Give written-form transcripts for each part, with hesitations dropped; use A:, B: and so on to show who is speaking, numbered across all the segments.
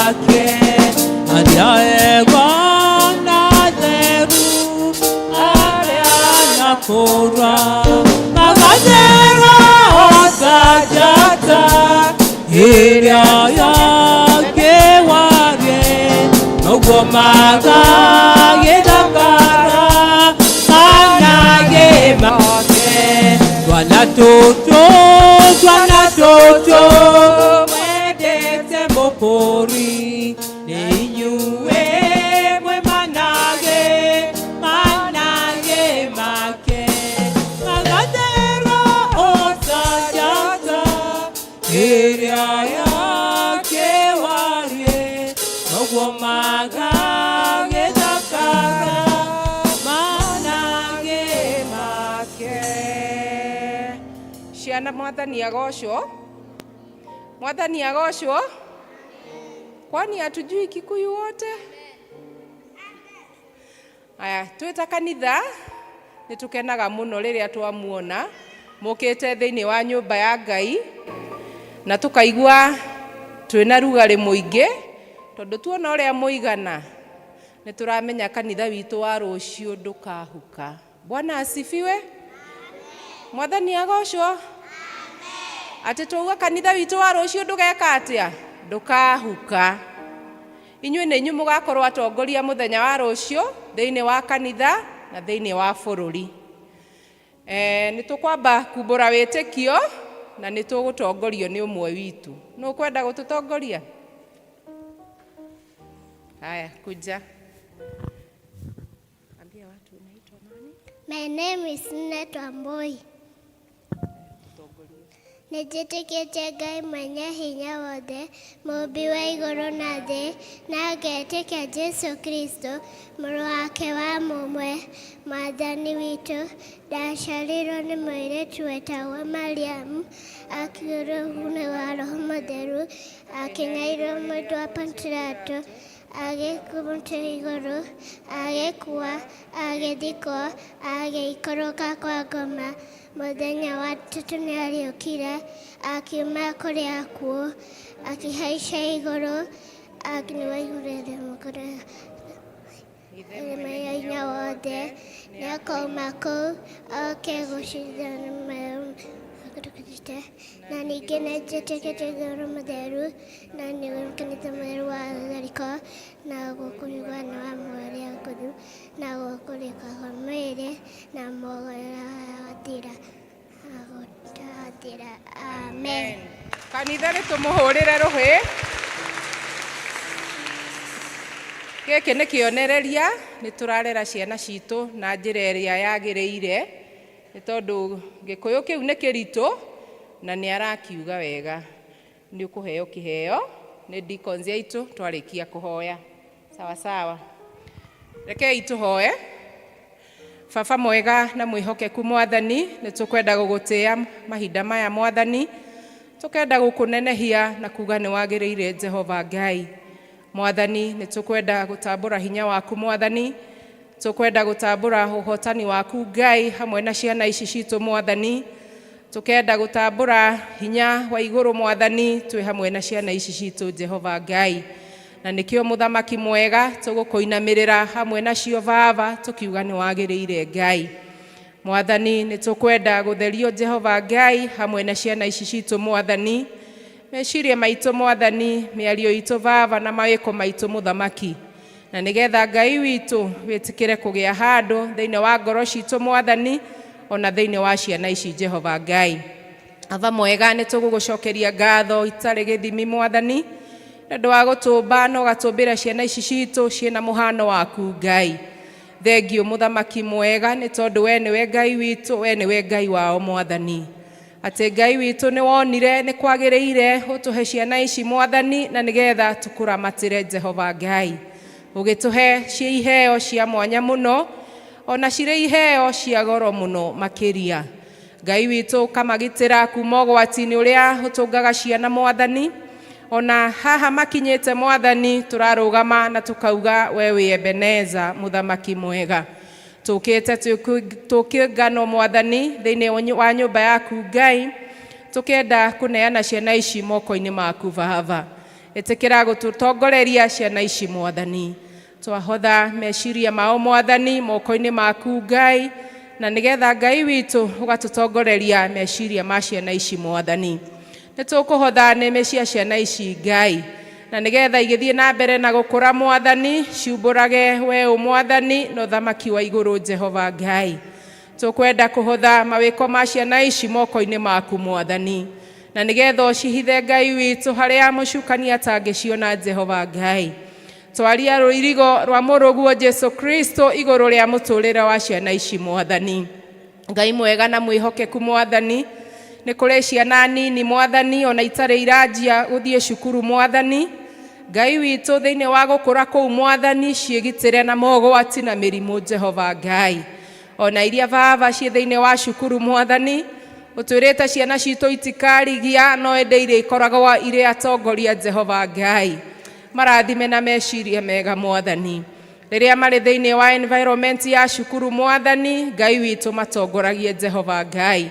A: Make arĩa ega na atheru arĩa nakũra magathera o ta njata ĩrĩa yakĩwarie noguo magagĩthakara manage make twana tũtũ twana tũtũ mwendete mũkũri nĩ inyuĩ mwĩ manage manage make magathera o ta njata ĩrĩa yakĩwarie noguo magagĩthakara manage make.
B: Ciana mwathani agocwo. Mwathani agocwo. Kwani hatujui Kikuyu wote? Aya, twĩ ta kanitha nĩ tũkenaga mũno rĩrĩa twamuona mũkĩte thĩinĩ wa nyũmba ya Ngai na tũkaigua twĩna rugarĩ mũingĩ tondũ tuona ũrĩa mũigana nĩ tũramenya kanitha witũ wa rũciũ ndũkahuka. Bwana asifiwe. Mwathani agocwo. Atĩ twauga kanitha witũ wa rũciũ ndũgeka atĩa? Ndũkahuka. Inyuĩ nĩ inyuĩ mũgakorwo atongoria mũthenya wa rũciũ thĩinĩ wa kanitha na thĩinĩ wa bũrũri. E, nĩ tũkwamba kumbũra wĩtĩkio na nĩ tũgũtongorio nĩ ũmwe witũ. Nũ ũkwenda gũtũtongoria? Haya, kuja. Ambia watu unaitwa nani?
C: My name is Nnet Wambui. Nĩnjĩtĩkĩtie Ngai mwene hinya wothe, Mũũmbi wa igũrũ na thĩ, na ngetĩkia Jesũ Kristo, Mũrũ wake wa mũmwe, Mwathani witũ. Ndaciarirwo nĩ mũirĩtu wetagwo Mariamu, akĩũrwo nĩ wa Roho Mũtheru, akĩnyarirwo mũndũ wa Pontilato, agĩkua igũrũ, agĩkua, agĩthikwo, agĩikũrũka kwa ngoma. Mũthenya wa gatatũ nĩariũkire, akiuma kũrĩ akuũ, akĩhaica igũrũ, akĩnua igũrũ rĩa hinya wothe, nĩakauma kũu oke gũcindana na ningĩ nĩnjĩtĩkĩtie Roho Mũtheru, na nĩ kanitha mũtheru wa Thariko, na gũkũrigana wa mũrĩa ngũthu, na gũkũrĩka kwa mwĩrĩ, na mũgathira, gũtathira. Amen.
B: Kanitha nĩ tũmũhũrĩre rũhĩ. Gĩkĩ nĩ kĩonereria nĩ tũrarera ciana citũ na njĩra ĩrĩa yagĩrĩire nĩ tondũ gĩkũyũ kĩu nĩ kĩritũ na nĩ arakiuga wega. Nĩ ũkũheo kĩheo nĩ deacons aitũ twarĩkia kũhoya. Sawa sawa. Rekei tũhoe. Baba mwega na mwĩhokeku Mwathani, nĩ tũkwenda gũgũtĩa mahinda maya Mwathani, tũkenda gũkũnenehia na kuga nĩ wagĩrĩire Jehova Ngai. Mwathani, nĩ tũkwenda gũtambũra hinya waku Mwathani, tũkwenda gũtambũra ũhotani waku Ngai hamwe na ciana ici citũ Mwathani, tũkenda gũtambũra hinya wa igũrũ Mwathani twĩ hamwe na ciana ici citũ Jehova Ngai. Na nĩkĩo mũthamaki mwega tũgũkũinamĩrĩra hamwe nacio Baba tũkiuga nĩ wagĩrĩire Ngai. Mwathani nĩ tũkwenda gũtherio Jehova Ngai hamwe na ciana ici citũ Mwathani, meciria maitũ Mwathani, mĩario itũ Baba na mawĩko maitũ mũthamaki, na nĩgetha Ngai witũ wĩtĩkĩre kũgĩa handũ thĩinĩ wa ngoro citũ Mwathani, ona thĩinĩ wa ciana ici Jehova Ngai. Baba mwega nĩ tũgũgũcokeria ngatho itarĩ gĩthimi Mwathani, nĩ ũndũ wa gũtũmba na ũgatũmbĩra ciana ici citũ ciĩna mũhano waku Ngai. Thengiũ mũthamaki mwega nĩ tondũ we nĩwe Ngai witũ, we nĩwe Ngai wao Mwathani. Atĩ Ngai witũ nĩ wonire nĩ kwagĩrĩire ũtũhe ciana ici Mwathani, na nĩgetha tũkũramatĩre Jehova Ngai. Ũgĩtũhe ciĩ iheo cia mwanya mũno, ona cirĩ iheo cia goro mũno makĩria. Ngai witũ ũkamagitĩra kuma ũgwati-inĩ ũrĩa ũtũngaga ciana Mwathani. Ona haha makinyĩte Mwathani, tũrarũgama na tũkauga we wĩ Ebeneza mũthamaki mwega. Tũkĩte tũkĩngano Mwathani thĩinĩ wa nyũmba yaku Ngai, tũkenda kũneana ciana ici moko-inĩ maku Baba. Ĩtĩkĩra gũtũtongoreria ciana ici Mwathani. Twahotha meciria mao Mwathani moko-inĩ maku Ngai, na nĩgetha Ngai witũ ũgatũtongoreria meciria ma ciana ici Mwathani. Nĩ tũkũhotha nĩmĩ cia ciana ici Ngai, na nĩgetha igĩthiĩ na mbere na gũkũra Mwathani, ciumbũrage we ũ Mwathani na ũthamaki wa igũrũ Jehova Ngai. Tũkwenda kũhotha mawĩko ma ciana ici moko-inĩ maku Mwathani, na nĩgetha ũcihithe Ngai witũ harĩa mũcukani atangĩciona Jehova Ngai. Twaria rũirigo rwa mũrũguo Jesu Kristo igũrũ rĩa mũtũrĩre wa ciana ici Mwathani. Ngai mwega na mwĩhokeku Mwathani, nĩ kũrĩ ciana nini Mwathani ona itarĩ iranjia gũthiĩ cukuru Mwathani. Ngai witũ thĩinĩ wa gũkũra kũu Mwathani, ciĩgitĩre na mogwati na mĩrimũ Jehova Ngai. Ona iria baba ciĩ thĩinĩ wa cukuru Mwathani, ũtwĩrĩte ciana citũ itikarigia no ĩndĩ irĩ ikoragwo irĩ atongoria Jehova Ngai. Marathime na meciria mega Mwathani. Rĩrĩa marĩ thĩinĩ wa environment ya cukuru Mwathani, Ngai witũ matongoragie Jehova Ngai.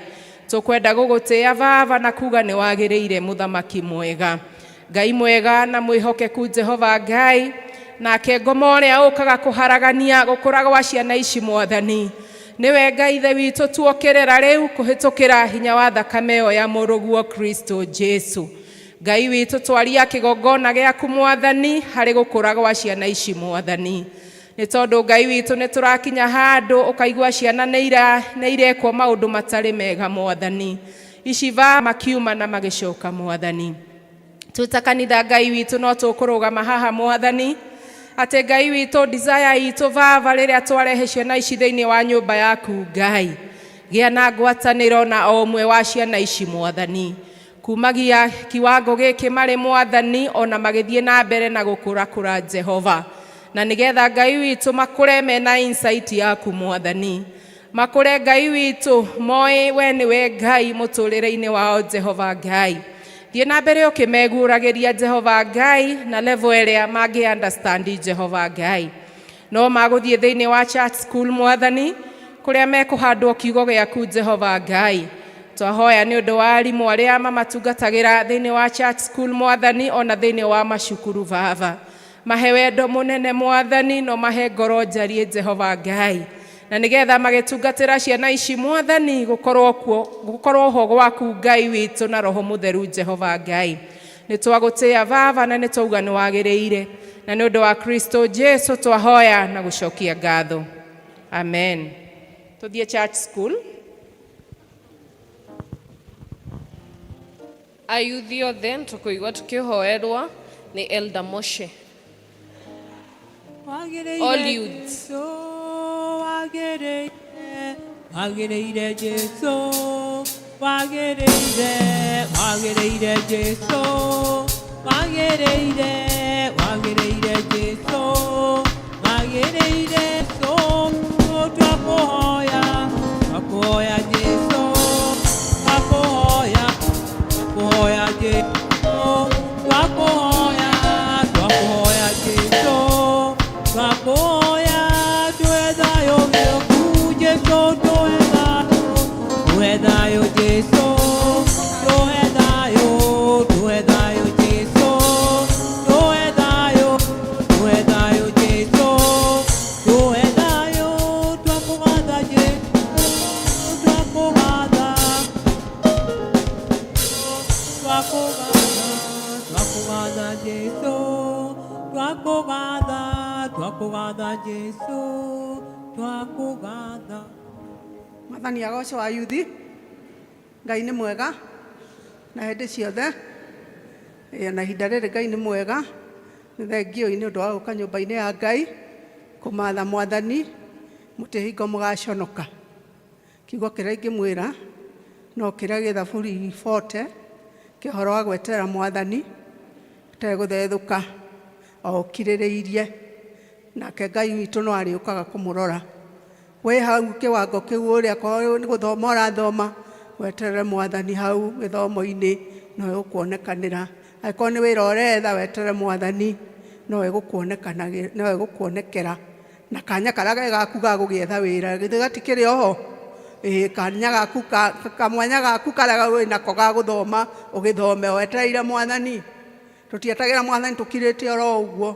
B: Tũkwenda gũgũtĩĩa baba na kuga nĩ wagĩrĩire mũthamaki mwega. Ngai mwega na mwĩhokeku Jehova Ngai, nake ngoma ũrĩa ũkaga kũharagania gũkũra gwa ciana ici Mwathani. Nĩwe Ngai ithe witũ tuokĩrĩra rĩu kũhĩtũkĩra hinya wa thakame ĩyo ya mũrũguo Kristo Jesu. Ngai witũ twaria kĩgongona gĩaku Mwathani harĩ gũkũra gwa ciana ici Mwathani. Nĩ tondũ Ngai witũ nĩ tũrakinya handũ ũkaigua ciana nĩ irekwo maũndũ matarĩ mega Mwathani. Ici va makiuma na magĩcoka Mwathani. Twĩ kanitha Ngai witũ no tũkũrũgama haha Mwathani, atĩ Ngai witũ desire itũ baba rĩrĩa twarehe ciana ici thĩinĩ wa nyũmba yaku Ngai, gĩa na ngwatanĩro na o ũmwe wa ciana ici Mwathani. Kumagia kiwango gĩkĩ marĩ Mwathani ona magĩthiĩ na mbere na gũkũrakũra Jehova, na nĩgetha Ngai witũ makũre mena insight yaku Mwathani, makũre Ngai witũ moĩ we nĩwe Ngai mũtũrĩre-inĩ wao Jehova Ngai. Thiĩ na mbere ũkĩmeguũragĩria Jehova Ngai na level ĩrĩa mangĩ understand Jehova Ngai. No magũthiĩ thĩinĩ wa church school Mwathani, kũrĩa mekũhandwo kiugo gĩaku Jehova Ngai. Twahoya nĩ ũndũ wa arimũ arĩa mamatungatagĩra thĩinĩ wa church school Mwathani, ona thĩinĩ wa macukuru baba. Mahe wendo mũnene Mwathani, no mahe ngoro njariĩ Jehova Ngai, na nĩgetha magĩtungatĩra ciana ici Mwathani, gũkorwo kuo gũkorwo ho gwaku Ngai witũ na Roho Mũtheru Jehova Ngai. Nĩ twagũtĩĩa baba na nĩ twauga nĩ wagĩrĩire, na nĩ ũndũ wa Kristo Jesu twahoya na gũcokia ngatho, amen. Tũthiĩ church school.
D: Ayuthi othe tũkũigua tũkĩhoerwo nĩ Elder Moshe. All youths.
A: Wagĩrĩire, wagĩrĩire Jesu, wagĩrĩire, wagĩrĩire Jesu, wagĩrĩire, wagĩrĩire Jesu, wagĩrĩire Jesu. Twakũhoya, twakũhoya Jesu, twakũhoya, twakũhoya Jesu, twakũhoya, twakũhoya Jesu, twakũhoya, tuhe thayũ gĩũku Jesu, tuhe thayũ, tuhe thayũ Jesu, tuhe thayũ, tuhe thayũ Jesu, tuhe thayũ, tuhe thayũ Jesu, tuhe thayũ. Twakũgatha Jesu, twakũgatha, twakũgatha, twakũgatha Jesu, twakũgatha, twakũgatha Jesu, twakũgatha.
E: Mwathani agocwo. Ayuthi, Ngai nĩ mwega na hĩndĩ ciothe. Ĩĩ, na ihinda rĩrĩ Ngai nĩ mwega. Nĩ thengiũ-i nĩ ũndũ wa gũka nyũmba-inĩ ya Ngai kũmatha Mwathani. Mũtĩ hingo mũgaconoka. Kiugo kĩrĩa ingĩmwĩra no kĩrĩa gĩ Thaburi 40, kĩa ũhoro wa gweterera Mwathani ũtegũthethũka, o ũkirĩrĩirie, nake Ngai witũ no arĩũkaga kũmũrora. Wĩ hau kĩwango kĩu ũrĩa korwo nĩ gũthoma ũrathoma, weterere Mwathani hau gĩthomo-inĩ, no ĩgũkuonekanĩra. Angĩkorwo nĩ wĩra ũretha, weterere Mwathani, no ĩgũkuonekera. Na kanya karĩa ge gaku ga gũgĩetha wĩra githĩ gatikĩrĩ oho? Ĩĩ, kanya gaku kamwanya gaku karĩa wĩnako ga gũthoma, ũgĩthome wetereire Mwathani. Tũtietagĩra mwathani tũkirĩte oro ũguo,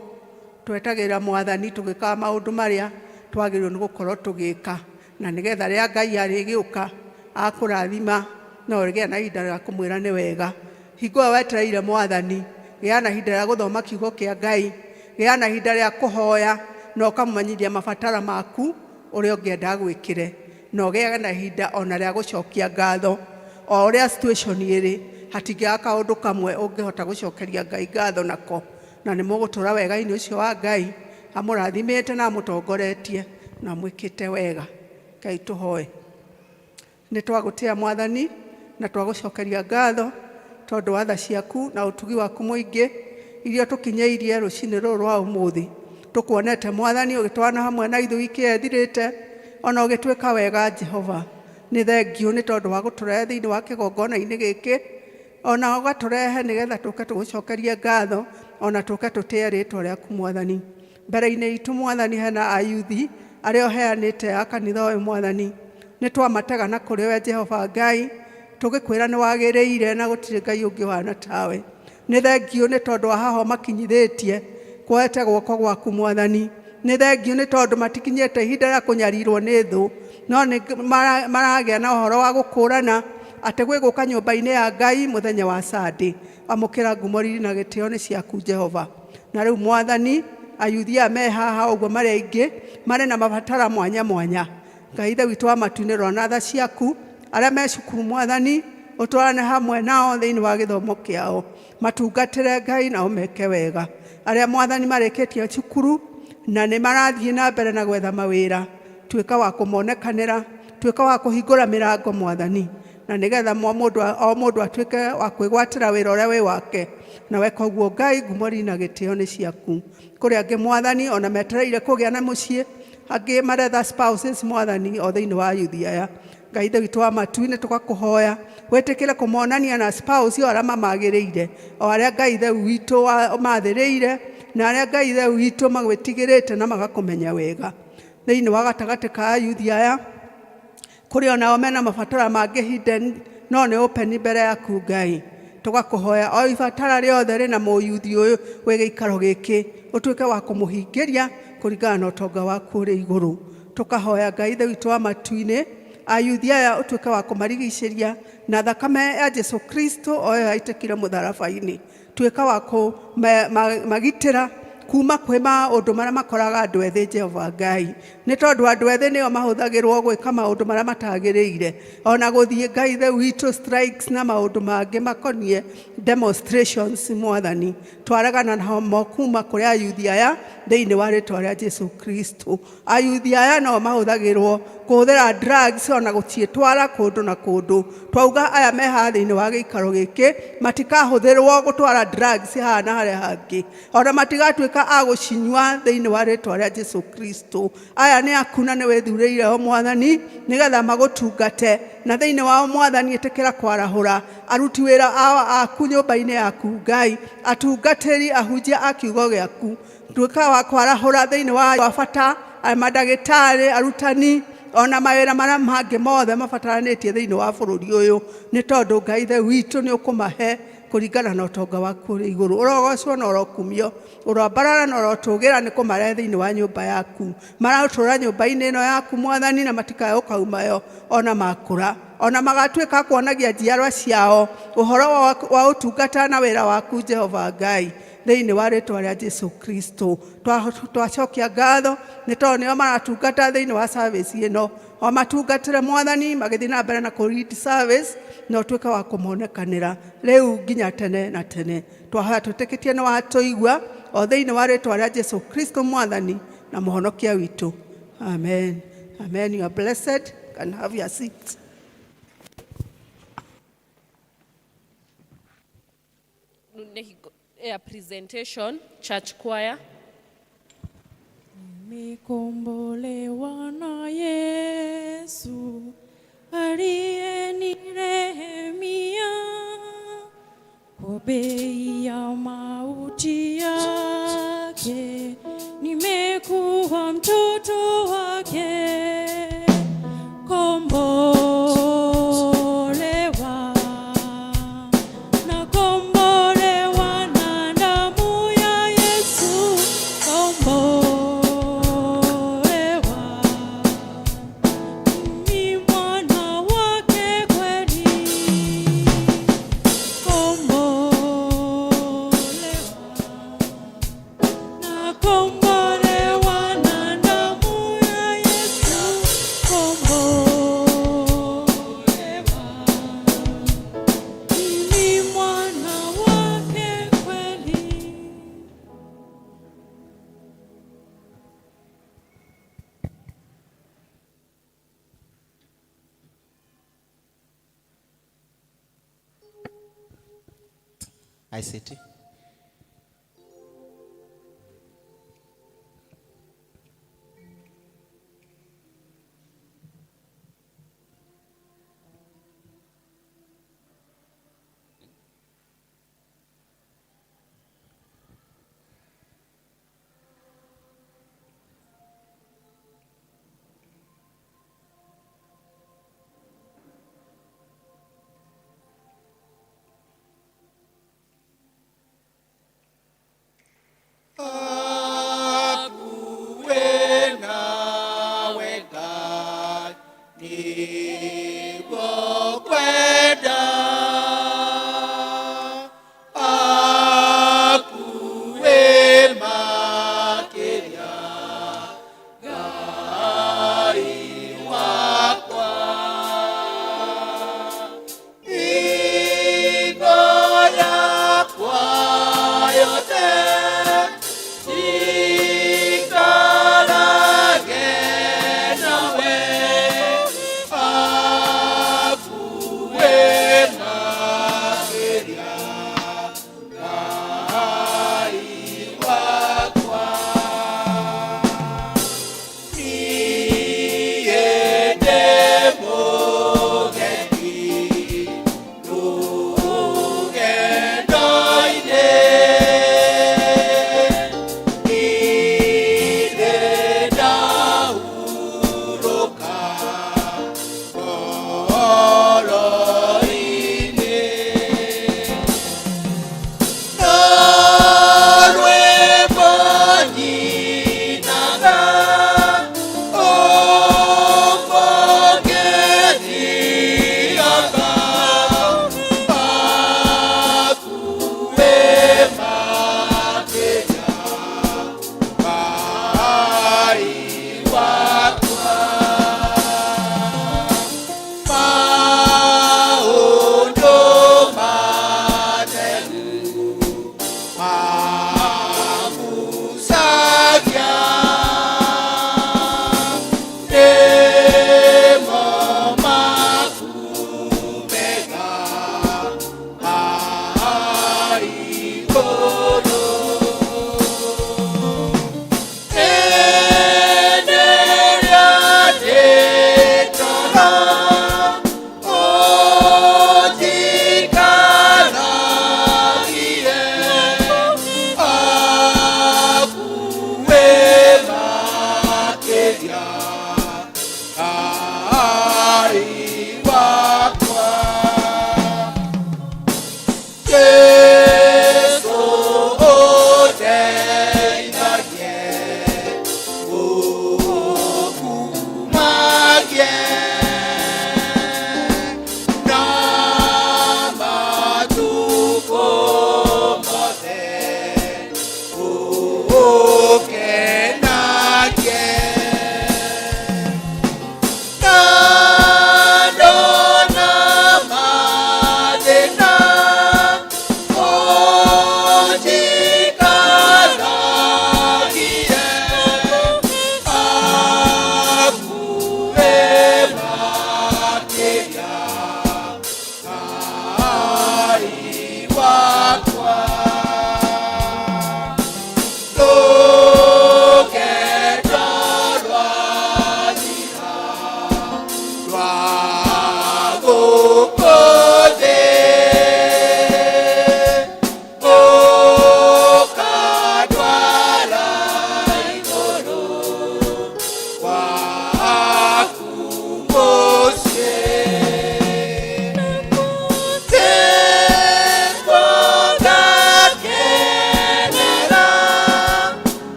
E: twetagĩrĩra mwathani tũgĩkaga maũndũ marĩa twagĩrĩirwo nĩ gũkorwo tũgĩka, na nĩgetha rĩrĩa Ngai arĩgĩũka akũrathima no ũgĩe na ihinda rĩa kũmwĩra nĩ wega. Hingo ĩyo wetereire mwathani, gĩa na ihinda rĩa gũthoma kiugo kĩa Ngai, gĩa na ihinda rĩa kũhoya na ũkamũmenyithia mabatara maku ũrĩa ũngĩenda gwĩkĩre, na ũgĩage na ihinda ona rĩa gũcokia ngatho. O ũrĩa situation ĩrĩ, hatingĩaga kaũndũ kamwe ũngĩhota gũcokeria Ngai ngatho nako, na nĩ mũgũtũra wega-inĩ ũcio wa Ngai amũrathimĩte na amũtongoretie na amwĩkĩte wega. Ngai tũhoe. Nĩ twagũtĩa mwathani na twagũcokeria ngatho tondũ wa tha ciaku na ũtugi waku mũingĩ iria tũkinyĩirie rũcinĩ rũrũ rwa ũmũthĩ. Tũkuonete mwathani ũgĩtwarana hamwe na ithuĩ wiki ĩyo ĩthirĩte, ona ũgĩtwĩka wega Jehova. Nĩ thengiũ nĩ tondũ wa gũtũrehe thĩinĩ wa kĩgongona-inĩ gĩkĩ, ona ũgatũrehe nĩgetha tũke tũgũcokerie ngatho, ona tũke tũtĩe rĩtwa rĩaku mwathani. Mbere-inĩ itũ mwathani hena ayuthi arĩa ũheanĩte a kanitha ũyũ mwathani, nĩ twamatega na kũrĩ we Jehova Ngai, tũgĩkwĩra nĩ wagĩrĩire na gũtirĩ Ngai ũngĩ ũhana tawe. Nĩ thengiũ nĩ tondũ wa haha ũmakinyithĩtie kuoete guoko gwaku mwathani. Nĩ thengiũ nĩ tondũ matikinyĩte ihinda rĩa kũnyarirwo nĩ thũ, no nĩ maragĩa na ũhoro wa gũkũrana atĩ gwĩ gũka nyũmba-inĩ ya Ngai mũthenya wa Sunday. Amũkĩra ngumo, riri na gĩtĩo nĩ ciaku Jehova. Na rĩu mwathani, ayuthi aya me haha ũguo marĩ aingĩ, marĩ na mabatara mwanya mwanya. Ngai Ithe witũ wa matu-inĩ, rora na tha ciaku arĩa me cukuru mwathani, ũtwarane hamwe nao thĩinĩ wa gĩthomo kĩao, matungatĩre Ngai na ũmeke wega. Arĩa mwathani marĩkĩtie cukuru na nĩ marathiĩ na mbere na gwetha mawĩra, tuĩka wa kũmonekanĩra, tuĩka wa kũhingũra mĩrango mwathani, na nĩgetha o mũndũ atuĩke wa kwĩgwatĩra wĩra ũrĩa wĩ wake. Na weka ũguo Ngai, ngumo, riri na gĩtĩo nĩ ciaku. Kũrĩ angĩ mwathani ona metereire kũgĩa na mũciĩ, angĩ maretha spouses mwathani o thĩinĩ wa ayuthi aya. Ngai Ithe witũ wa matu-inĩ, tũgakũhoya wĩtĩkĩre kũmonania na spouse o arĩa mamagĩrĩire, o arĩa Ngai Ithe witũ mathĩrĩire, na arĩa Ngai Ithe witũ magwĩtigĩrĩte na magakũmenya wega. Thĩinĩ wa gatagatĩ ka ayuthi aya, kũrĩ onao mena mabatara mangĩ hidden, no nĩ open mbere yaku Ngai. Tũgakũhoya o ibatara rĩothe rĩna mũyuthi ũyũ wĩ gĩikaro gĩkĩ, ũtuĩke wa kũmũhingĩria kũringana na ũtonga waku ũrĩ igũrũ. Tũkahoya Ngai Ithe witũ wa matu-inĩ, ayuthi aya ũtuĩke wa kũmarigicĩria na thakame ya Jesu Kristo o ĩyo yaitĩkire mũtharaba-inĩ. Tuĩka wa kũmagitĩra kuma kwĩ maũndũ marĩa makoraga andũ ethĩ Jehova Ngai, nĩ tondũ andũ ethĩ nĩo mahũthagĩrwo gwĩka maũndũ marĩa matagĩrĩire, ona gũthiĩ Ngai Ithe witũ strikes na maũndũ mangĩ makoniĩ demonstrations mwathani. Twaregana namo kuma kũrĩ ayuthi aya thĩinĩ wa rĩtwa rĩa Jesu Kristo. Ayuthi aya no mahũthagĩrwo kũhũthĩra drugs ona gũciĩtwara kũndũ na kũndũ. Twauga aya me haha thĩinĩ wa gĩikaro gĩkĩ matikahũthĩrwo gũtwara drugs haha na harĩa hangĩ, ona matigatuĩka a gũcinyua thĩinĩ wa rĩtwa rĩa Jesu Kristo. Aya nĩ aku na nĩ wĩthurĩire o mwathani nĩgetha magũtungate, na thĩinĩ wao mwathani ĩtĩkĩra kwarahũra aruti wĩra aku nyũmba-inĩ yaku Ngai, atungatĩri ahunjia a kiugo gĩaku. Tuĩka wa kwarahũra thĩinĩ wa bata mandagĩtarĩ, arutani, ona mawĩra marĩa mangĩ mothe mabataranĩtie thĩinĩ wa bũrũri ũyũ, nĩ tondũ Ngai Ithe witũ nĩ ũkũmahe kũringana na ũtonga waku ũrĩ igũrũ. Ũrogocwo na ũrokumio, ũroambarara na ũrotũgĩra nĩ kũmarehe thĩinĩ wa nyũmba yaku. Maratũra nyũmba-inĩ ĩno yaku mwathani, na matikae gũkaumayo ona makũra, ona magatuĩka kuonagia njiarwa ciao ũhoro wa ũtungata na wĩra waku Jehova Ngai, thĩinĩ wa rĩtwa rĩa Jesu Kristo. Twacokia ngatho nĩ tondũ nĩo maratungata thĩinĩ wa service ĩno, o matungatĩre mwathani magĩthiĩ na mbere na kũ lead service, na ũtuĩke wa kũmonekanĩra rĩu nginya tene na tene. Twahoya twĩtĩkĩtie nĩ watũigua o thĩinĩ wa rĩtwa rĩa Jesu Kristo mwathani na mũhonokia witũ. Amen. Amen. You are blessed. Can have your seat.
D: Ya presentation, church choir.
F: Nimekombolewa na Yesu aliyenirehemia kwa bei ya mauti yake, nimekuwa mtoto wake. Kombolewa na kombolewa na damu.
G: ICT.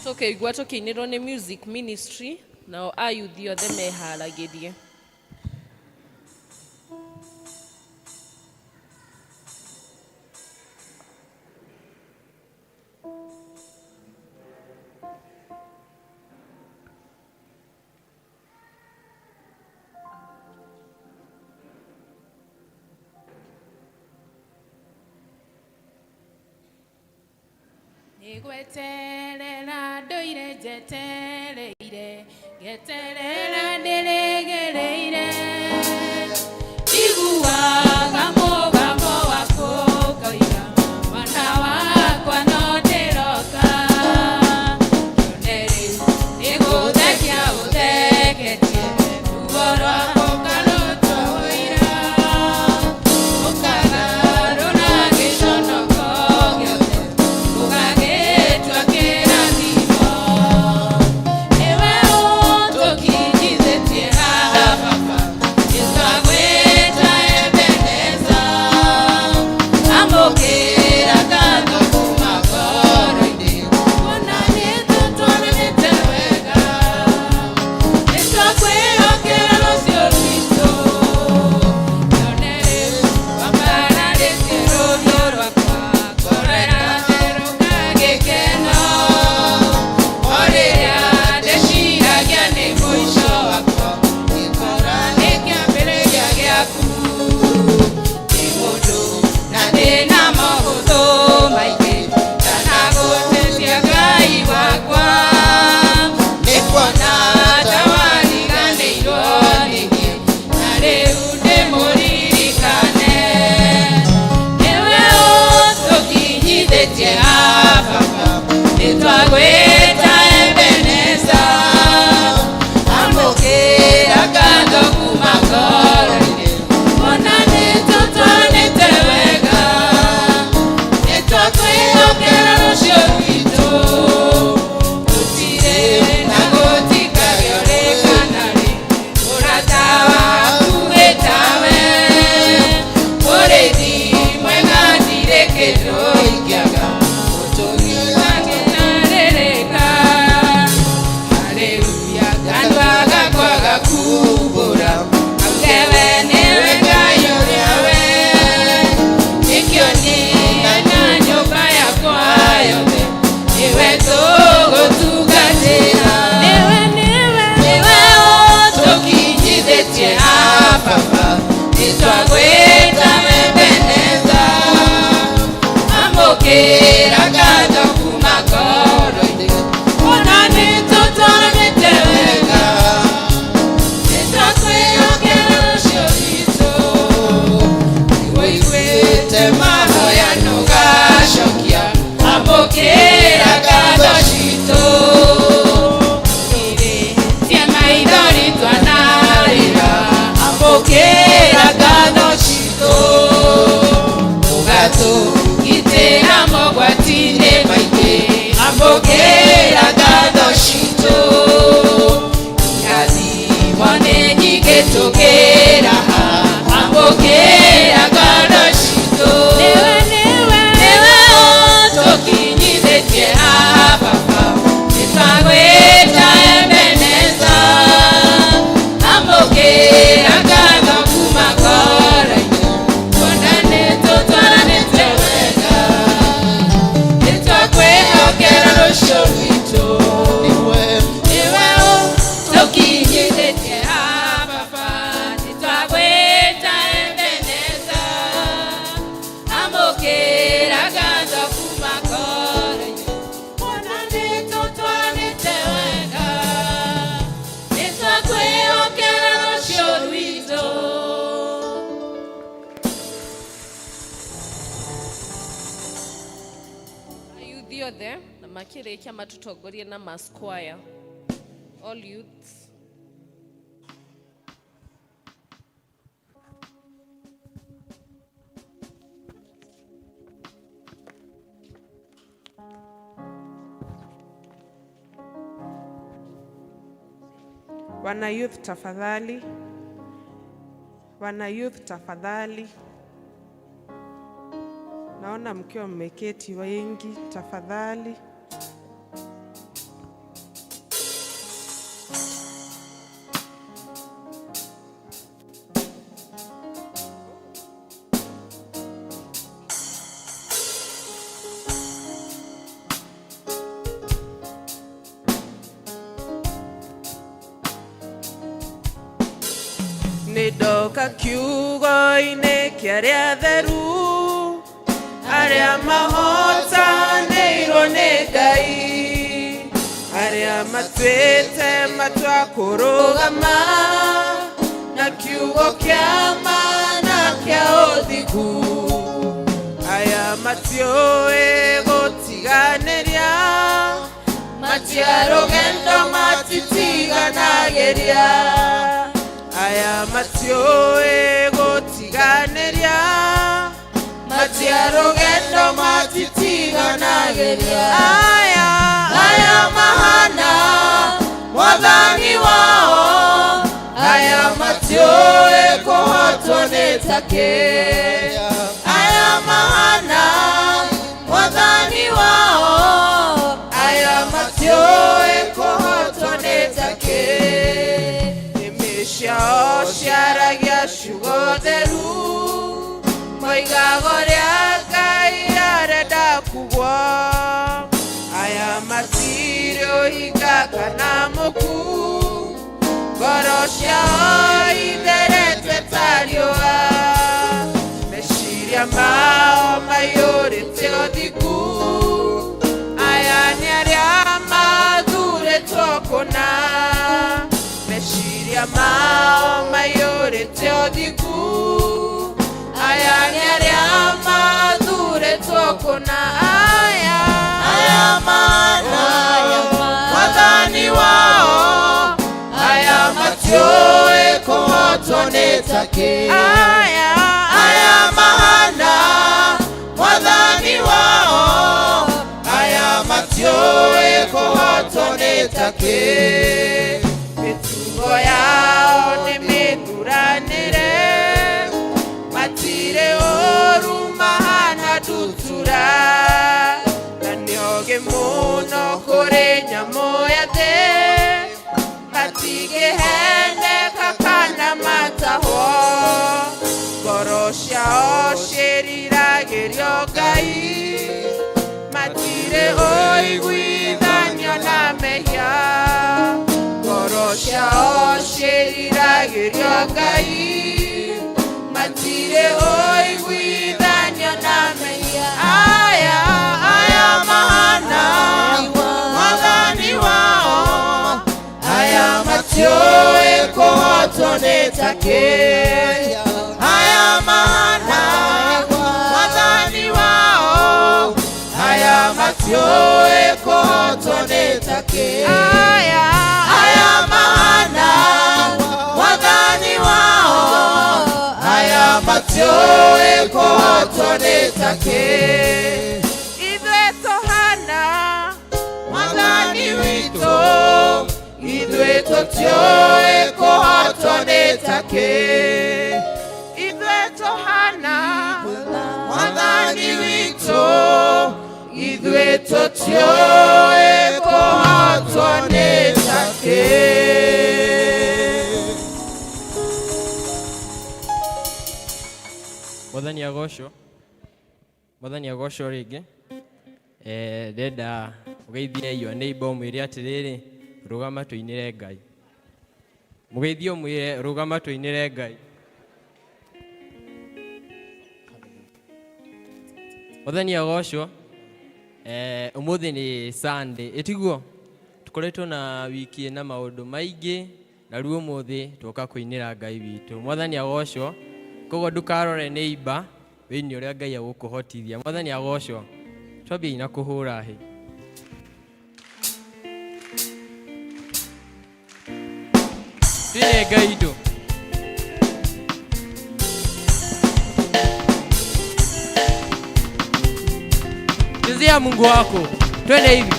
D: Tũkĩigua tũkĩinĩrwo nĩ music ministry, nao ayuthi othe meharagĩrie.
G: Nĩgweterera ndũire njetereire, ngeterera ndĩrĩgĩrĩire. Iguaga mũgambo waku ũkoiga, mwana wakwa no ndĩroka. Kĩone rĩu nĩgũthekia ũtheketie, ruo rwakwa ũkarũtua ũira. Ũkagarũra gĩconoko gĩothe, ũgagĩtua kĩrathimo. Nĩwe ũtũkinyithĩtie haha Baba, nĩtwagwĩta Ebeneza. Amũkĩra ngatho kuma ngoro-inĩ, kuona nĩtũtwaranĩte wega. Nĩtwakwĩhokera rũciũ rwitũ, none rĩu wambararĩtie rũhiũ rwakwa, ngoro ĩratherũka gĩkeno. O rĩrĩa ndeciragia nĩ mũico wakwa, ngĩkora nĩ kĩambĩrĩria gĩaku. Ndĩ mũndũ na ndĩna maũndũ maingĩ, ndanagũtetia Ngai wakwa. Nĩkuona ta wariganĩirwo nĩniĩ, na rĩu ndĩmũririkane. Nĩwe ũtũkinyithĩtie haha Baba, nĩtwagwĩta Ebeneza. Amũkĩra ngatho kuma ngoro-inĩ, kuona nĩtũtwaranĩte wega. Nĩtwakwĩhokera rũciũ rwitũ, gũtirĩ na gũtikagĩa rĩ kana rĩ, ũrata waku wĩ tawe. Mũrĩithi mwega ndirĩ kĩndũ ingĩaga, ũtũgĩtagĩtarĩrĩka. Haleluya, kanua gakwa gakumbũra, auge we nĩwe Ngai ũrĩa we. Nĩkĩo niĩ na nyũmba yakwa yothe, nĩwe tũgũtungatĩra. Nĩwe, nĩwe, nĩwe ũtũkinyithĩtie haha Baba, nĩtwagwĩta Ebeneza. Amũkĩra ngatho kuma ngoro-inĩ, kuona nĩtũtwaranĩte wega. Nĩtwakwĩhokera rũciũ rwitũ, nĩwũiguĩte mahoya na ũgacokia, amũkĩra ngatho citũ. Tũgirĩtie maithori twanarĩra, amũkĩra ngatho citũ. Ũgatũgitĩra mogwati-inĩ maingĩ, amũkĩra ngatho citũ. Irathimo nĩ nyingĩ tũkĩraha, amũkĩra ngatho citũ. Nĩwe, nĩwe, nĩwe ũtũkinyithĩtie haha Baba, nĩtwagwĩta Ebeneza. Amũkĩra ngatho kuma ngoro-inĩ, kuona nĩtũtwaranĩte wega. Nĩtwakwĩhokera rũciũ rwitũ, nĩwe ũtũkinyithĩtie haha Baba, nĩtwagwĩta Ebeneza. Amũkĩra ngatho kuma ngoro-inĩ, kuona nĩtũtwaranĩte wega. Nĩtwakwĩhokera rũciũ rwitũ.
D: Ayuthi othe na makĩrĩkia matũtongorie na mass choir. All youths.
B: Wana youth tafadhali. Wana youth tafadhali. Naona mkiwa mmeketi wengi, tafadhali. Nĩ ndoka kiugo-inĩ kĩa arĩa atheru, arĩa mahotanĩirwo.
G: Nĩ Ngai arĩa matuĩte matua kũrũgama na kiugo kĩa ma na kĩa ũthingu. Aya matiũĩ gũtiganĩria, matia rũgendo matitiganagĩria. Aya matiũĩ gũtiganĩria, matia rũgendo matitiganagĩria. Aya aya mahana mwathani wao, aya matiũĩ kũhotwo nĩ takĩ. Aya mahana mwathani wao, aya matiũĩ kũhotwo nĩ takĩ. Nĩmĩ ciao ciaragia ciugo theru, moigaga ũrĩa Ngai arenda kugwo. Aya matirĩ ũhinga kana mũku, ngoro ciao itherete ta riũa. Meciria mao maiyũrĩte ũthingu, aya nĩ arĩa mathurĩtwo kũna. Meciria mao maiyũrĩte ũthingu, aya nĩ arĩa mathurĩtwo kũna. Aya aya mana mwathani wao, aya matiũĩ kũhotwo nĩ takĩ. Aya aya mahana mwathani wao, aya matiũĩ kũhotwo nĩ takĩ. Mĩtugo yao nĩ mĩthuranĩre, matirĩ ũru mahana ndutura. Na nĩ ogĩ mũno kũrĩ nyamũ ya thĩ, matingĩheneka kana matahwo. Ngoro ciao ciĩriragĩrio Ngai, matirĩ ũiguithanio na mehia. Ngoro ciao ciĩriragĩrio Ngai, matirĩ ũiguithanio na mehia. Aya aya mahana mwathani wao, aya matiũĩ kũhotwo nĩ takĩ. Aya mahana mwathani wao, aya matiũĩ kũhotwo nĩ takĩ. Aya aya mahana mwathani wao, aya matiũĩ kũhotwo nĩ takĩ. Ithuĩ tũhana mwathani witũ, ithuĩ tũtiũĩ kũhotwo nĩ takĩ. Ithuĩ tũhana mwathani witũ, ithuĩ tũtiũĩ kũhotwo nĩ takĩ.
A: Mwathani agocwo. Mwathani agocwo rĩngĩ. Ndenda ũgeithie your neighbor, ũmwĩre atĩrĩrĩ, "Rũgama tũinĩre Ngai." Mũgeithie ũmwĩre, "Rũgama tũinĩre Ngai." Mwathani agocwo. Ũmũthĩ nĩ Sunday, ĩtiguo? Tũkoretwo na wiki ĩna maũndũ maingĩ, na rĩu ũmũthĩ twoka kũinĩra Ngai witũ. Mwathani agocwo. Koguo ndũkarore neighbor, wĩine ũrĩa Ngai egũkũhotithia. Mwathani agocwo. Twambie na kũhũra hĩ. Twine Ngai witũ. Chezea Mungu wako. Twende hivi.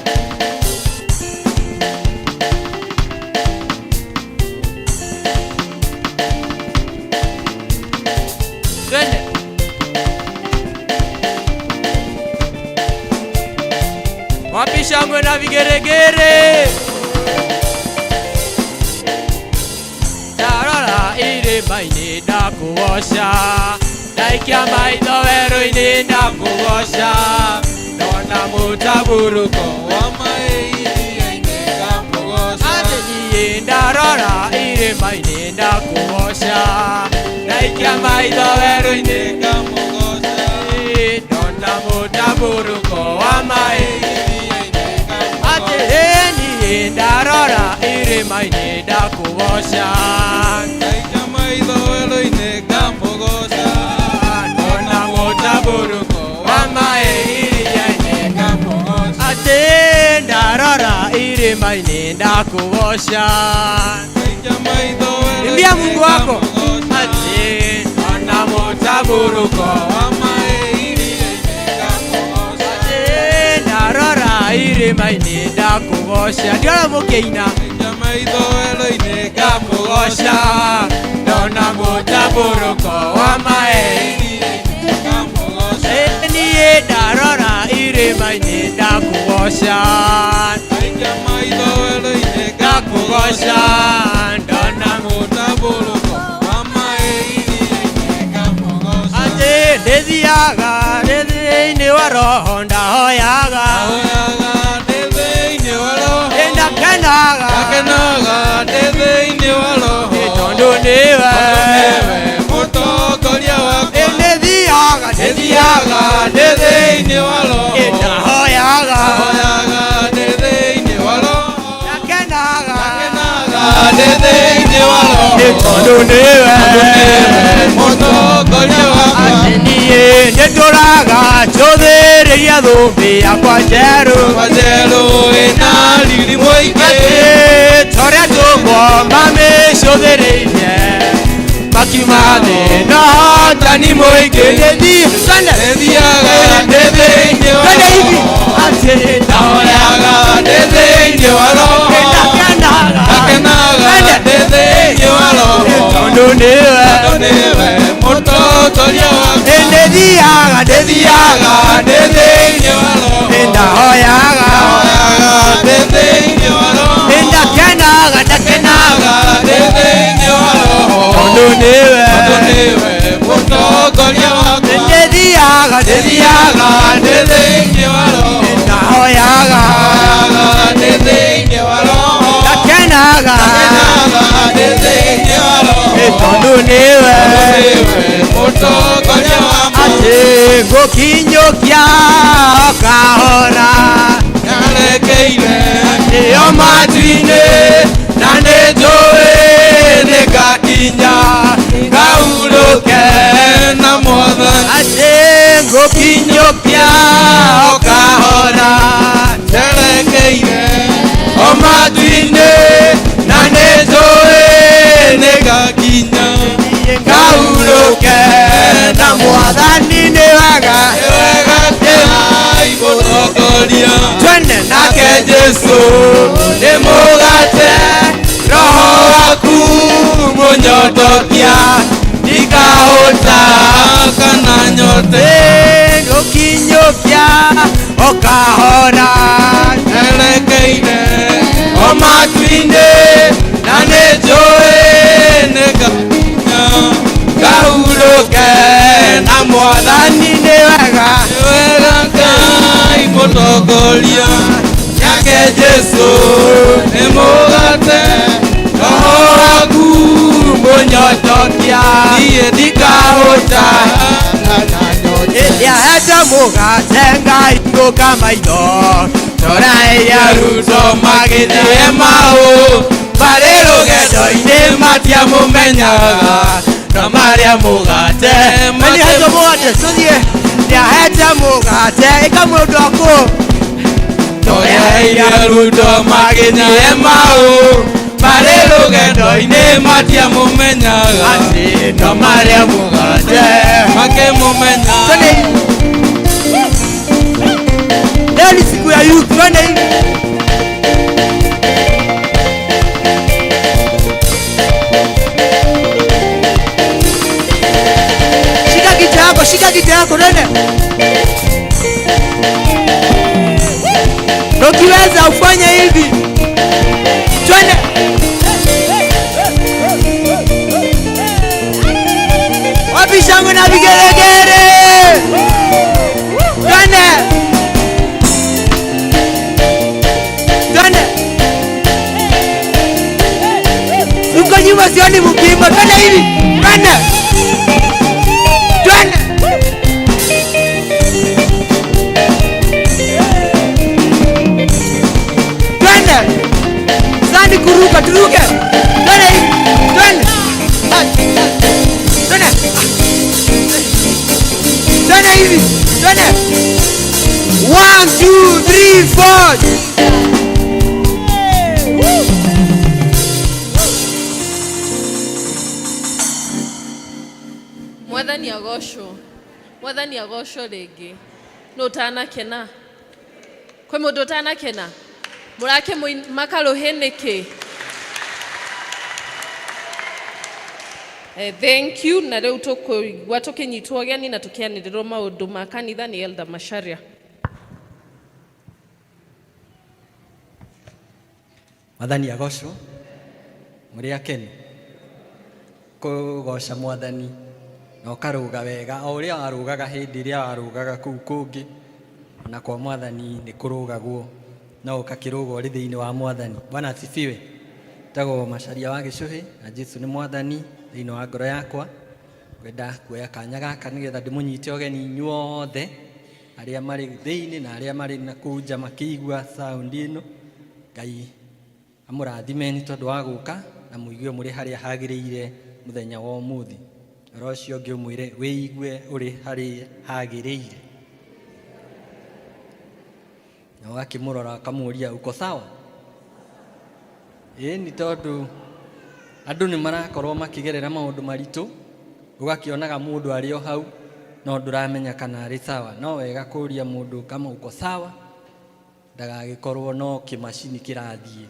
A: Twende. Wapi shangwe na vigeregere? Ndarora irĩma-inĩ ndakũgoca, ndaikia maitho werũ-inĩ ndakũgoca, ndona mũtambũrũko
G: wa maĩ iria-inĩ ngamũgoca.
A: Atĩ niĩ ndarora irĩma-inĩ ndakũgoca, ndaikia maitho werũ-inĩ
G: ngamũgoca,
A: ndona mũtambũrũko wa maĩ. Irĩma-inĩ ndakũgoca.
H: Ndaikia maitho werũ-inĩ ngamũgoca.
A: Ndona mũtambũrũko wa maĩ iria-inĩ
H: Ngamũgoca.
A: Atĩ ndarora irĩma-inĩ ndakũgoca.
H: Ndaikia maitho werũ-inĩ
A: Imbia Mungu wako.
H: ngamũgoca.
A: Atĩ ndona mũtambũrũko
H: Wa maĩ iria-inĩ ngamũgoca.
A: Atĩ ndarora irĩma-inĩ ndakũgoca. Ndiona mũkĩina.
H: Ndaikia maitho werũ-inĩ
A: Ndakũgoca.
H: ngamũgoca.
A: Ndona mũtambũrũko wa maĩ
H: Iria-inĩ ngamũgoca.
A: Niĩ ndarora irĩma-inĩ ndakũgoca.
H: Ndaikia maitho werũ-inĩ
A: Ndakũgoca. Ndona
H: mũtambũrũko wa maĩ iria-inĩ ngamũgoca.
A: Atĩ ndĩthiaga ndĩ thĩinĩ wa roho ndahoyaga.
H: Ndahoyaga ndĩ thĩinĩ wa roho.
A: Ndakenaga.
H: Ndakenaga ndĩ thĩinĩ wa roho.
A: Nĩ tondũ nĩwe.
H: Nĩwe mũtongoria wakwa.
A: Ndĩthiaga
H: Ndĩthiaga ndĩ thĩinĩ wa roho.
A: Ndahoyaga.
H: Ndahoyaga ndĩ thĩinĩ wa roho.
A: Ndakenaga.
H: Ndakenaga ndĩ thĩinĩ wa roho.
A: Nĩ tondũ nĩwe.
H: Nĩwe mũtongoria wakwa.
A: Atĩ niĩ nĩndũraga njũthĩrĩria thũmbĩ yakwa njerũ.
H: Yakwa njerũ ĩna riri mũingĩ.
A: Atĩ torĩa atũmwo mamĩcũthĩrĩirie makiuma thĩ na ũhotani mũingĩ. Ndĩthiĩ twende.
H: Ndĩthiaga ndĩ thĩinĩ wa
A: Twende hivi.
H: roho.
A: Atĩ
H: Ndahoyaga ndĩ thĩinĩ wa roho.
A: Ndakenaga.
H: Ndakenaga
A: Twende.
H: ndĩ thĩinĩ wa roho.
A: Nĩ tondũ nĩwe.
H: Tondũ nĩwe mũtongoria wakwa.
A: Ndĩthiaga
H: Ndĩthiaga ndĩ thĩinĩ wa roho.
A: Ndahoyaga.
H: Ndahoyaga ndĩ thĩinĩ wa roho.
A: Ndakenaga ndakenaga.
H: Ndakenaga ndĩ thĩinĩ wa roho.
A: Tondũ nĩwe.
H: Tondũ nĩwe mũtongoria wakwa.
A: Ndĩthiaga
H: Ndĩthiaga ndĩ thĩinĩ wa roho.
A: Ndahoyaga.
H: Ndahoyaga ndĩ thĩinĩ wa roho.
A: Ndakenaga.
H: Ndakenaga ndĩ thĩinĩ wa roho.
A: Nĩ tondũ nĩwe.
H: Tondũ nĩwe mũtongoria wakwa.
A: Atĩ ngũkinyũkia o kahora.
H: Nyarekeire
A: Ĩyo
H: matu-inĩ na nĩ njũĩ nĩngakinya ngahurũke na Mwathani.
A: Atĩ ngũkinyũkia o kahora.
H: Nyarekeire o matu-inĩ na nĩ njũĩ nĩngakinya
A: Ngahurũke na Mwathani nĩ wega.
H: Nĩ wega Ngai mũtongoria.
A: Twende
H: Nake Jesũ nĩ mũgate roho waku mũnyotokia ndikahũta kana nyote.
A: Ngũkinyũkia o kahora.
H: Erekeire o matu-inĩ na nĩ njũĩ nĩngakinya ngahurũke na Mwathani.
A: Nĩ wega.
H: Nĩ wega Ngai mũtongoria. Nake Jesũ nĩ mũgate roho waku
A: Mũnyotokia
H: niĩ ndikahũta kana nyote.
A: Ndĩahete mũgate ngahingũka maitho toraĩria
H: Arutwo magĩthiĩ Emau marĩ rũgendo-inĩ matiamũmenyaga no marĩa mũgate
A: Nĩahete mũgate tũthiĩ. Nĩahete mũgate ĩka mũndũ akũ.
H: Toraĩria arutwo magĩthiĩ Emau marĩ rũgendo-inĩ matiamũmenyaga
A: Atĩ no marĩa mũgate
H: makĩmũmenya.
A: Twende hivi. Leo ni siku ya youth, twende hivi. Shika kiti yako, shika kiti yako, twende. Na ukiweza ufanye hivi. Twende. Wapi shangwe na vigelegele? Twende. Twende. Uko nyuma sioni mkiimba. Twende hivi. Twende. Twende. Twende. Sasa ni kuruka.
G: For
D: Mwathani agocwo. Mwathani agocwo rĩngĩ. Nũ ũtanakena? Kwĩ mũndũ ũtanakena? Mũrake makarũhĩ nĩkĩ? Thank you. Na rĩu tũkũigua tũkĩnyitwo ũgeni na tũkĩanĩrĩrwo maũndũ ma kanitha nĩ Elder Macharia.
I: Mwathani agocwo. Mũrĩ akenu kũgoca mwathani na ũkarũga wega o ũrĩa warũgaga hĩndĩ ĩrĩa warũgaga kũu kũngĩ, ona kwa mwathani nĩ kũrũgagwo, no ũgakĩrũga ũrĩ thĩinĩ wa mwathani. Bwana asifiwe. Tagwo Macharia wa Gĩcũhĩ na Jesu nĩ mwathani thĩinĩ wa ngoro yakwa. Ngwenda kuoya kanya gaka nĩgetha ndĩmũnyite ũgeni inyuothe arĩa marĩ thĩinĩ na arĩa marĩ na kũu nja makĩigua sound ĩno. Ngai amũrathime nĩ tondũ wa gũka na mũigue mũrĩ harĩa hagĩrĩire mũthenya wa ũmũthĩ. Ũhoro ũcio ũngĩ ũmwĩre wĩigue ũrĩ harĩa hagĩrĩire. Na ũgakĩmũrora ũkamũria uko sawa? Ĩĩ nĩ tondũ andũ nĩ marakorwo makĩgerera maũndũ maritũ, ũgakĩonaga mũndũ arĩ o hau no ndũramenya kana arĩ sawa. No wega kũria mũndũ kama uko sawa, ndagagĩkorwo no kĩmacini kĩrathiĩ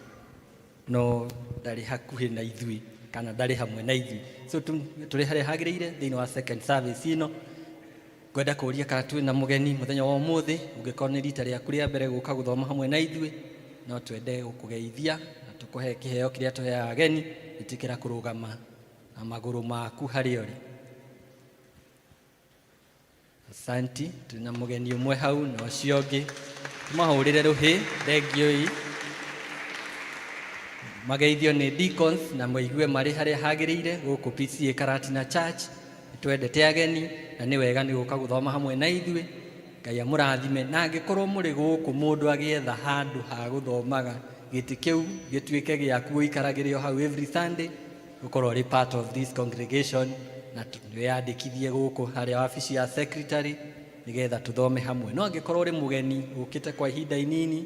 I: no ndarĩ hakuhĩ na ithuĩ kana ndarĩ hamwe na ithuĩ. So tũrĩ harĩa hagĩrĩire thĩinĩ wa second service ĩno. Ngwenda kũria kana twĩ na mũgeni mũthenya wa ũmũthĩ, ũngĩkorwo nĩ rita rĩaku rĩa mbere gũka gũthoma hamwe na ithuĩ, no twende gũkũgeithia na tũkũhe kĩheo kĩrĩa tũheaga ageni. Ĩtĩkĩra kũrũgama na magũrũ maku harĩa ũrĩ. Asanti, twĩna mũgeni ũmwe hau na ũcio ũngĩ. Tũmahũrĩre rũhĩ, thengiũi. Mageithio nĩ deacons na mũigue marĩ harĩa hagĩrĩire gũkũ PCA Karatina Church. Twendete ageni na nĩ wega nĩ gũka gũthoma hamwe na ithuĩ. Ngai amũrathime. Na angĩkorwo mũrĩ gũkũ mũndũ agĩetha handũ ha gũthomaga, gĩtĩ kĩu gĩtuĩke gĩaku ũikaragĩre o hau every Sunday, ũkorwo ũrĩ part of this congregation na wĩyandĩkithie gũkũ harĩa wabici ya secretary nĩgetha tũthome hamwe. No angĩkorwo ũrĩ mũgeni ũkĩte kwa ihinda inini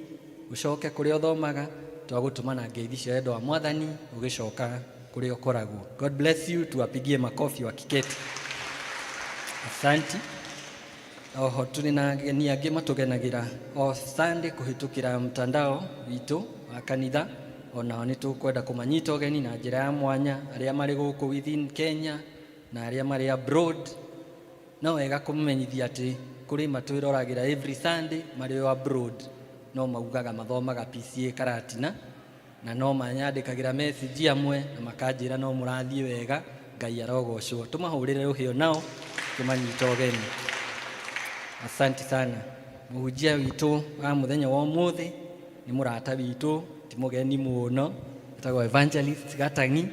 I: ũcoke kũrĩa ũthomaga, twagũtũma na ngeithi cia wendo wa mwathani ũgĩcoka kũrĩa ũkoragwo. God bless you. Tuwapigie makofi wakiketi. Asanti. Oho tũrĩ na ageni angĩ matũgenagĩra o Sunday kũhĩtũkĩra mtandao witũ wa kanitha. Onao nĩ tũkwenda kũmanyita ũgeni na njĩra ya mwanya, arĩa marĩ gũkũ within Kenya na arĩa marĩ abroad. No wega kũmenyithia atĩ kũrĩ matwĩroragĩra every Sunday marĩ o abroad, no maugaga mathomaga PCA Karatina na no manyandĩkagĩra message amwe na makanjĩra no mũrathiĩ wega, Ngai arogocwo. Tũmahũrĩre rũhĩ nao tũmanyita ũgeni. Asante sana. Mũhunjia witũ wa mũthenya wa ũmũthĩ nĩ mũrata witũ, ti mũgeni mũno, etagwo Evangelist Gatang'i,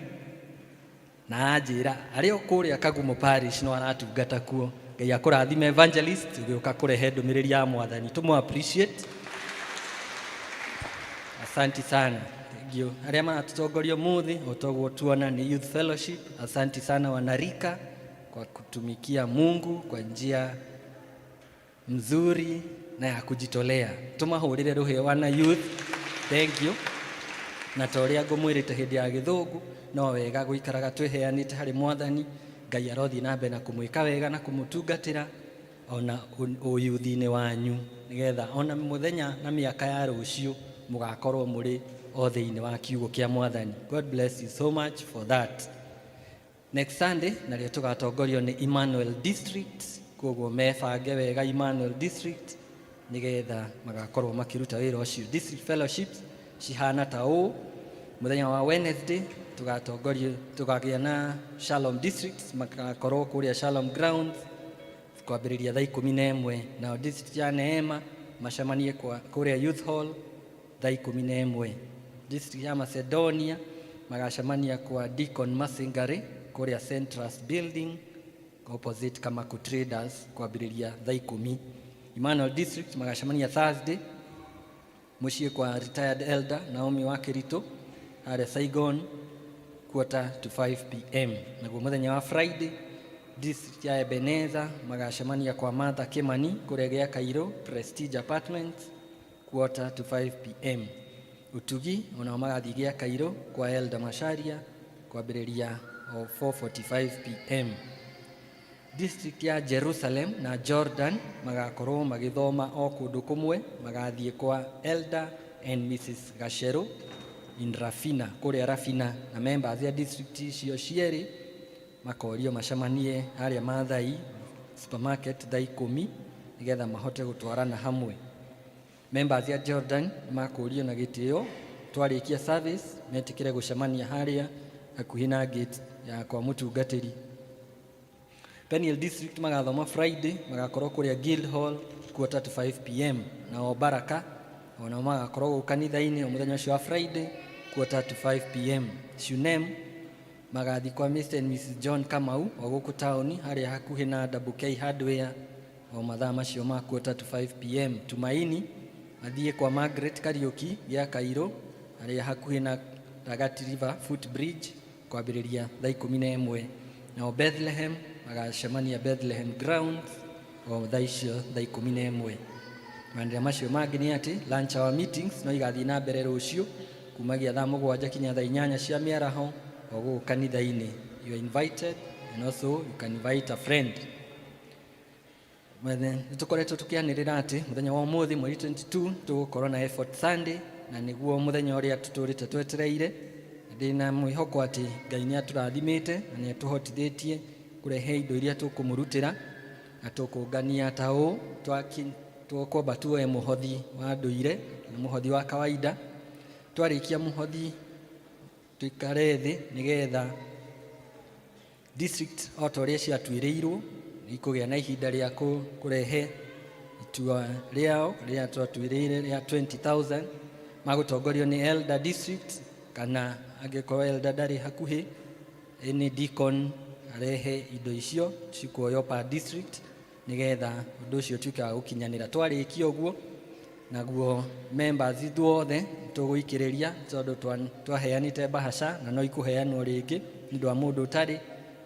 I: na anjĩra arĩ o kũrĩa Kagumo Parish no aratungata kuo. Ngai akũrathime Evangelist, ũgĩũka kũrehe ndũmĩrĩri ya mwathani. Tũmũ appreciate. Asante sana. Thank you. Arĩa maratũtongoria ũmũthĩ o toguo tuona nĩ Youth Fellowship. Asante sana wanarika kwa kutumikia Mungu kwa njia mzuri na ya kujitolea. Tũmahũrĩre rũhĩ wana youth. Thank you. Na ta ũrĩa ngũmwĩrĩte hĩndĩ ya gĩthũngũ, no wega gũikaraga twĩheanĩte harĩ mwathani. Ngai arothiĩ na mbere na kũmwĩka wega na kũmũtungatĩra ona ũyuthi-inĩ wanyu, nĩgetha ona mũthenya na mĩaka ya rũciũ mũgakorwo mũrĩ o thĩinĩ wa kiugo kĩa mwathani. God bless you so much for that. Next Sunday narĩo tũgatongorio nĩ Emmanuel District, koguo mebange wega Emmanuel District nĩgetha magakorwo makĩruta wĩra ũcio. District fellowships cihana ta ũũ: mũthenya wa Wednesday tũgatongorio tũkagĩa na Shalom District, magakorwo kũrĩa Shalom Grounds kwambĩrĩria thaa 11. Nao district ya Neema macemanie kũrĩa Youth Hall thaa 11. District ya Macedonia magacemania kwa Deacon Masingari kũrĩa Centrus Building opposite Kamaku Traders kwambĩrĩria thaa 10. Emmanuel District magacemania Thursday mũciĩ kwa retired elder Naomi wa Kĩritũ harĩa Saigon 4:45 p.m. Naguo mũthenya wa Friday, district ya Ebenezer magacemania kwa Martha Kimani kũrĩa gĩa Cairo Prestige Apartments. quarter to 5 pm. Utugi onao magathiĩ gĩa Kairũ kwa Elder Macharia kwambĩrĩria o 4:45 pm. District ya Jerusalem na Jordan magakorwo magĩthoma o kũndũ kũmwe, magathiĩ kwa Elder and Mrs Gacheru in Rafina, kũrĩa Rafina, na members ya district icio cierĩ makorio macemanie harĩa Maathai supermarket thaa 10 nĩgetha mahote gũtwarana hamwe. Members ya Jordan makũrio na gĩtĩo twarĩkia service metĩkĩre gũcemania harĩa hakuhĩ na gate ya kwa mũtungatĩri. Peniel District magathoma Friday, magakorwo kũrĩa Guild Hall quarter to 5 pm. Nao Baraka onao magakorwo gũkũ kanitha-inĩ o mũthenya ũcio wa Friday quarter to 5 pm. Shunem magathiĩ kwa Mr and Mrs John Kamau o gũkũ taũni harĩa hakuhĩ na Double K Hardware o mathaa macio ma quarter to 5 pm. Tumaini mathiĩ kwa Margaret Kariuki gĩa Kairũ harĩa hakuhĩ na Ragati River Footbridge kwambĩrĩria thaa 11. Nao Bethlehem magacemania Bethlehem Grounds o thaa icio thaa 11. Maendeleo macio mangĩ nĩ atĩ lunch hour meetings no igathiĩ na mbere rũciũ kumagia thaa 7 kinya thaa 8 cia mĩaraho o gũkũ kanitha-inĩ. You are invited and also you can invite a friend. Nĩ tũkoretwo tũkĩanĩrĩra atĩ mũthenya wa ũmũthĩ mweri 22 tũgũkorwo na Effort Sunday, na nĩguo mũthenya ũrĩa tũtũrĩte twetereire. Ndĩna mwĩhoko atĩ Ngai nĩ atũrathimĩte na nĩ atũhotithĩtie kũrehe indo iria tũkũmũrutĩra, na tũkũngania ta ũũ tũkwamba tuoe mũhothi wa ndũire na mũhothi wa kawaida. Twarĩkia mũhothi tũikare thĩ nĩgetha district o ta ũrĩa ciatuĩrĩirwo ikũgĩa na ihinda rĩa kũrehe itua rĩao rĩrĩa twatuĩrĩire rĩa 20,000, magũtongorio nĩ elder district, kana angĩkorwo elder ndarĩ hakuhĩ nĩ deacon arehe indo icio cikuoywo per district nĩgetha ũndũ ũcio ũtuĩke wa gũkinyanĩra. Twarĩkia ũguo naguo members ithuothe tũgũikĩrĩria tondũ twaheanĩte bahasha na no ikũheanwo rĩngĩ nĩ ũndũ wa mũndũ ũtarĩ,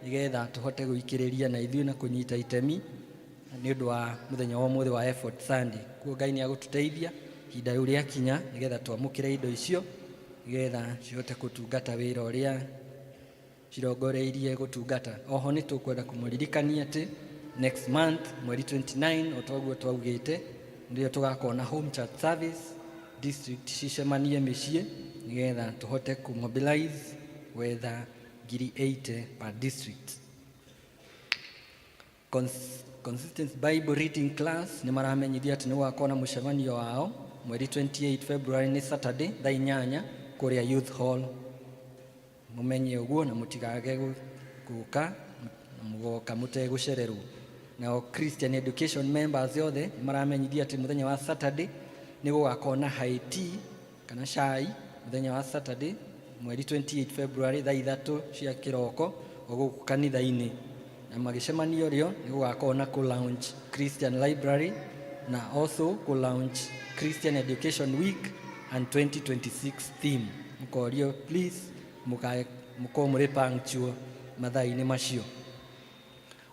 I: nĩgetha tũhote gũikĩrĩria na ithuĩ na kũnyita itemi nĩ ũndũ wa mũthenya wa ũmũthĩ wa Effort Sunday. Kuo Ngai nĩ agũtũteithia ihinda rĩu rĩakinya nĩgetha twamũkĩre indo icio nĩgetha cihote gũtungata wĩra ũrĩa cirongoreirie gũtungata. Oho nĩ tũkwenda kũmũririkania atĩ next month mweri 29 o toguo twaugĩte nĩrĩo tũgakorwo na home church service, district cicemanie mĩciĩ nĩgetha tũhote kũmobilize gwetha ngiri 80 per district. Consistent Bible reading class nĩ maramenyithia atĩ nĩ gũgakorwo na mũcemanio wao mweri 28 February, nĩ Saturday thaa 8 kũrĩa Youth Hall. Mũmenye ũguo na mũtigage gũka mũgoka mũtegũcererwo. Nao Christian Education members othe nĩ maramenyithia atĩ mũthenya wa Saturday nĩ gũgakorwo na high tea kana cai mũthenya wa Saturday mweri 28 February thaa 3 cia kĩroko o gũkũ kanitha-inĩ. Na magĩcemanio rĩo nĩ gũgakorwo na kũ launch Christian Library na also kũ launch Christian Education Week and 2026 theme. Mũkorio please mũkorwo mũrĩ punctual mathaa-inĩ macio.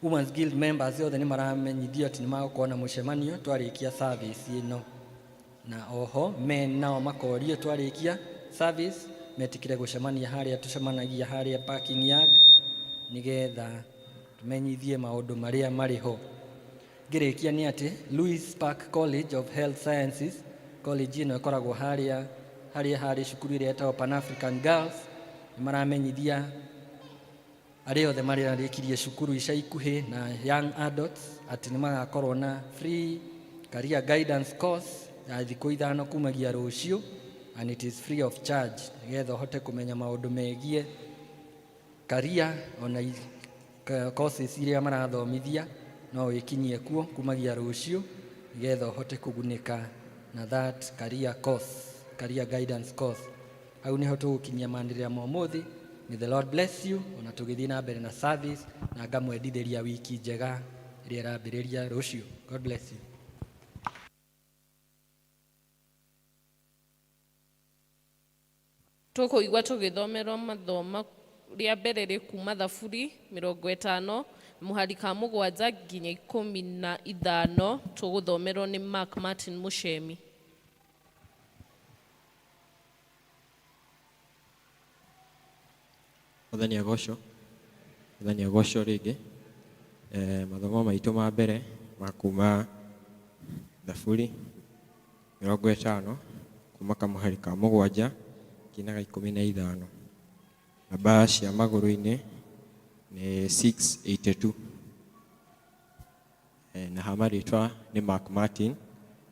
I: Women's Guild members othe nĩ maramenyithio atĩ nĩ magũkorwo na mũcemanio twarĩkia service ĩno. Na oho men nao makorio twarĩkia service metĩkĩre gũcemania harĩa tũcemanagia harĩa parking yard nĩgetha tũmenyithie maũndũ marĩa marĩ ho. Ngĩrĩkia nĩ atĩ Louis Park College of Health Sciences, college ĩno ĩkoragwo harĩa harĩa harĩ cukuru ĩrĩa ĩtagwo Pan African Girls, nĩ maramenyithia arĩa othe mararĩkirie cukuru ica ikuhĩ na young adults atĩ nĩ magakorwo na free career guidance course ya thikũ 5 kumagia rũciũ, and it is free of charge, nĩgetha ũhote kũmenya maũndũ megiĩ career ona courses iria marathomithia, no wĩkinyie kuo kumagia rũciũ nĩgetha ũhote kũgunĩka na that career course, career guidance course. Hau nĩho tũgũkinyia manĩrĩra ma ũmũthĩ. May the Lord bless you ona tũgĩthiĩ na mbere na service, na ngamwendithĩria wiki njega ĩrĩa ĩrambĩrĩria rũciũ. God bless you.
D: Tũkũigua tũgĩthomerwo mathoma rĩa mbere rĩ kuma Thaburi 50 mũhari ka 7 nginya 15, tũgũthomerwo nĩ Mark Martin Muchemi.
A: Mwathani agocwo. Mwathani agocwo rĩngĩ. Mathomo maitũ ma mbere ma kuma Thaburi 50 kuma kamũhari ka 7 nginya ga 15. Namba cia magũrũ-inĩ nĩ 682. Na ha marĩtwa nĩ Mark Martin,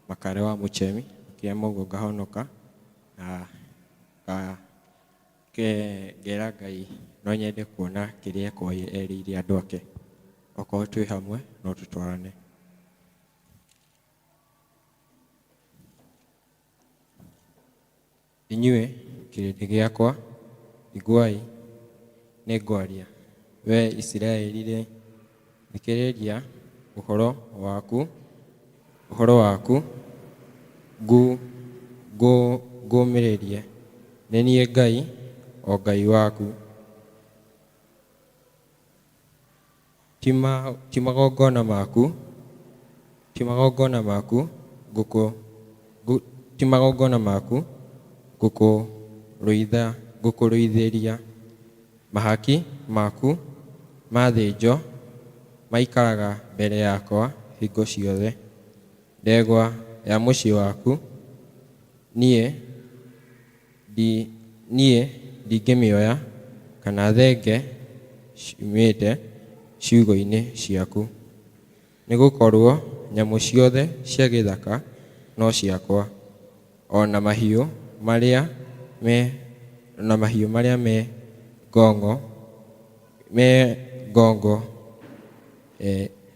A: Makare wa Mũchemi, kĩa Mũguo ngahonoka na ngera Ngai no nyende kuona kĩrĩa erĩire andũ ake. Okorwo twĩ hamwe no tũtwarane. Inyuĩ kĩrĩndĩ gĩakwa, iguai, nĩngwaria; wee Isiraeli-rĩ, thikĩrĩria ũhoro waku ngũũmĩrĩrie. Nĩ niĩ Ngai, o Ngai waku. Ti magongona maku, ti magongona maku ti magongona maku ngũkũrũithĩria, mahaki maku mathĩnjo maikaraga mbere yakwa hingo ciothe. Ndegwa ya mũciĩ waku niĩ ndingĩmĩoya, kana thenge ciumĩte ciugũ-inĩ ciaku, nĩgũkorwo nyamũ ciothe cia gĩthaka no ciakwa, o na mahiũ marĩa me ngongo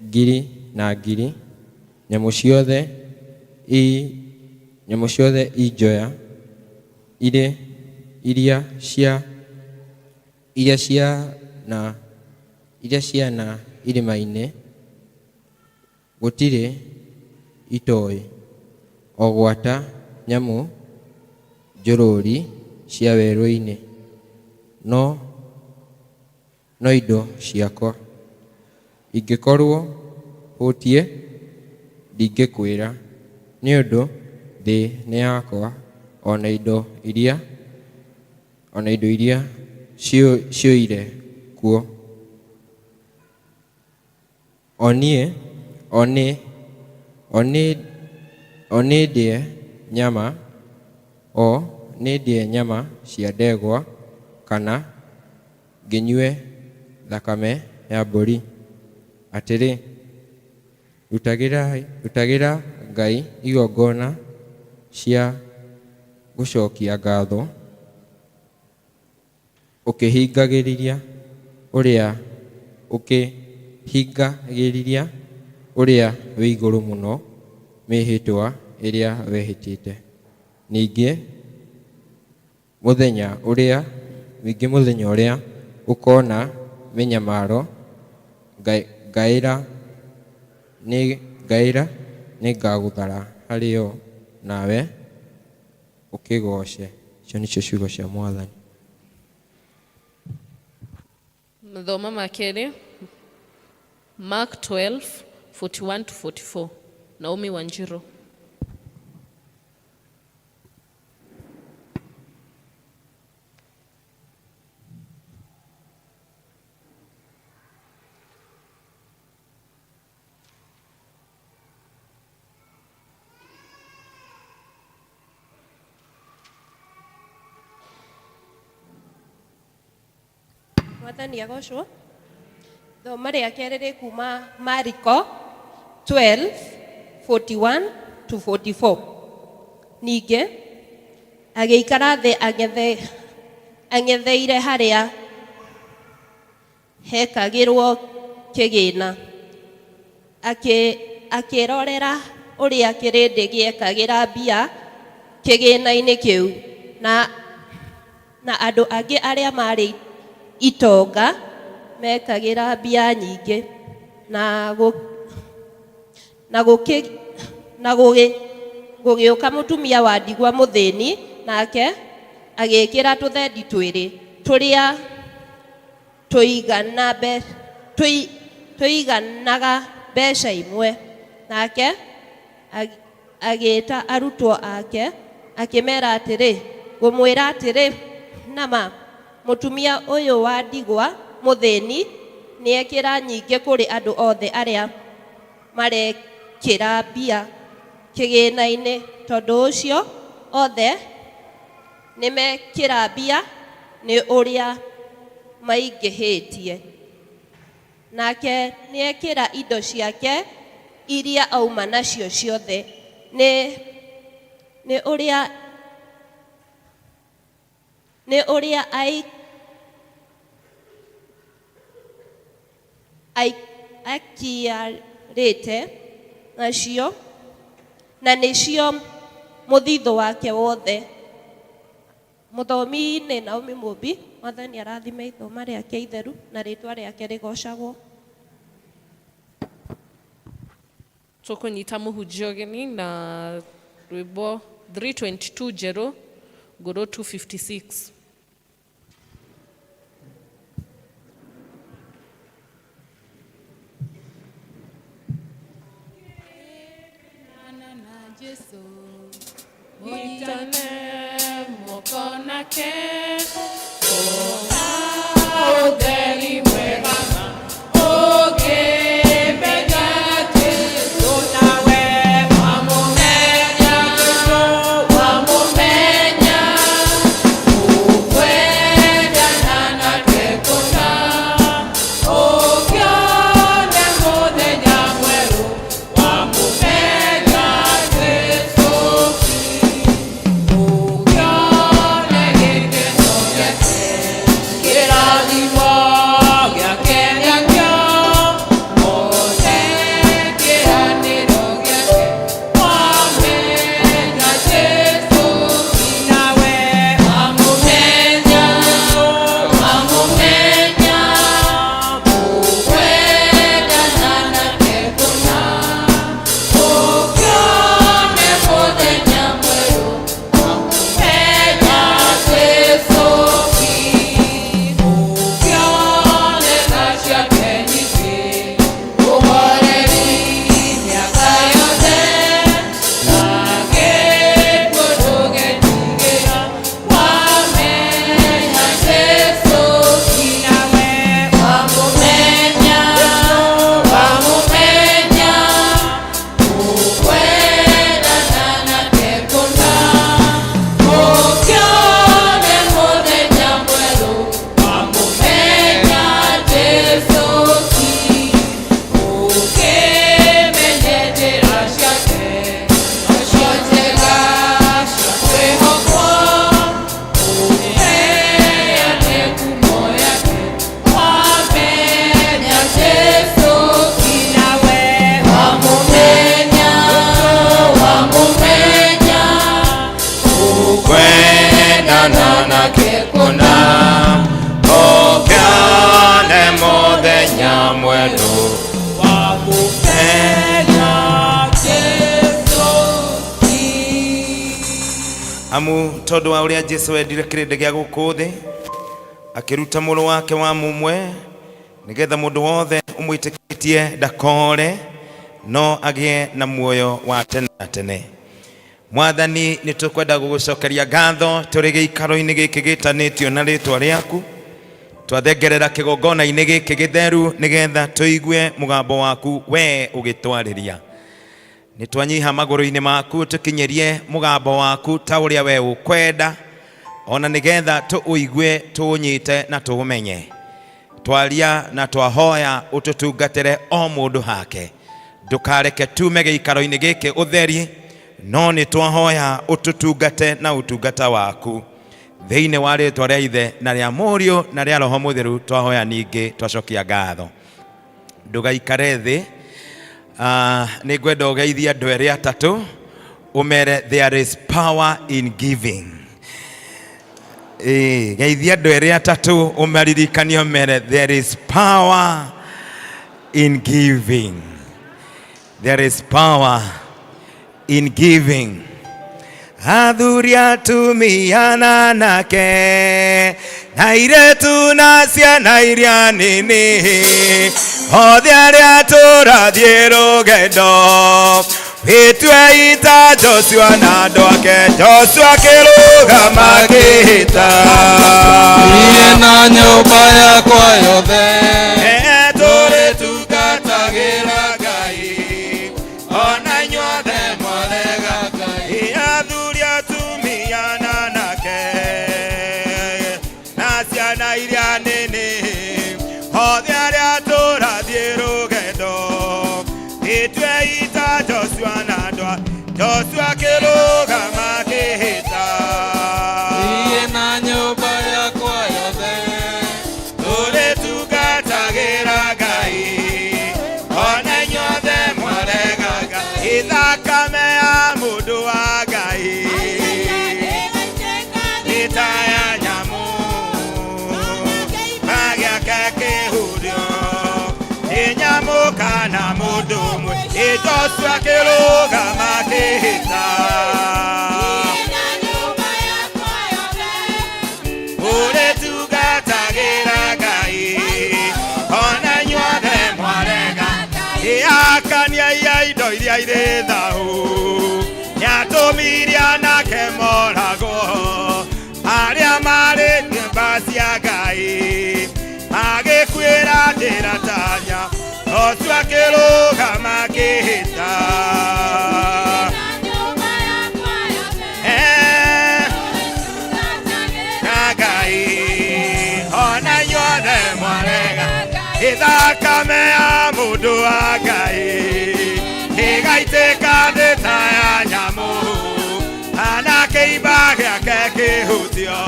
A: ngiri na ngiri, nyamũ ciothe i njoya iria cia na irĩma-inĩ, gũtirĩ itoĩ, o gwata nyamũ njũrũri cia werũ-inĩ, no indo ciakwa. Ingĩkorwo hũtiĩ, ndingĩkwĩra, nĩ ũndũ thĩ nĩ yakwa, o na indo iria ciũire kuo. O niĩ ndĩe nyama cia ndegwa, kana ngĩnyue thakame ya mbũri? Atĩrĩ, rutagĩra Ngai igongona cia gũcokia ngatho, ũkĩhingagĩria ũrĩa wĩ igũrũ mũno mĩĩhĩtwa ĩrĩa wehĩtĩte. Ningĩ mũthenya ũrĩa ũkoona mĩnyamaro, ngaĩra nĩngagũthara harĩ yo, nawe ũkĩgooce. Icio nĩcio ciugo cia Mwathani.
D: Mathomo ma kerĩ, Mark 12:41-44. Naomi Wanjiru.
J: Mwathani agocwo. Thoma rĩa kerĩ rĩ kuma Mariko 12:41-44. Ningĩ agĩikara thĩ ang'etheire harĩa hekagĩrwo kĩgĩna, akĩrorera ũrĩa kĩrĩndĩ gĩekagĩra mbia kĩgĩna-inĩ kĩu, na andũ angĩ arĩa marĩ itonga mekagĩra mbia nyingĩ, na gũgĩũka mũtumia wa ndigwa mũthĩni, nake agĩĩkĩra tũthendi twĩrĩ tũrĩa tũiganaga mbeca imwe. Nake agĩĩta arutwo ake akĩmera atĩrĩ, ngũmwĩra atĩrĩ, nama Mũtumia ũyũ wa ndigwa mũthĩni nĩekĩra nyingĩ kũrĩ andũ othe arĩa marekĩra mbia kĩgĩna-inĩ, tondũ ũcio othe nĩmekĩra mbia nĩ ũrĩa maingĩhĩtie. Nake nĩekĩra indo ciake iria auma nacio ciothe nĩ nĩ ũrĩa nĩ ũrĩa ai ai akiarĩte nacio na nĩcio mũthithũ wake wothe. Mũthomi nĩ Naomi Mũmbi. Mwathani arathime ithoma rĩake itheru na rĩtwa rĩake rĩgocagwo.
D: Tũkũnyita mũhunjia ũgeni na rwĩmbo 322 njerũ ngũrũ 256.
F: Jesu
D: Mũnyitane moko nake ũtheri mwega ũngĩmenya Jesu nawe wamũmenya Jesu wamũmenya ũkwendana nake kũna ũkĩone mũthenya mwerũ wamũmenya Jesu ũkĩone gĩkeno gĩake kĩrathimo gĩake nĩakĩo one kĩranĩro gĩake wamenya Jesu nawe wamũmenya wamũmenya ũkwendana nake kũna ũkĩone mũthenya mwerũ wamũmenya Jesu ũkĩone tha ciake nyingĩ ũhoreri mĩaka yothe na gĩkuũ ndũgetigĩra wamenya Jesu nawe wamũmenya wamũmenya ũkwendana nake kũna ũkĩone mũthenya mwerũ wamũmenya Jesu ũkĩmenye njĩra ciake nocio njega cia kwĩhokwo ũheane ngumo yake wamenya Jesu nawe wamũmenya wamũmenya
H: Kwendana nake kũna ũkĩone mũthenya mwerũ
G: wamũmenya Jesu
K: Amu tondũ wa ũrĩa Jesu endire kĩrĩndĩ gĩa gũkũ thĩ, akĩruta mũrũ wake wa mũmwe, nĩgetha mũndũ wothe ũmwĩtĩkĩtie ndakore, no agĩe na muoyo wa tene na tene. Mwathani, nĩ tũkwenda gũgũcokeria ngatho tũrĩ gĩikaro-inĩ gĩkĩ gĩtanĩtio na rĩtwa rĩaku. Twathengerera kĩgongona-inĩ gĩkĩ gĩtheru nĩgetha tũigue mũgambo waku we ũgĩtwarĩria. Nĩ twanyiha magũrũ-inĩ maku tũkinyĩrie mũgambo waku ta ũrĩa we ũkwenda, ona nĩgetha tũũigue, tũũnyite na tũũmenye. Twaria na twahoya ũtũtungatĩre o mũndũ hake. Ndũkareke tume gĩikaro-inĩ gĩkĩ ũtheri, no nĩ twahoya ũtũtungate na ũtungata waku. Thĩinĩ wa rĩtwa rĩa Ithe na rĩa Mũriũ na rĩa Roho Mũtheru twahoya ningĩ twacokia ngatho. Ndũgaikare thĩ. Nĩ ngwenda ũgeithie andũ erĩ atatũ ũmere there is power in giving. Ĩĩ, geithia andũ erĩ atatũ ũmaririkanie ũmere there is power in giving. There is power in giving. Athuri atumia na anake na airĩtu na ciana iria nini othe arĩa tũrathiĩ rũgendo. Wĩtu
H: Gĩtue ita Joshua na andũ ake Joshua akĩrũgama akĩhĩta
L: Niĩ na nyũmba yakwa yothe
H: tũrĩtungatagĩra Ngai ona inyuothe mwarega Ngai athuri atumia na anake na ciana iria nini othe arĩa tũrathiĩ rũgendo gĩtue ita Joshua na andũ a Joshua akĩrũgama akĩhĩta
L: Niĩ na nyũmba yakwa yothe
H: tũrĩtungatagĩra Ngai ona inyuothe mwarega Ngai thakame ya mũndũ wa Ngai nĩ ta ya nyamũ magĩake kĩhurio nĩ nyamũ kana mũndũ ũmwe ĩ Joshua akĩrũgama akĩhĩta ũrĩtungatagĩra Ngai ona inyuothe mwarega ĩakania ia indo iria irĩ thahu nĩatũmire anake moragwo arĩa marĩ nyũmba cia Ngai magĩkuĩra njĩra tanya Joshua akĩrũgama akĩhĩta na Ngai ona inyuothe mwarega ithakame ya mũndũ wa Ngai ĩgaitĩka thĩ ta ya nyamũ kana kĩimba gĩake kĩhutio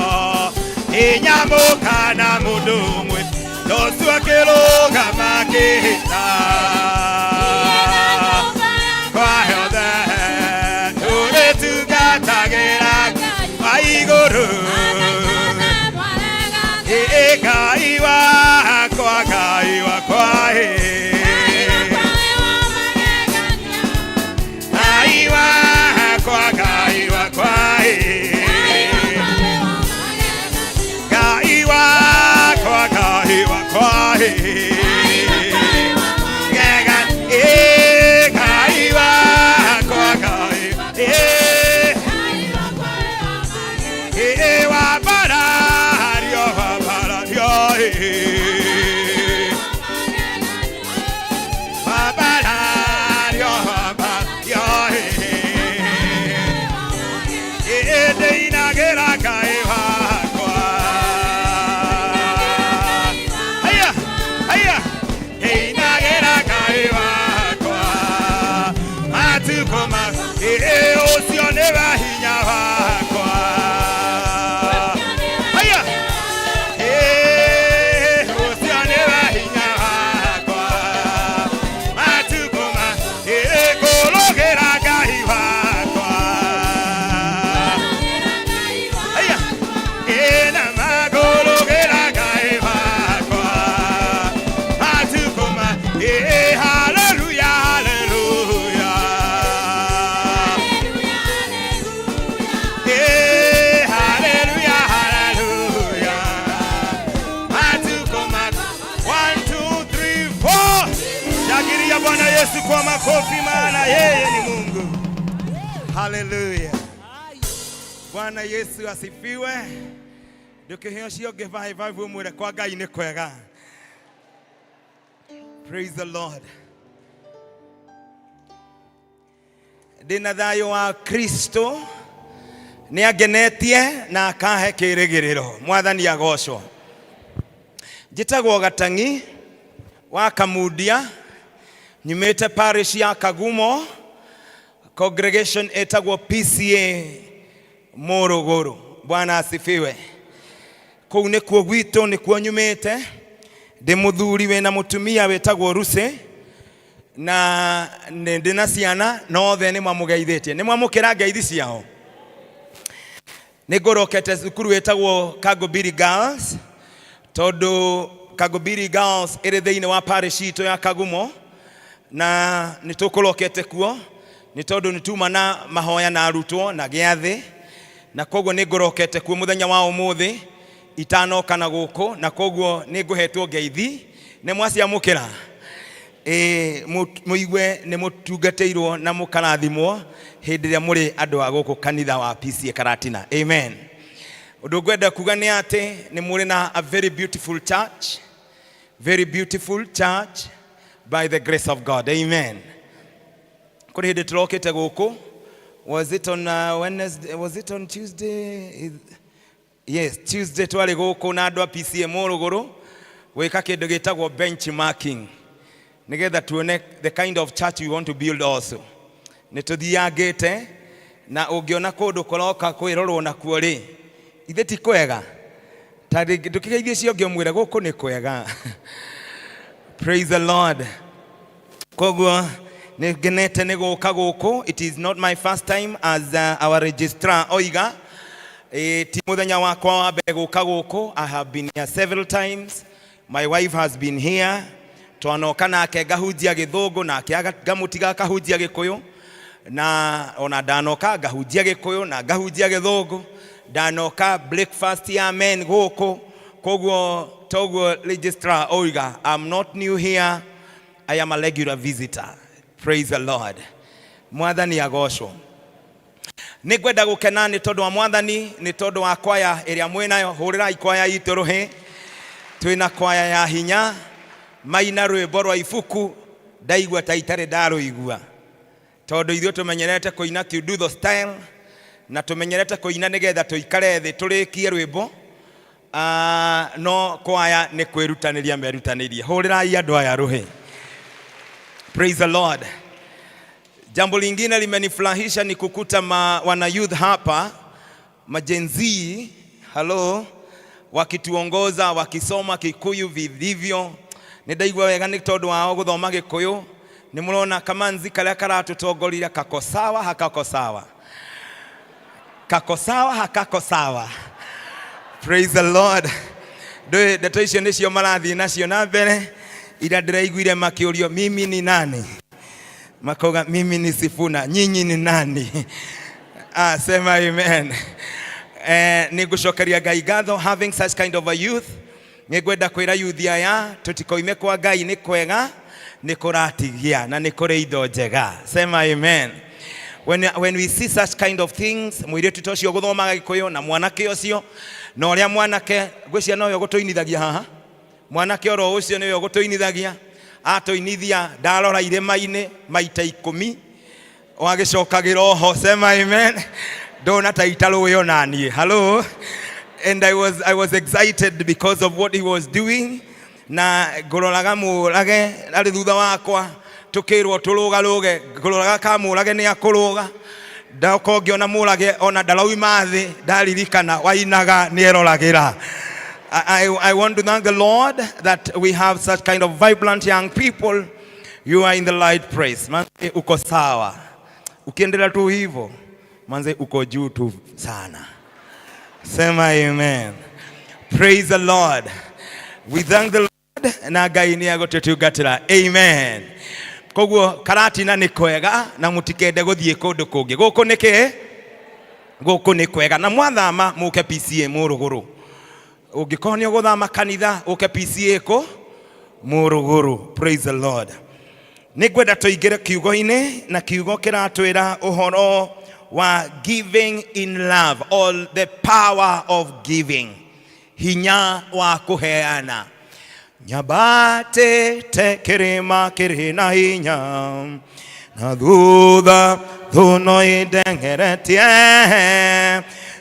H: nĩ nyamũ kana mũndũ ũmwe Joshua akĩrũgama akĩhĩta kwa yothe tũrĩtungatagĩra wa igũrũ Ĩ Ngai wakwa Ngai wakwa ĩ Ngai wakwa Ngai wakwa ĩ Ngai wakwa Ngai wakwa ĩ Gega ĩ Ngai wakwa Ngai ĩ Ĩ wambarario wambarario ĩ Wambarario wambarario ĩ Ĩ ndĩinagĩra Ngai wakwa Haya haya ndĩinagĩra Ngai wakwa matukũ ma ĩ ũcio nĩwe hinya wakwa Haya ĩ ũcio nĩwe hinya wakwa matukũ ma ĩ ngũrũgĩra Ngai wakwa Haya ĩ na magũrũgĩra Ngai wakwa matukũ ma ĩ haleluya haleluya Eh, hallelujah, hallelujah. Matukũ ma 1 2 3 4. Shangilia Bwana Yesu kwa makofi, maana yeye ni Mungu. Haleluya. Bwana Yesu asifiwe. Ndũkĩhe ũcio ũngĩ five five ũmwĩre kwa Ngai nĩ kwega. Praise the Lord. Ndĩna thayũ wa Kristo nĩ angenetie na akahe kĩrĩgĩrĩro. Mwathani agocwo. Njĩtagwo Gatang'i wa Kamundia, nyumĩte parish ya Kagumo, congregation ĩtagwo PCA Mũrũgũrũ. Bwana asifiwe. Kũu nĩkuo gwitũ, nĩkuo nyumĩte. Ndĩ mũthuri wĩna mũtumia wĩtagwo Lucy na nĩ ndĩ na ciana na othe nĩ mamũgeithĩtie. Nĩ mwamũkĩra ngeithi ciao? Nĩ ngũrokete cukuru ĩtagwo Kangũbiri Girls tondũ Kangũbiri Girls ĩrĩ thĩinĩ wa parish itũ ya Kagumo na nĩ tũkũrokete kuo nĩ tondũ nĩ tuma na mahoya na arutwo na gĩathĩ na koguo nĩ ngũrokete kuo mũthenya wa ũmũthĩ itanoka na gũkũ na koguo nĩ ngũhetwo ngeithi. Nĩ mwaciamũkĩra? Ĩĩ, mũigue nĩ mũtungatĩirwo na mũkarathimwo hĩndĩ ĩrĩa mũrĩ andũ a gũkũ kanitha wa PCA Karatina. Amen. Ũndũ ngwenda kuga nĩ atĩ nĩ mũrĩ na a very beautiful church, very beautiful church by the grace of God. Amen. Kũrĩ hĩndĩ tũrokĩte gũkũ, was it on Wednesday, was it on Tuesday? Yes, Tuesday twarĩ gũkũ na andũ a PCA Mũrũgũrũ gwĩka kĩndũ gĩtagwo benchmarking nĩgetha tuone the kind of church we want to build also. Nĩ tũthiangĩte na ũngĩona kũndũ kũroka kwĩrorwo nakuo rĩ, ithe ti kwega? Ta rĩngĩ ndũkĩgeithie ũcio ũngĩ ũmwĩre gũkũ nĩ kwega. Praise the Lord. Koguo nĩ ngenete nĩ gũka gũkũ. It is not my first time, as our registrar oiga. Ti mũthenya wakwa wa mbere gũka gũkũ. I have been here several times. My wife has been here. Twanoka nake ngahunjia gĩthũngũ, nake ngamũtiga akahunjia gĩkũyũ, na ona ndanoka ngahunjia gĩkũyũ na ngahunjia gĩthũngũ. Ndanoka breakfast ya men gũkũ. Koguo toguo registrar oiga, I'm not new here. I am a regular visitor. Praise the Lord. Mwathani agocwo. Nĩ ngwenda gũkena nĩ tondũ wa Mwathani, nĩ tondũ wa kwaya ĩrĩa mwĩnayo. Hũrĩrai kwaya itũ rũhĩ. Twĩna kwaya ya hinya, maina rwĩmbo rwa ibuku, ndaigua ta itarĩ ndarũigua. Tondũ ithuĩ tũmenyerete kũina Kiundutho style, na tũmenyerete kũina nĩgetha tũikare thĩ tũrĩkie rwĩmbo. No kwaya nĩ kwĩrutanĩria merutanĩirie. Hũrĩrai andũ aya rũhĩ. Praise the Lord. Jambo lingine limenifurahisha ni kukuta wana youth hapa, ma-Gen Z, hello, wakituongoza wakisoma Kikuyu vilivyo. Nĩ ndaigua wega nĩ tondũ wao gũthoma Gĩkũyũ. Nĩ mũrona kamanzi karĩa karatũtongoria kako sawa hakako sawa. Kako sawa hakako sawa. Praise the Lord. Ndũĩ ndeto icio nĩcio marathiĩ nacio na mbere, ira ndĩraiguire makĩũrio mimi ni nani, makauga mimi ni Sifuna, nyinyi ni nani? Ah, sema amen. Nĩ ngũcokeria Ngai ngatho having such kind of a youth. Nĩ ngwenda kwĩra youth aya tũtikoime kwa Ngai, nĩ kwega, nĩ kũratigia na nĩ kũrĩ indo njega. Sema amen. When we see such kind of things, mũirĩtu ta ũcio gũthomaga Gĩkũyũ na mwanake ũcio, na ũrĩa mwanake ngwĩciria nowe ũgũtũinithagia haha, mwanake oro ũcio nĩwe ũgũtũinithagia, atũinithia ndarora irĩma-inĩ maita 10 wagĩcokagĩra oho. Sema amen. Ndona ta itarũĩ ona niĩ. Hello. And I was excited because of what he was doing, na ngũroraga mũrage arĩ thutha wakwa, tũkĩrwo tũrũgarũge, ngũroraga ka mũrage nĩ akũrũga, ndoka ngĩona mũrage ona ndarauma thĩ, ndaririkana wainaga nĩ eroragĩra. I want to thank the Lord that we have such kind of vibrant young people. You are in the right place. Manze uko sawa. Ukiendelea tu hivyo, manze uko juu tu sana. Sema amen. Praise the Lord. We thank the Lord na Ngai nĩ agũtũtungatĩra. Amen. Koguo Karatina nĩ kwega na mũtikende gũthiĩ kũndũ kũngĩ. Gũkũ nĩ kĩ? Gũkũ nĩ kwega na mwathama mũke PCA Mũrũgũrũ. Ũngĩkorwo nĩ ũgũthama kanitha ũke PCA kũ? Mũrũgũrũ. Praise the Lord. Nĩ ngwenda tũingĩre kiugo-inĩ, na kiugo kĩratwĩra ũhoro wa giving in love or the power of giving, hinya wa kũheana. Nyambatĩte kĩrĩma kĩrĩ na hinya, na thutha thuno indengeretie,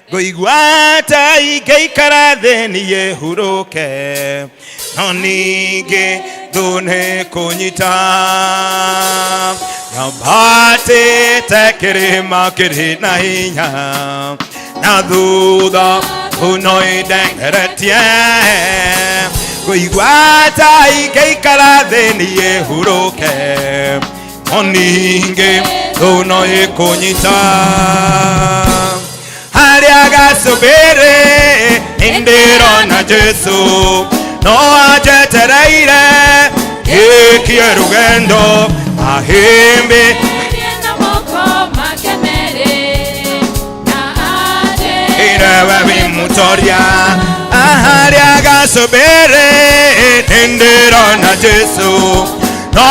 H: ngũigua ta ingĩikara thĩ niĩ hurũke, no ningĩ thũ nĩ kũnyita. Nyambatĩte kĩrĩma kĩrĩ na hinya, na thutha thuno indengeretie, ngũigua ta ingĩikara thĩ niĩ hurũke, no ningĩ thũ no ĩkũnyita. Harĩa gacũmbĩrĩ nĩndĩrona Jesu no anjetereire gĩkie rũgendo ahĩmbĩ
F: na moko make merĩ na
H: irewe wĩ mũtoria. Harĩa gacũmbĩrĩ nĩndĩrona Jesu no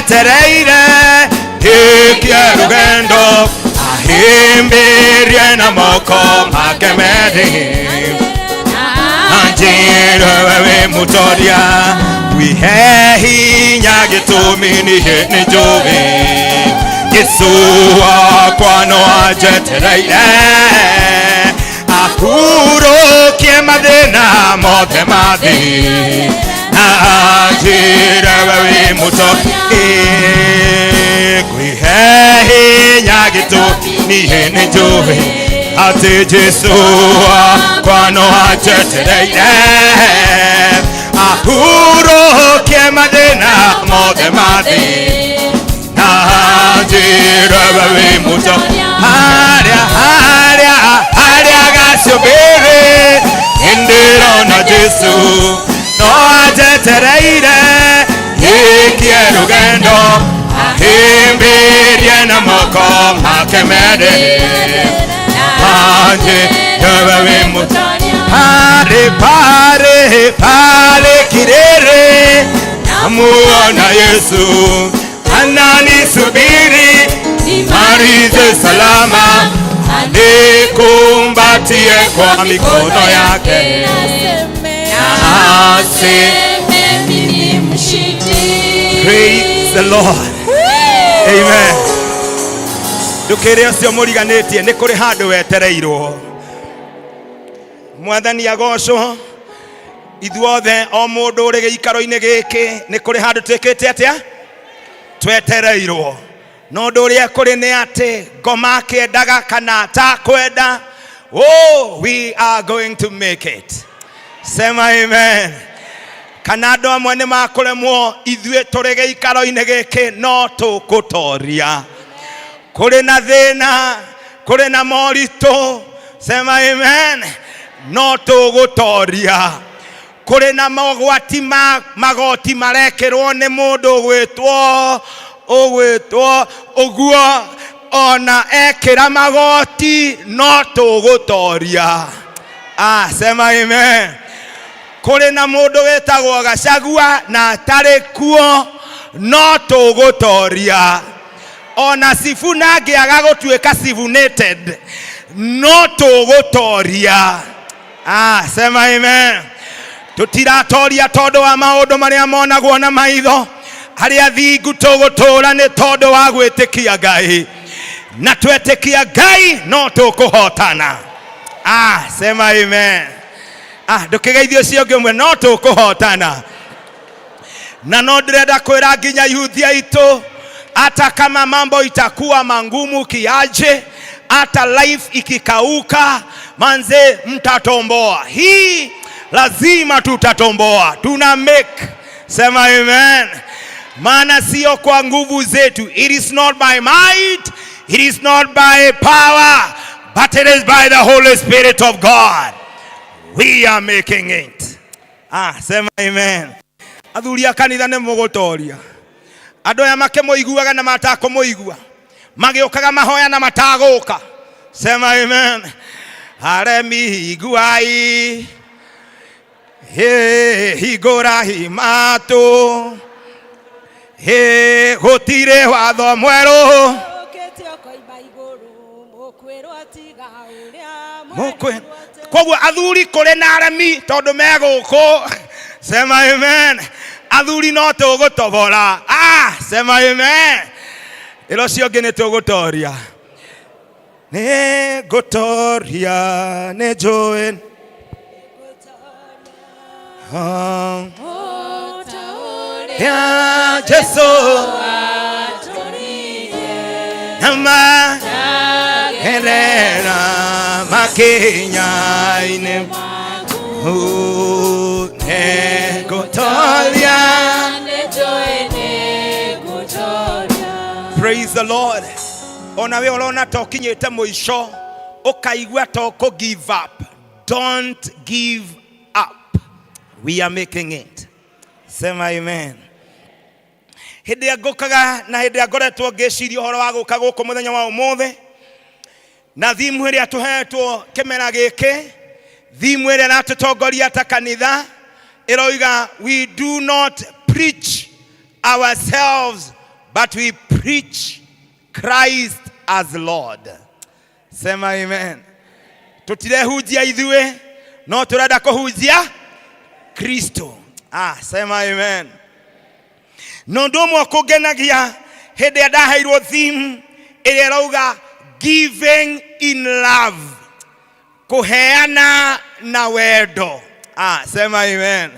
H: anjetereire ndĩkie rũgendo ahĩmbĩrie na moko make merĩ anjĩre we wĩ mũtoria wihe hinya gĩtũmi niĩ nĩ njũĩ Jesũ wakwa no anjetereire ahurũkie mathĩna mothe ma thĩ na anjĩre we wĩ mũtoria ngwĩhe hinya gĩtũmi niĩ nĩ njũĩ atĩ Jesũ wakwa no anjetereire ahurũkie mathĩna mothe ma thĩ na anjĩre we wĩ mũtoria harĩa harĩa harĩa gacũmbĩrĩ nĩndĩrona Jesũ no anjetereire ndĩkie rũgendo ahĩmbĩrie na moko make merĩ anjĩre we wĩ mũtoria parĩ parĩ parĩ kirĩrĩ namuona Yesu ananisubiri nimalize salama anikumbatie kwa mikono yake na aseme
F: mimi mshindi.
H: Praise the Lord. Amen. Ndũkĩre ũcio mũriganĩtie nĩ kũrĩ handũ wetereirwo. Mwathani agocwo. Ithuothe o mũndũ ũrĩ gĩikaro-inĩ gĩkĩ nĩ kũrĩ handũ twĩkĩte atĩa? Twetereirwo. No ũndũ ũrĩa kũrĩ nĩ atĩ ngoma akĩendaga kana atakwenda, oh, we are going to make it. Sema amen. Kana andũ amwe nĩ makũremwo, ithuĩ tũrĩ gĩikaro-inĩ gĩkĩ no tũkũtoria. Kũrĩ na thĩna, kũrĩ na moritũ, sema amen, no tũgũtoria. Kũrĩ na mogwati ma magoti marekĩrwo nĩ mũndũ ũgwĩtwo ũgwĩtwo ũguo, ona ekĩra magoti no tũgũtoria. Ah, sema amen. Kũrĩ na mũndũ wĩtagwo Gachagua na atarĩ kuo no tũgũtoria. Ona Sifuna angĩaga gũtuĩka sifunated no tũgũtoria. Ah, sema amen. Tũtiratoria tondũ wa maũndũ marĩa monagwo na maitho, arĩa thingu tũgũtũra nĩ tondũ wa gwĩtĩkia Ngai, na twetĩkia Ngai no tũkũhotana. Ah, sema amen. Ah, ndũkĩgeithie ũcio ũngĩ ũmwe, no tũkũhotana. Na no ndĩrenda kwĩra nginya yuthi aitũ, hata kama mambo itakuwa mangumu kiaje, hata life ikikauka, manze mtatomboa. Hii lazima tutatomboa, tuna make. Sema amen. Maana sio kwa nguvu zetu, it is not by might, it is not by power, but it is by the Holy Spirit of God. We are making it. Ah, sema amen. Athuri a kanitha nĩ mũgũtoria. Andũ aya makĩmũiguaga na matakũmũigua, magĩũkaga mahoya na matagũka. Sema amen. Aremi iguai, hingũrai matũ, gũtirĩ watho mwerũ. Koguo athuri kũrĩ na aremi tondũ me gũkũ. Sema amen. Athuri no tũgũtobora. Ah, sema amen. Ĩra ũcio ũngĩ nĩ tũgũtoria. Nĩ ngũtoria, nĩ njũĩ. Ya Jesu nama gerera makinya-inĩ nĩ ngũtoria. Praise the Lord. Ona we ũrona ta ũkinyĩte mũico, ũkaigua ta ũkũ give up. Don't give up. We are making it. Sema amen. Hĩndĩ ĩrĩa ngũkaga na hĩndĩ ĩrĩa ngoretwo ngĩciria ũhoro wa gũka gũkũ mũthenya wa ũmũthĩ, na thimu ĩrĩa tũhetwo kĩmera gĩkĩ, thimu ĩrĩa ĩratũtongoria ta kanitha ĩroiga we do not preach ourselves but we preach Christ as Lord. Sema amen. Tutirehunjia ithuĩ, no tũrenda kũhunjia Kristo. Ah, sema amen. Na ũndũ ũmwe kũngenagia hĩndĩ ĩrĩa ndaheirwo theme ĩrĩa ĩrauga giving in love, kũheana na wendo. Ah, sema amen.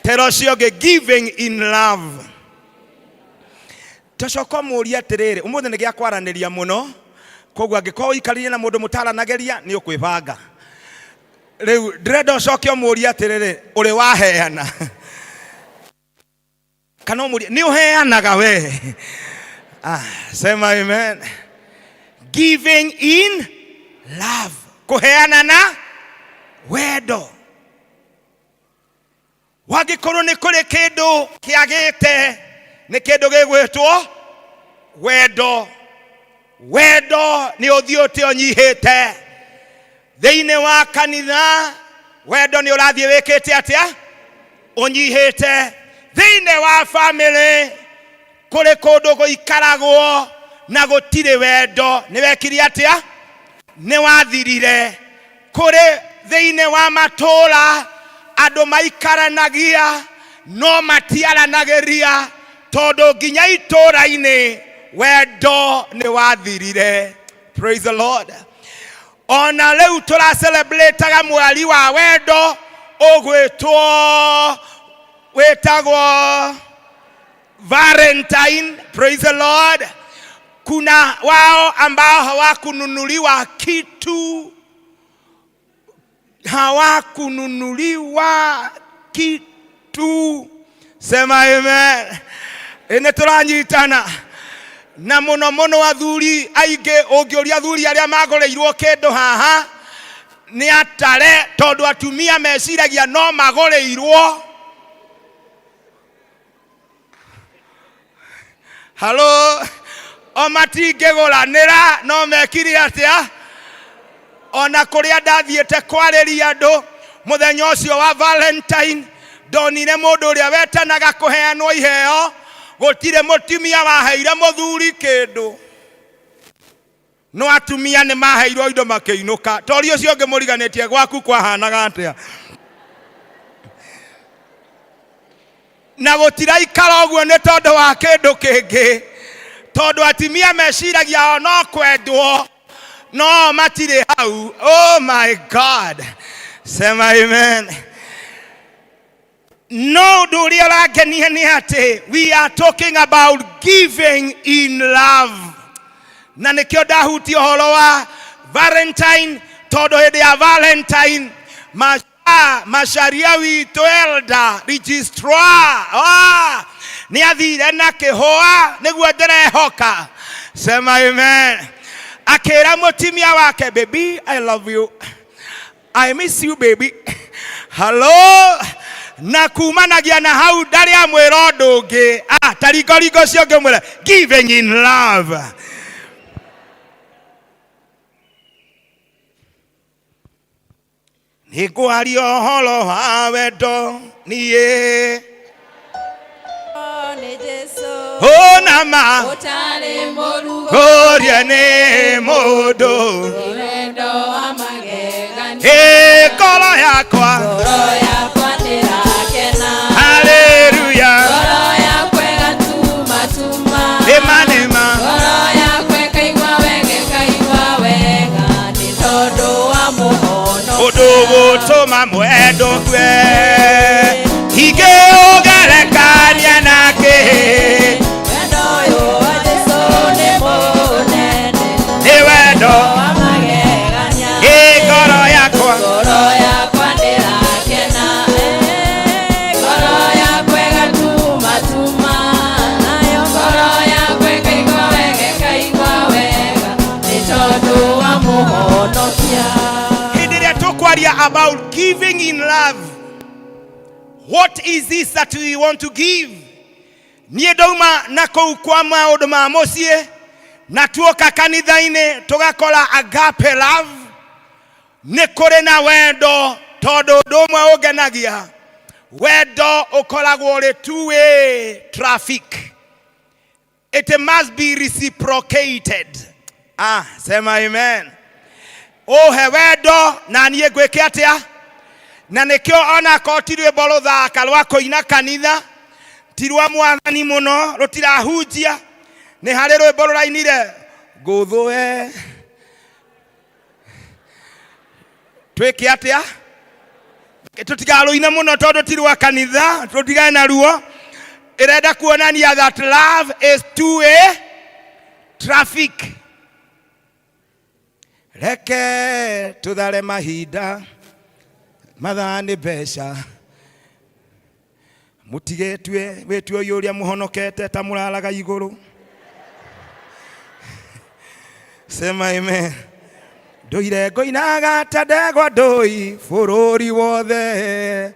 H: Tera ũcio ũngĩ, giving in love. Tacoka ũmũrie atĩrĩrĩ, ũmũthĩ nĩ gĩa kwaranĩria mũno, koguo angĩkorwo ũikarĩire na mũndũ mũtaranagĩria nĩ ũkwĩbanga. Rĩu ndĩrenda ũcoke ũmũrie atĩrĩrĩ, ũrĩ waheana? Kana ũmũrie, nĩ ũheanaga we? Ah, sema amen. Giving in love, kũheana na wendo. Wangĩkorwo nĩ kũrĩ kĩndũ kĩagĩte, nĩ kĩndũ gĩgwĩtwo wendo. Wendo nĩ ũthiũte ũnyihĩte thĩinĩ wa kanitha. Wendo nĩ ũrathiĩ wĩkĩte atĩa? Ũnyihĩte thĩinĩ wa famĩlĩ. Kũrĩ kũndũ gũikaragwo na gũtirĩ wendo. Nĩ wekire atĩa? Nĩ wathirire. Kũrĩ thĩinĩ wa matũũra andũ maikaranagia no matiaranagĩria, tondũ nginya itũũra-inĩ wendo nĩ wathirire. Praise the Lord. Ona rĩu tũracelebrataga mweri wa wendo ũgwĩtwo wĩtagwo Valentine. Praise the Lord. Kuna wao ambao hawakununuliwa kitu, hawakununuliwa kitu. Sema amen. Ĩ nĩ tũranyitana na mũno mũno athuri aingĩ. Ũngĩũria athuri arĩa magũrĩirwo kĩndũ haha nĩ atare, tondũ atumia meciragia no magũrĩirwo. Halo, o matingĩgũranĩra no mekire atĩa? Ona kũrĩa ndathiĩte kwarĩria andũ mũthenya ũcio wa Valentine, ndonire mũndũ ũrĩa wetanaga kũheanwo iheo, gũtirĩ mũtumia waheire mũthuri kĩndũ, no atumia nĩ maheirwo indo makĩinũka. Tori ũcio ũngĩ mũriganĩtie gwaku kwahanaga atĩa? Na gũtiraikara ũguo nĩ tondũ wa kĩndũ kĩngĩ, tondũ atumia meciragia o no kwendwo, no matirĩ hau. Oh my God, sema amen. No ũndũ ũrĩa ũrangenia nĩ atĩ we are talking about giving in love, na nĩkĩo ndahutia ũhoro wa Valentine, tondũ hĩndĩ ya Valentine macaria witũ elder registrar nĩ athire na kĩhũa, nĩguo ndĩrehoka. Sema amen. Akĩra mũtumia wake, "Baby, I love you, I miss you, baby." Hello, na kumanagia na hau ndarĩ amwĩra ũndũ ũngĩ. Ah, ta ringoringo ũcio ũngĩ ũmwĩra giving in love. Nĩ ngwaria ũhoro wa wendo niĩ.
F: Nĩ Jesu.
H: Ũnama
F: ũtarĩ mũrugo
H: kũria nĩ mũndũ.
F: Wendo wa magegania.
H: Ĩ ngoro yakwa,
F: ngoro yakwa nĩrakena.
H: Haleluya.
F: Ngoro yakwa ĩgatumatuma.
H: Nĩma nĩma.
F: Ngoro yakwa ĩkaigua wega, ĩkaigua wega nĩ tondũ wa mũhonokia.
H: Ũndũ gũtũma mwendo kwe ingĩũgerekania nake.
F: Wendo ũyũ wa Jesu nĩ mũnene.
H: Nĩ wendo
F: wa magegania.
H: Ĩ ngoro yakwa,
F: ngoro yakwa nĩrakena. Eh, ngoro yakwa ĩgatumatuma, nayo ngoro yakwa ĩkaigua wega, ĩkaigua wega nĩ tondũ wa mũhonokia.
H: Hĩndĩ ĩrĩa tũkwaria about giving in love, what is this that we want to give? Niĩ ndauma na kũu kwa maũndũ ma mũciĩ na tuoka kanitha-inĩ tũgakora agape love. Nĩ kũrĩ na wendo, tondũ ũndũ ũmwe ũngenagia, wendo ũkoragwo ũrĩ two way traffic. It must be reciprocated. Ah, sema amen. Ũhe wendo na niĩ ngwĩke atĩa? Na nĩkĩo onakorwo ti rwĩmbo rũthaka rwa kũina kanitha, ti rwa mwathani mũno, rũtirahunjia, nĩ harĩ rwĩmbo rũrainire ngũthũe twĩke atĩa? Tũtikarũine mũno tondũ ti rwa kanitha, tũtigane naruo. Ĩrenda kuonania that love is two way traffic. Reke tũthare mahinda, mathaa nĩ mbeca, mũtigetue wĩtue ũyũ ũrĩa mũhonokete ta mũraraga igũrũ. Sema amen. Ndũire ngũinaga ta ndegwa ndũi bũrũri wothe,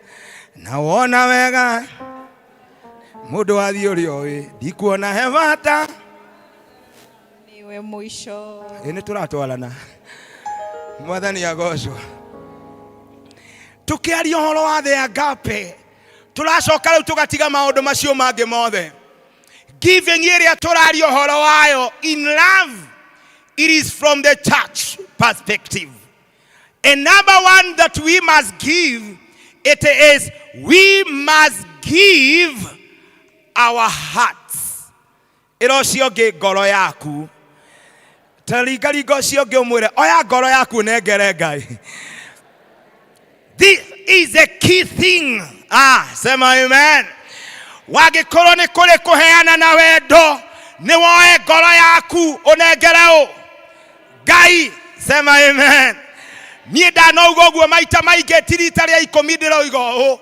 H: na wona wega mũndũ wathiĩ ũrĩa ũĩ, ndikuona he bata.
F: Niwe mũico.
H: Ĩ nĩ tũratwarana. Mwathani agocwo. Tũkĩaria ũhoro wa the agape, tũracoka rĩu tũgatiga maũndũ macio mangĩ mothe. Giving ĩrĩa tũraria ũhoro wayo in love, it is from the church perspective. And number one that we must give, it is we must give our hearts. Ĩra ũcio ũngĩ ngoro yaku. Ta ringaringa ũcio ũngĩ ũmwĩre oya ngoro yaku ũnengere Ngai. This is a key thing. Ah, sema amen. Wangĩkorwo nĩ kũrĩ kũheana na wendo, nĩ woe ngoro yaku ũnengere ũ Ngai. Sema amen. Niĩ ndanauga ũguo maita maingĩ, ti rita rĩa ikũmi ndĩroiga ũũ.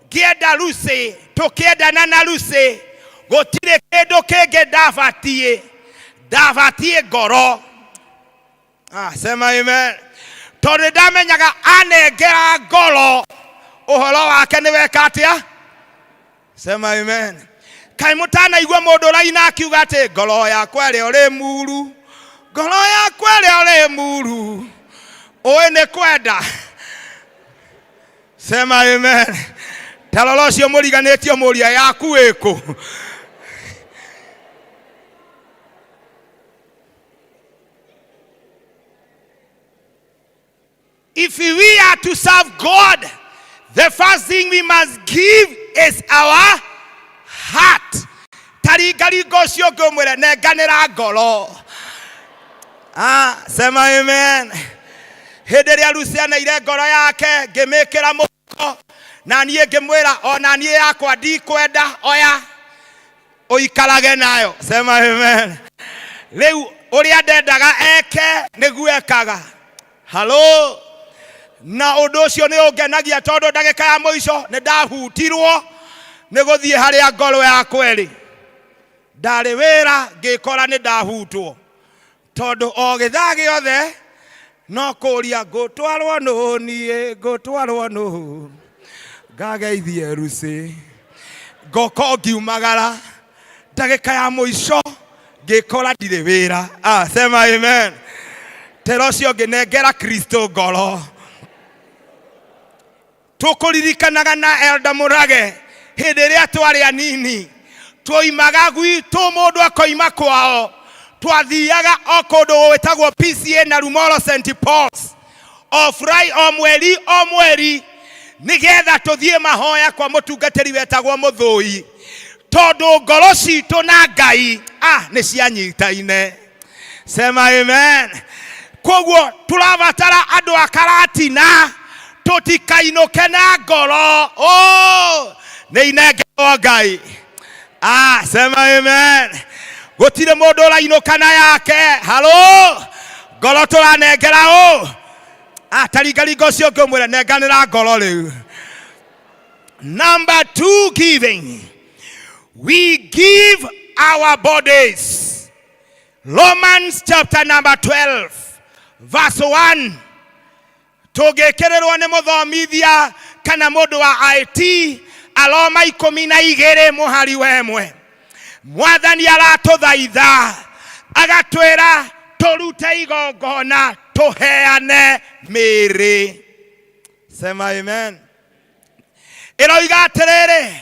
H: Ngĩenda Lucy, tũkĩendana na Lucy, gũtirĩ kĩndũ kĩngĩ ndabatiĩ, ndabatiĩ ngoro. Ah, sema amen. Tondũ ndamenyaga anengera ngoro, ũhoro wake nĩ weka atĩa? Sema amen. Kaĩ mũtanaigua mũndũ ũraina akiuga atĩ ngoro yakwa ĩrĩa ũrĩ muru, ngoro yakwa ĩrĩa ũrĩ muru, ũĩ nĩ kwenda. Sema amen. Ta rora ũcio mũriganĩtio mũria yaku ĩkũ? If we are to serve God, the first thing we must give is our heart. Taringaringa ũcio ũngĩ ũmwĩre nenganĩra ngoro. Ah, sema amen. Hĩndĩ ĩrĩa Lucy aneire ngoro yake ngĩmĩkĩra mũhuko na niĩ ngĩmwĩra ona niĩ yakwa ndikwenda, oya ũikarage nayo. Sema amen. Rĩu ũrĩa ndendaga eke nĩguo ekaga. Halo. Na ũndũ ũcio nĩ ũngenagia tondũ ndagĩka ya mũico nĩ ndahutirwo nĩ gũthiĩ harĩa ngoro yakwa ĩrĩ. Ndarĩ wĩra ngĩkora nĩ ndahutwo tondũ o gĩthaa gĩothe no kũria ngũtwarwo nũ niĩ, ngũtwarwo nũ ngageithie Lucy, ngoka ngiumagara ndagĩka ya mũico ngĩkora ndirĩ wĩra. Ah, sema amen. Tera ũcio ũngĩ nengera Kristo ngoro. Tũkũririkanaga na Elda Mũrage hĩndĩ ĩrĩa twarĩ anini, twoimaga gwitũ mũndũ akoima kwao, twathiaga o kũndũ gwĩtagwo PCA na Rumoro St Paul's o Friday, o mweri o mweri, nĩgetha tũthiĩ mahoya kwa mũtungatĩri wetagwo Mũthũi, tondũ ngoro citũ na Ngai ah, nĩ cianyitaine. Sema amen. Koguo tũrabatara andũ a Karatina tũtikainũke na ngoro. Oh, nĩ inengerwo Ngai. Ah, sema amen. Gũtirĩ mũndũ ũrainũka na yake. Halo, ngoro tũranengera ũ. Ah, taringaringa ũcio ũngĩ ũmwĩre nenganĩra ngoro rĩu. Number 2, giving. We give our bodies. Romans chapter number 12 verse 1. Tũngĩkĩrĩrwo nĩ mũthomithia kana mũndũ wa IT, Aroma 12 mũhari wa 1. Mwathani aratũthaitha agatwĩra tũrute igongona tũheane mĩĩrĩ. Sema amen. Ĩroiga atĩrĩrĩ,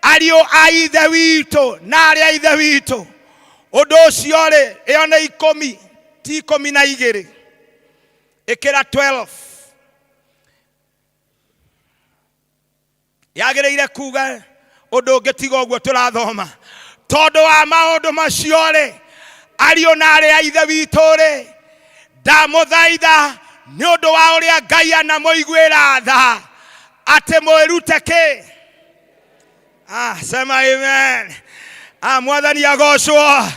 H: ariũ a ithe witũ na arĩ a ithe witũ, Ũndũ ũcio rĩ, ĩyo nĩ ikũmi, ti 12. Ĩkĩra 12. Yagĩrĩire kuga ũndũ ũngĩ tiga ũguo tũrathoma. Tondũ wa maũndũ macio rĩ, ariũ na arĩ a ithe witũ rĩ, ndamũthaitha nĩ ũndũ wa ũrĩa Ngai anamũiguĩra tha atĩ mwĩrute kĩ? Ah, sema amen. Ah, mwathani agocwo.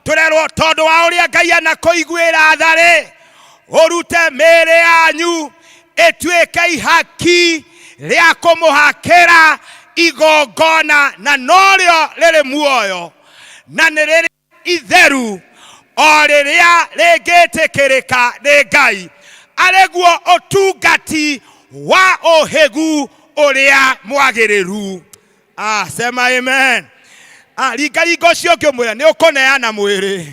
H: Tũrerwo tondũ wa ũrĩa Ngai anakũiguĩra tha rĩ, ũrute mĩĩrĩ yanyu ĩtuĩke ihaki rĩa kũmũhakĩra igongona na norĩo rĩrĩ muoyo na nĩ rĩrĩ itheru o rĩrĩa rĩngĩtĩkĩrĩka nĩ Ngai, arĩguo ũtungati wa ũhĩgu ũrĩa mwagĩrĩru. Ah, sema amen. Ah, ringa ringa ũcio ũngĩ ũmwĩre nĩ ũkũneana mwĩrĩ.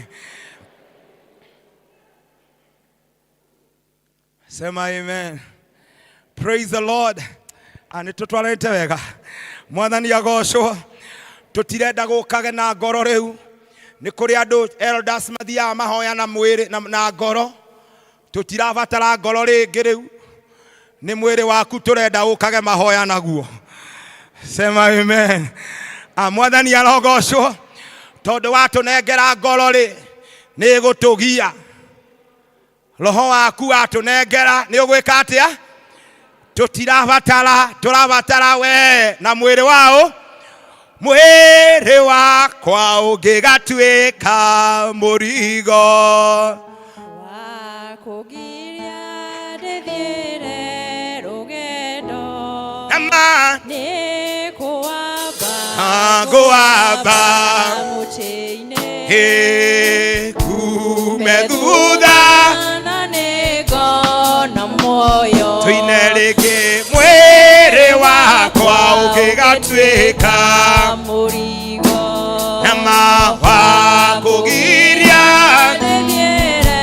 H: Sema amen. Praise the Lord. Ah, nĩ tũtwarĩte wega. Mwathani agocwo. Tũtirenda gũkage na ngoro rĩu. Nĩ kũrĩ andũ elders mathiaga mahoya na mwĩrĩ na, na ngoro. Tũtirabatara ngoro rĩngĩ rĩu. Nĩ mwĩrĩ waku tũrenda ũkage mahoya naguo. Sema amen. Ah, mwathani arogocwo. Tondũ watũnengera ngoro rĩ, nĩ ĩgũtũgia. Roho waku watũnengera nĩ ũgwĩka atĩa? Tũtirabatara, tũrabatara we na mwĩrĩ waũ. Mwĩrĩ wakwa ũngĩgatuĩka mũrigo.
F: Wakũgiria ndĩthiĩre rũgendo.
H: Nama.
F: Nĩ kũwamba.
H: Ngũwamba.
F: Mũtĩ-inĩ.
H: Hĩ, kume thutha.
F: Na nĩngona muoyo.
H: Tũine rĩngĩ mwĩrĩ wakwa ũngĩgatuĩka
F: mũrigo.
H: Nama wakũgiria
F: ndĩthiĩre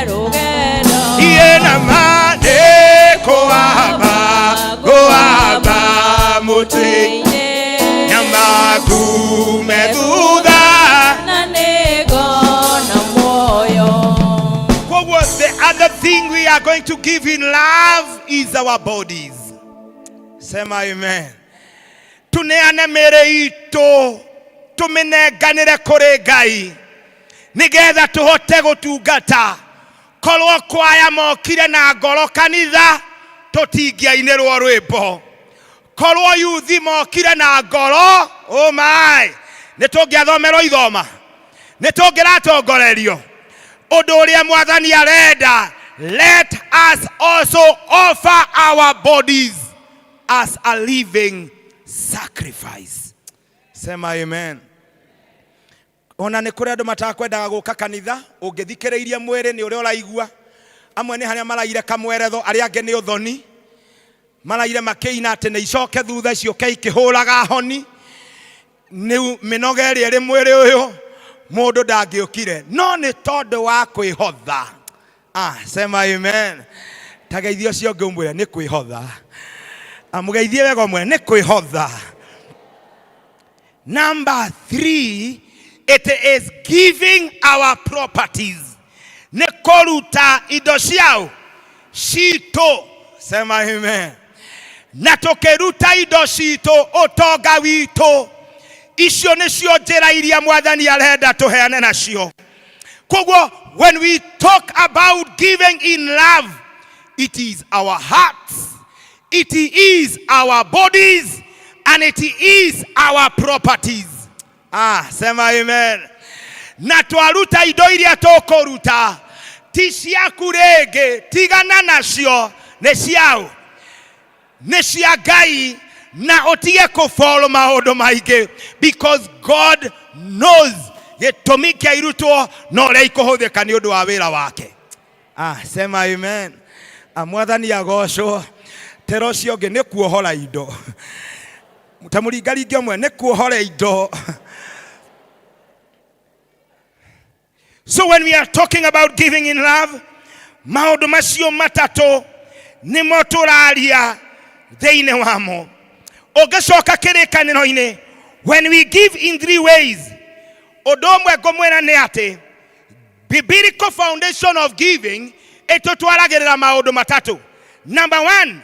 F: rũgendo.
H: Iye nama nĩkũwamba, ngũwamba mũtĩ-inĩ. Nyama kume thutha.
F: Na nĩngona muoyo.
H: Koguo the other thing we are going to give in love is our bodies. Sema amen. Tuneane mĩĩrĩ itũ, tũmĩnenganĩre kũrĩ Ngai nĩgetha tũhote gũtungata. Korwo kwaya mokire na ngoro kanitha, tũtingĩainĩrwo rwĩmbo. Korwo yuthi mokire na ngoro, oh my, nĩ tũngĩathomerwo ithoma, nĩ tũngĩratongorerio. Ũndũ ũrĩa mwathani arenda, let us also offer our bodies as a living sacrifice. Sema amen. Ona nĩ kũrĩ andũ matakwendaga gũka kanitha, ũngĩthikĩrĩirie mwĩrĩ nĩ ũrĩa ũraigua. Amwe nĩ harĩa maraire kamweretho, arĩa angĩ nĩ ũthoni. Maraire makĩina atĩ nĩ icoke thutha ciũke ikĩhũraga honi. Nĩ mĩnoga ĩrĩa ĩrĩ mwĩrĩ ũyũ, mũndũ ndangĩũkire. No nĩ tondũ wa kwĩhotha. Ah, sema amen. Ta geithia ũcio ũngĩ ũmwĩre nĩ kwĩhotha. Ah, mũgeithie wega ũmwĩre nĩ kwĩhotha. Number 3, it is giving our properties. Nĩ kũruta indo ciao citũ. Sema amen. Na tũkĩruta indo citũ, ũtonga witũ, icio nĩcio njĩra iria mwathani arenda tũheane nacio. Koguo when we talk about giving in love, it is our hearts, it is our bodies, and it is our properties. Ah, sema amen. Na twaruta indo iria tũkũruta ti ciaku rĩngĩ, tigana nacio, nĩ ciao, nĩ cia Ngai, na ũtige kũbolo maũndũ maingĩ, because God knows gĩtũmi kĩa irutwo na ũrĩa ikũhũthĩka nĩ ũndũ wa wĩra wake. Ah, sema amen. Ah, mwathani agocwo. Tera ũcio ũngĩ nĩ kuohora indo. Ta mũringaringi ũmwe nĩ kuohora indo. So when we are talking about giving in love, maũndũ macio matatũ nĩmo tũraria thĩinĩ wamo. Ũngĩcoka kĩrĩkanĩro-inĩ, when we give in three ways, Ũndũ ũmwe ngũmwĩra nĩ atĩ biblical foundation of giving ĩtũtwaragĩrĩra maũndũ matatũ. Number one,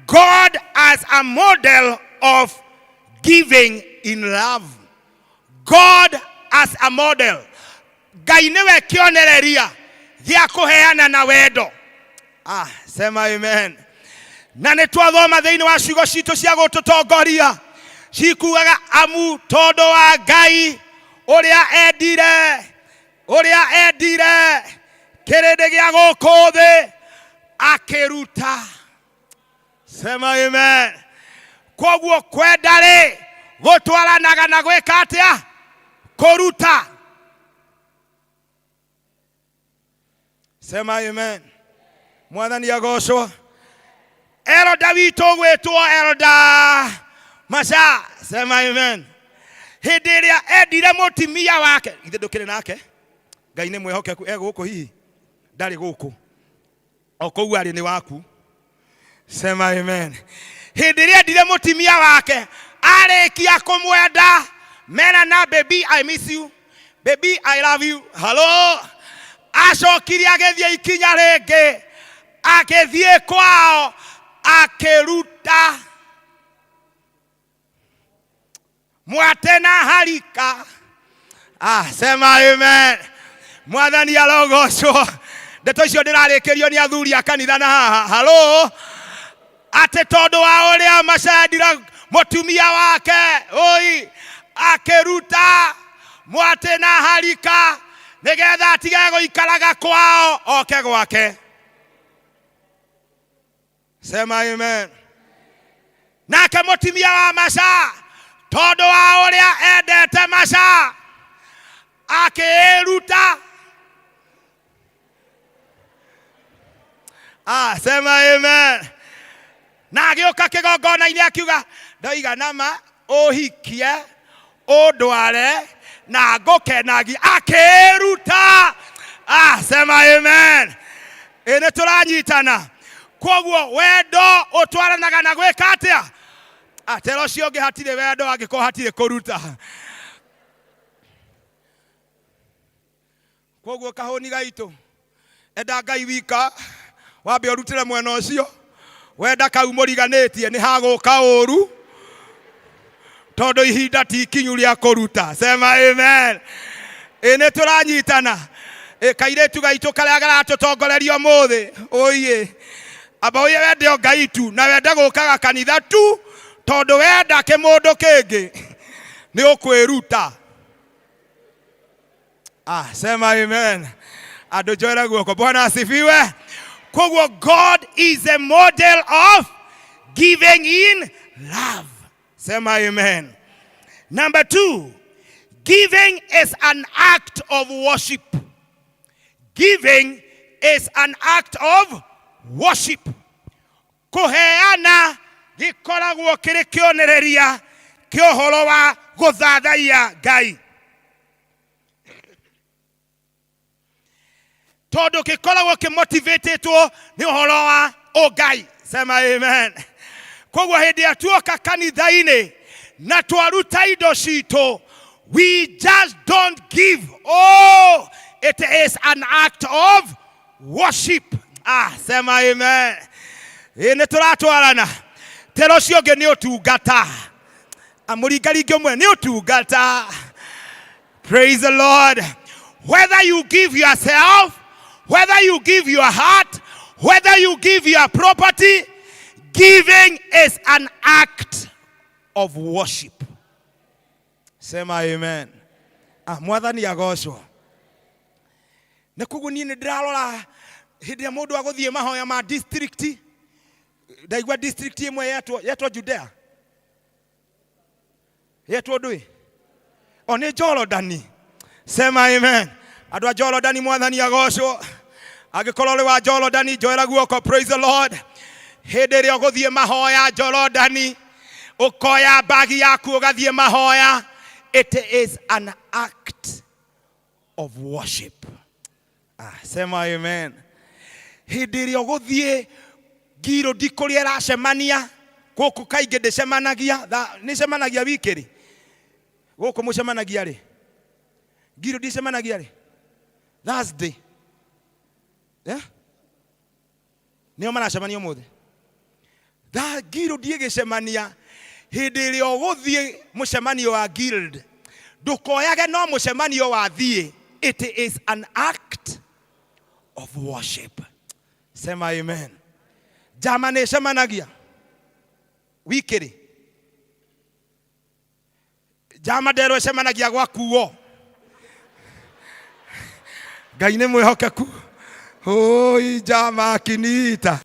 H: God as a model of giving in love. God as a model. Ngai nĩwe kĩonereria gĩa kũheana na wendo. Ah, sema amen. Na nĩ twathoma thĩinĩ wa ciugo citũ cia gũtũtongoria cikugaga amu tondũ wa Ngai ũrĩa endire ũrĩa endire kĩrĩndĩ gĩa gũkũ thĩ akĩruta. Sema amen. Koguo kwenda rĩ gũtwaranaga na gwĩka atĩa? Kũruta. Sema amen. Mwathani agocwo. Elda witũ gwĩtwo Elda Maca. Sema amen. Hĩndĩ ĩrĩa endire mũtimia wake, ithe ndũkĩrĩ nake? Ngai nĩ mwĩhokeku, e gũkũ hihi? Ndarĩ gũkũ. O kũu arĩ nĩ waku. Sema amen. Hĩndĩ ĩrĩa endire mũtimia wake, arĩkia kũmwenda, mera na baby I miss you, baby I love you. Hello. Acokire agĩthiĩ ikinya rĩngĩ, agĩthiĩ kwao akĩruta mwate na harika. Ah, sema amen. Mwathani arogocwo. Ndeto icio ndĩrarĩkĩrio nĩ athuri a kanitha na haha. Halo. Atĩ tondũ wa ũrĩa macendire mũtumia wake, oi, akĩruta mwatĩ na harika nĩgetha atige gũikaraga kwao oke gwake. Sema amen. Nake mũtumia wa Maca tondũ wa ũrĩa endete Maca akĩĩruta. Ah, sema amen. Na agĩũka kĩgongona-inĩ akiuga ndoiga nama ũhikie ũndware na ngũkenagia. Akĩĩruta. Ah, sema amen. Ĩ nĩ tũranyitana. Koguo wendo ũtwaranaga na gwĩka atĩa? Atera ũcio ũngĩ hatirĩ wendo angĩkorwo hatirĩ kũruta. Koguo kahũni gaitũ, enda Ngai wika, wambe ũrutĩre mwena ũcio. Wenda kau mũriganĩtie nĩ hagũka ũru, tondũ ihinda ti ikinyu rĩa kũruta. Sema amen. Ĩ nĩ tũranyitana. Ĩ kairĩtu gaitũ karĩa karatũtongoreria ũmũthĩ, ũiĩ amba ũyũ wende o Ngai tu na wende gũkaga kanitha tu, tondũ wenda kĩmũndũ kĩngĩ nĩ ũkwĩruta. Ah, sema amen. Andũ njoera guoko. Bwana asifiwe. Koguo God is a model of giving in love. Sema amen. Number 2, giving is an act of worship. Giving is an act of worship. Kũheana gĩkoragwo kĩrĩ kĩonereria kĩa ũhoro wa gũthathaiya Ngai. Tondũ gĩkoragwo kĩmotivatĩtwo nĩ ũhoro wa ũngai. Sema amen. Koguo hĩndĩ ĩrĩa tuoka kanitha-inĩ na twaruta indo citũ, we just don't give. Oh, it is an act of worship. Ah, sema amen. Ĩ nĩ tũratwarana. Tera ũcio ũngĩ nĩ ũtungata. Amũringaringe ũmwe nĩ ũtungata. Praise the Lord. Whether you give yourself, whether you give your heart, whether you give your property, giving is an act of worship. Sema amen. Ah, mwathani agocwo. Na koguo niĩ nĩ ndĩrarora hĩndĩ ĩrĩa mũndũ agũthiĩ mahoya ma district, ndaigua district ĩmwe yetwo yetwo Judea, yetwo ndũĩ o nĩ Jorodani. Sema amen. Andũ a Jorodani, mwathani agocwo. Angĩkorwo ũrĩ wa Jorodani, njoera guoko. Praise the Lord. Hĩndĩ ĩrĩa ũgũthiĩ mahoya Jorodani, ũkoya bagi yaku ũgathiĩ mahoya, it is an act of worship. Ah, sema amen. Hĩndĩ ĩrĩa ũgũthiĩ ngirũndi kũrĩa ĩracemania, gũkũ kaingĩ ndĩcemanagia, nĩcemanagia wiki rĩ, gũkũ mũcemanagia rĩ? Guild icemanagia rĩ? Thursday. Yeah? Nĩo maracemania ũmũthĩ. Tha guild ĩgĩcemania hĩndĩ ĩrĩa ũgũthiĩ mũcemanio wa guild ndũkoyage no mũcemanio wa thiĩ. It is an act of worship. Sema amen. Njama nĩ ĩcemanagia wiki rĩ? Njama nderwo ĩcemanagia gwakuo. Ngai nĩ mwĩhokeku. Oi njama akiniita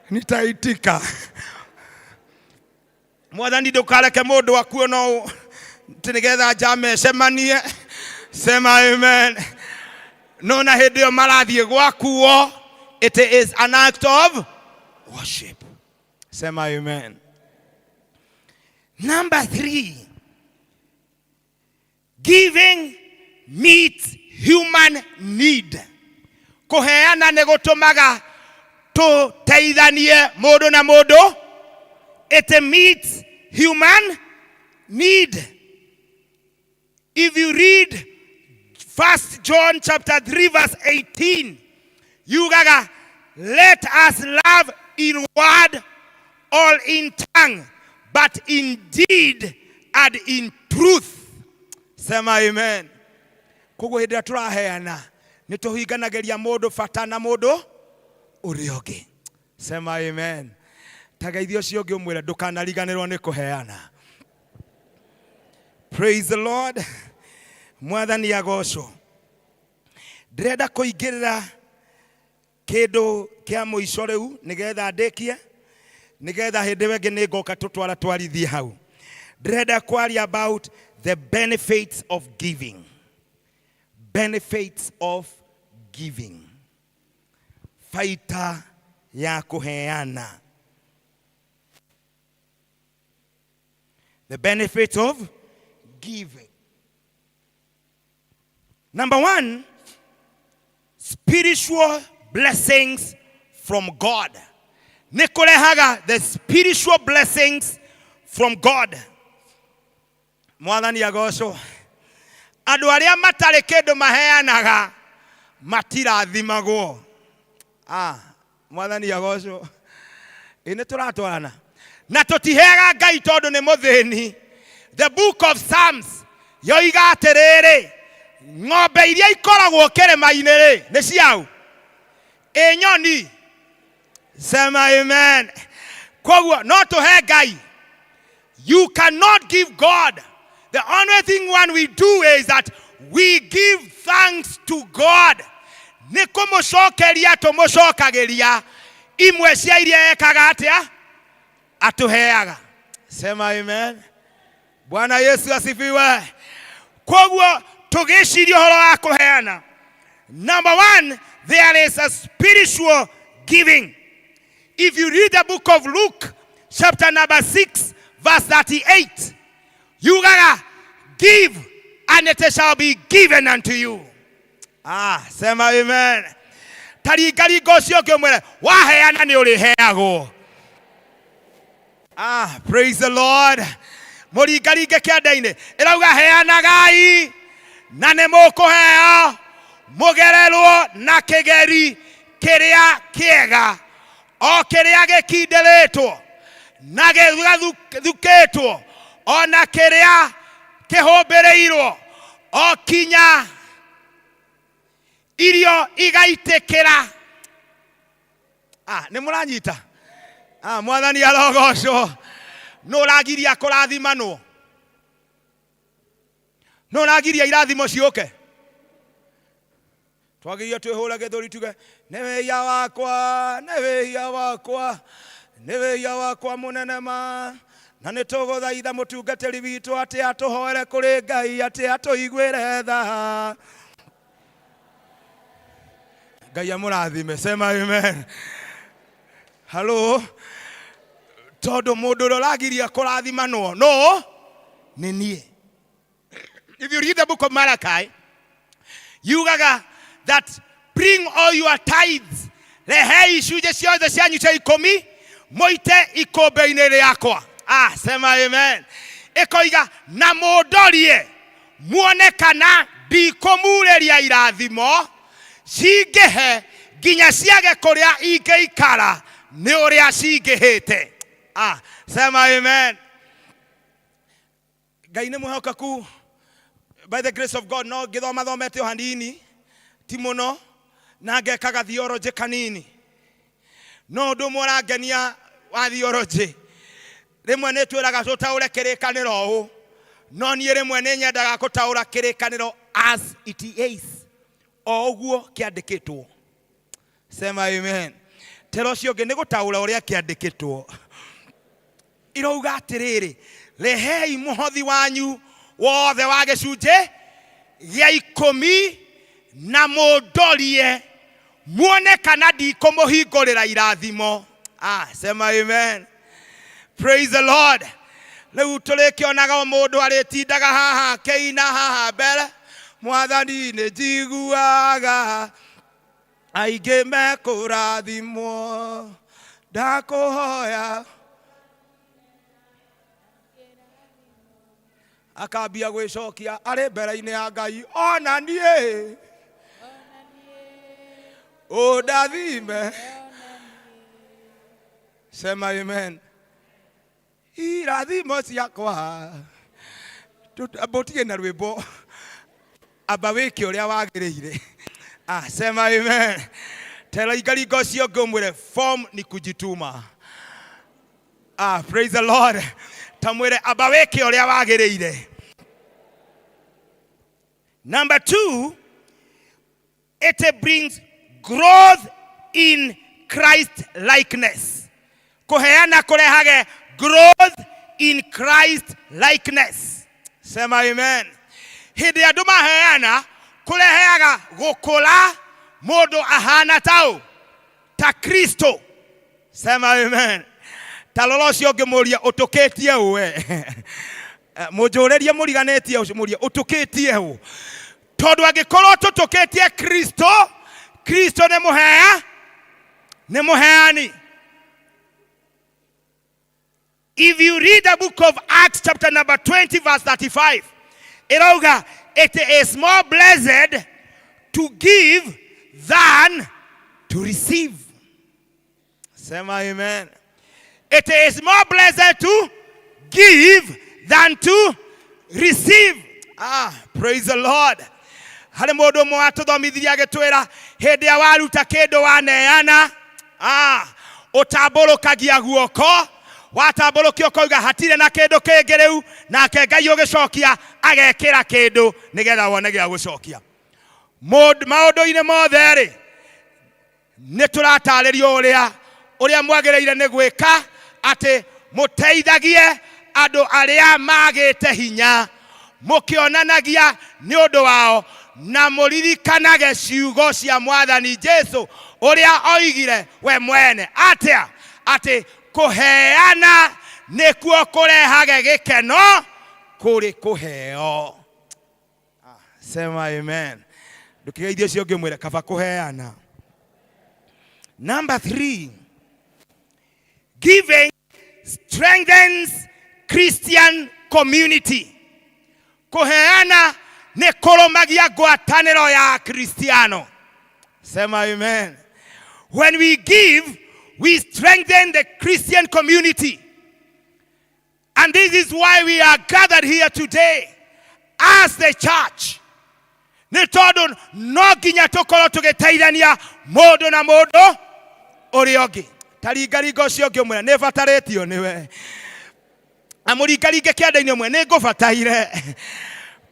H: nitaitika. Mwathani ndũkareke mũndũ akue no atĩ nĩgetha njama ĩcemanie. Sema amen. No na hĩndĩ ĩyo marathiĩ gwakuo, it is an act of worship. Sema amen. Number 3, giving meets human need. Kũheana nĩ gũtũmaga tũteithanie mũndũ na mũndũ. It meets human need. If you read 1 John chapter 3 verse 18, yugaga, let us love in word or in tongue, but in deed and in truth. Sema amen. Koguo hĩndĩ ĩrĩa tũraheana nĩ tũhinganagĩria mũndũ bata na mũndũ ũrĩa ũngĩ. Sema amen. Ta geithia ũcio ũngĩ ũmwĩre ndũkanariganĩrwo nĩ kũheana. Praise the Lord. Mwathani agocwo. Ndĩrenda kũingĩrĩra kĩndũ kĩa mũico rĩu nĩgetha ndĩkie, nĩgetha hĩndĩ ĩyo ĩngĩ nĩ ngoka tũtwara twarithie hau. Ndĩrenda kwaria about the benefits of giving. Benefits of giving. Baita ya kũheana. The benefits of giving. Number 1, spiritual blessings from God. Nĩ kũrehaga the spiritual blessings from God. Mwathani agocwo. Andũ arĩa matarĩ kĩndũ maheanaga matirathimagwo. Mwathani agocwo. Ĩ nĩ tũratwarana. Na tũtiheaga Ngai tondũ nĩ mũthĩni. The book of Psalms yoiga atĩrĩrĩ, ng'ombe iria ikoragwo kĩrĩma-inĩ rĩ, nĩ ciau? Ĩ nyoni? Sema amen. Koguo no tũhe Ngai. You cannot give God. The only thing one we do is that we give thanks to God. Nĩ kũmũcokeria tũmũcokagĩria imwe cia iria ekaga atĩa? Atũheaga. Sema amen. Bwana Yesu asifiwe. Koguo tũgĩciria ũhoro wa kũheana. Number 1, there is a spiritual giving. If you read the book of Luke, chapter number 6, verse 38, yugaga, give and it shall be given unto you. Sema amen. Taringaringa ũcio ũngĩ ũmwĩre, waheana nĩ ũrĩheagwo. Praise the Lord. Mũringaringe kĩanda-inĩ. Ĩrauga heanagai na nĩ mũkũheo, mũgererwo na kĩgeri kĩrĩa kĩega, o kĩrĩa gĩkindĩrĩtwo na gĩgathukĩtwo, o na kĩrĩa kĩhũmbĩrĩirwo, o kinya irio igaitĩkĩra. Nĩ mũranyita? Mwathani arogocwo. Nũ ũragiria kũrathimanwo? Nũ ũragiria irathimo ciũke? Twagĩrĩire twĩhũre gĩthũri tuge, nĩ wĩhia wakwa, nĩ wĩhia wakwa, nĩ wĩhia wakwa mũnene ma. Na nĩ tũgũthaitha mũtungatĩri witũ atĩ atũhoere kũrĩ Ngai atĩ atũiguĩre tha. Ngai amũrathime. Sema amen. Hello. Tondũ mũndũ ũrĩa ũragiria kũrathimanwo no nĩ niĩ. If you read the book of Malachi, yugaga that bring all your tithes, rehei icunjĩ ciothe cianyu cia ikũmi mũite ikũmbĩ-inĩ rĩakwa. Sema amen. Ĩkoiga na mũndorie muone kana Ndikũmurĩria irathimo cingĩhe nginya ciage kũrĩa ingĩikara nĩ ũrĩa cingĩhĩte. Ah, sema amen. Ngai nĩ mwĩhokeku. By the grace of God, no ngĩthoma thomete o hanini, ti mũno, na ngekaga theology kanini. No ũndũ ũmwe ũrangenia wa theology, rĩmwe nĩ twĩraga tũtaũre kĩrĩkanĩro ũũ, no niĩ rĩmwe nĩ nyendaga gũtaũra kĩrĩkanĩro as it is, o ũguo kĩandĩkĩtwo. Sema amen. Tera ũcio ũngĩ nĩ gũtaũra ũrĩa kĩandĩkĩtwo. Irauga atĩrĩrĩ, rehei mũhothi wanyu wothe wa gĩcunjĩ gĩa ikũmi na mũndorie muone kana ndikũmũhingũrĩra irathimo. Ah, sema amen. Praise the Lord. Rĩu tũrĩkĩonaga o mũndũ arĩtindaga haha akĩina haha mbere, Mwathani nĩ njiguaga aingĩ mekũrathimwo, ndakũhoya. Akambia gwĩcokia arĩ mbere-inĩ ya Ngai, ona niĩ ũndathime. Sema amen. Irathimo ciakwa. Amba ũtige na rwĩmbo, amba wĩke ũrĩa wagĩrĩire. Ah, sema amen. Tera ingaringa ũcio ũngĩ ũmwĩre form ni kujituma. Ah, praise the Lord. Tamwĩre amba wĩke ũrĩa wagĩrĩire. Number 2, it brings growth in Christ likeness. Kũheana kũrehage growth in Christ likeness. Sema amen. Hĩndĩ andũ maheana kũreheaga gũkũra mũndũ ahana taũ ta Kristo. Sema amen. Ta rora ũcio ũngĩ mũrie ũtũkĩtie ũ we. Mũnjũrĩrie mũriganĩtie ũcio mũrie ũtũkĩtie ũ. Tondũ angĩkorwo tũtũkĩtie Kristo, Kristo nĩ mũhea, nĩ mũheani. If you read the book of Acts chapter number 20 verse 35, ĩrauga it is more blessed to give than to receive. Sema amen. It is more blessed to give than to receive. Ah, praise the Lord. Harĩ mũndũ ũmwe watũthomithirie agĩtwĩra hĩndĩ ĩrĩa waruta kĩndũ waneana, ah, ũtambũrũkagia guoko, watambũrũkia ũkauga hatirĩ na kĩndũ kĩngĩ rĩu, nake Ngai ũgĩcokia agekĩra kĩndũ nĩgetha wone gĩa gũcokia. Maũndũ-inĩ mothe rĩ, nĩ tũratarĩrio ũrĩa ũrĩa mwagĩrĩire nĩ gwĩka atĩ mũteithagie andũ arĩa magĩte hinya, mũkĩonanagia nĩ ũndũ wao, na mũririkanage ciugo cia Mwathani Jesu ũrĩa oigire we mwene atĩa, atĩ kũheana nĩkuo kũrehage gĩkeno kũrĩ kũheo. Sema amen. Ndũkĩgeithie ũcio ũngĩ ũmwĩre kaba kũheana. Number 3, giving strengthens Christian community. Kũheana nĩ kũrũmagia ngwatanĩro ya Kristiano. Sema amen. When we give, we strengthen the Christian community. And this is why we are gathered here today as the church. Nĩ tondũ no nginya tũkorwo tũgĩteithania mũndũ na mũndũ ũrĩa ũngĩ. Ta ringaringa ũcio ũngĩ ũmwĩre nĩ batarĩtio nĩwe. Amũringaringe kĩanda-inĩ ũmwe nĩ ngũbataire.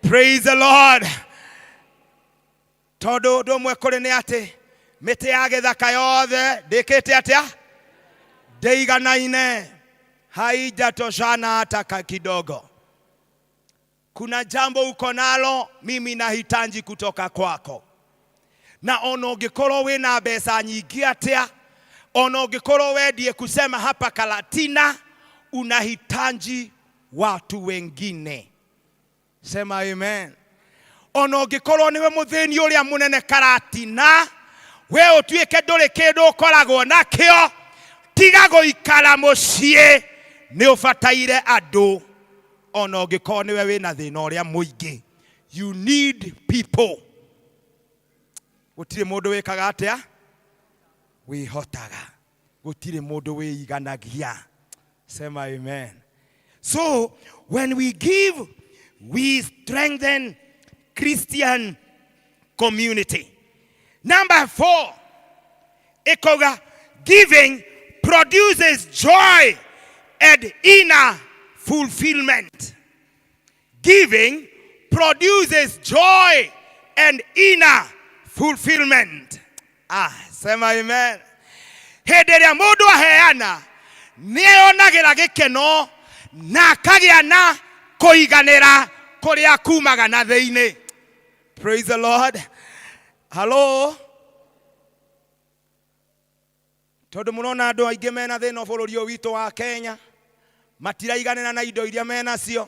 H: Praise the Lord. Tondũ ũndũ ũmwe kũrĩ nĩ atĩ mĩtĩ ya gĩthaka yothe ndĩkĩte atĩa? Ndĩiganaine, haijatoshana hata kidogo. Kuna jambo uko nalo, mimi nahitaji kutoka kwako. Na ona ũngĩkorwo wĩna mbeca nyingĩ atĩa, ona ũngĩkorwo wendie kusema hapa Karatina, unahitaji watu wengine. Sema amen. Ona ũngĩkorwo nĩwe mũthĩni ũrĩa mũnene Karatina, we ũtuĩke ndũrĩ kĩndũ ũkoragwo nakĩo, tiga gũikara mũciĩ, nĩ ũbataire andũ. Ona ũngĩkorwo nĩwe wĩna thĩna ũrĩa mũingĩ, You need people. Gũtirĩ mũndũ wĩkaga atĩa? Wĩhotaga. Gũtirĩ mũndũ wĩiganagia. Sema amen. So when we give, we strengthen Christian community. Number 4, ĩkauga giving produces joy and inner fulfillment. Giving produces joy and inner fulfillment. Ah, sema amen. Hĩndĩ ĩrĩa mũndũ aheana nĩ eyonagĩra gĩkeno na akagĩa na kũiganĩra kũrĩa kumaga na thĩinĩ. Praise the Lord. Hello. Tondũ mũrona andũ aingĩ mena thĩna bũrũri ũyũ witũ wa Kenya, matiraiganĩra na indo iria menacio,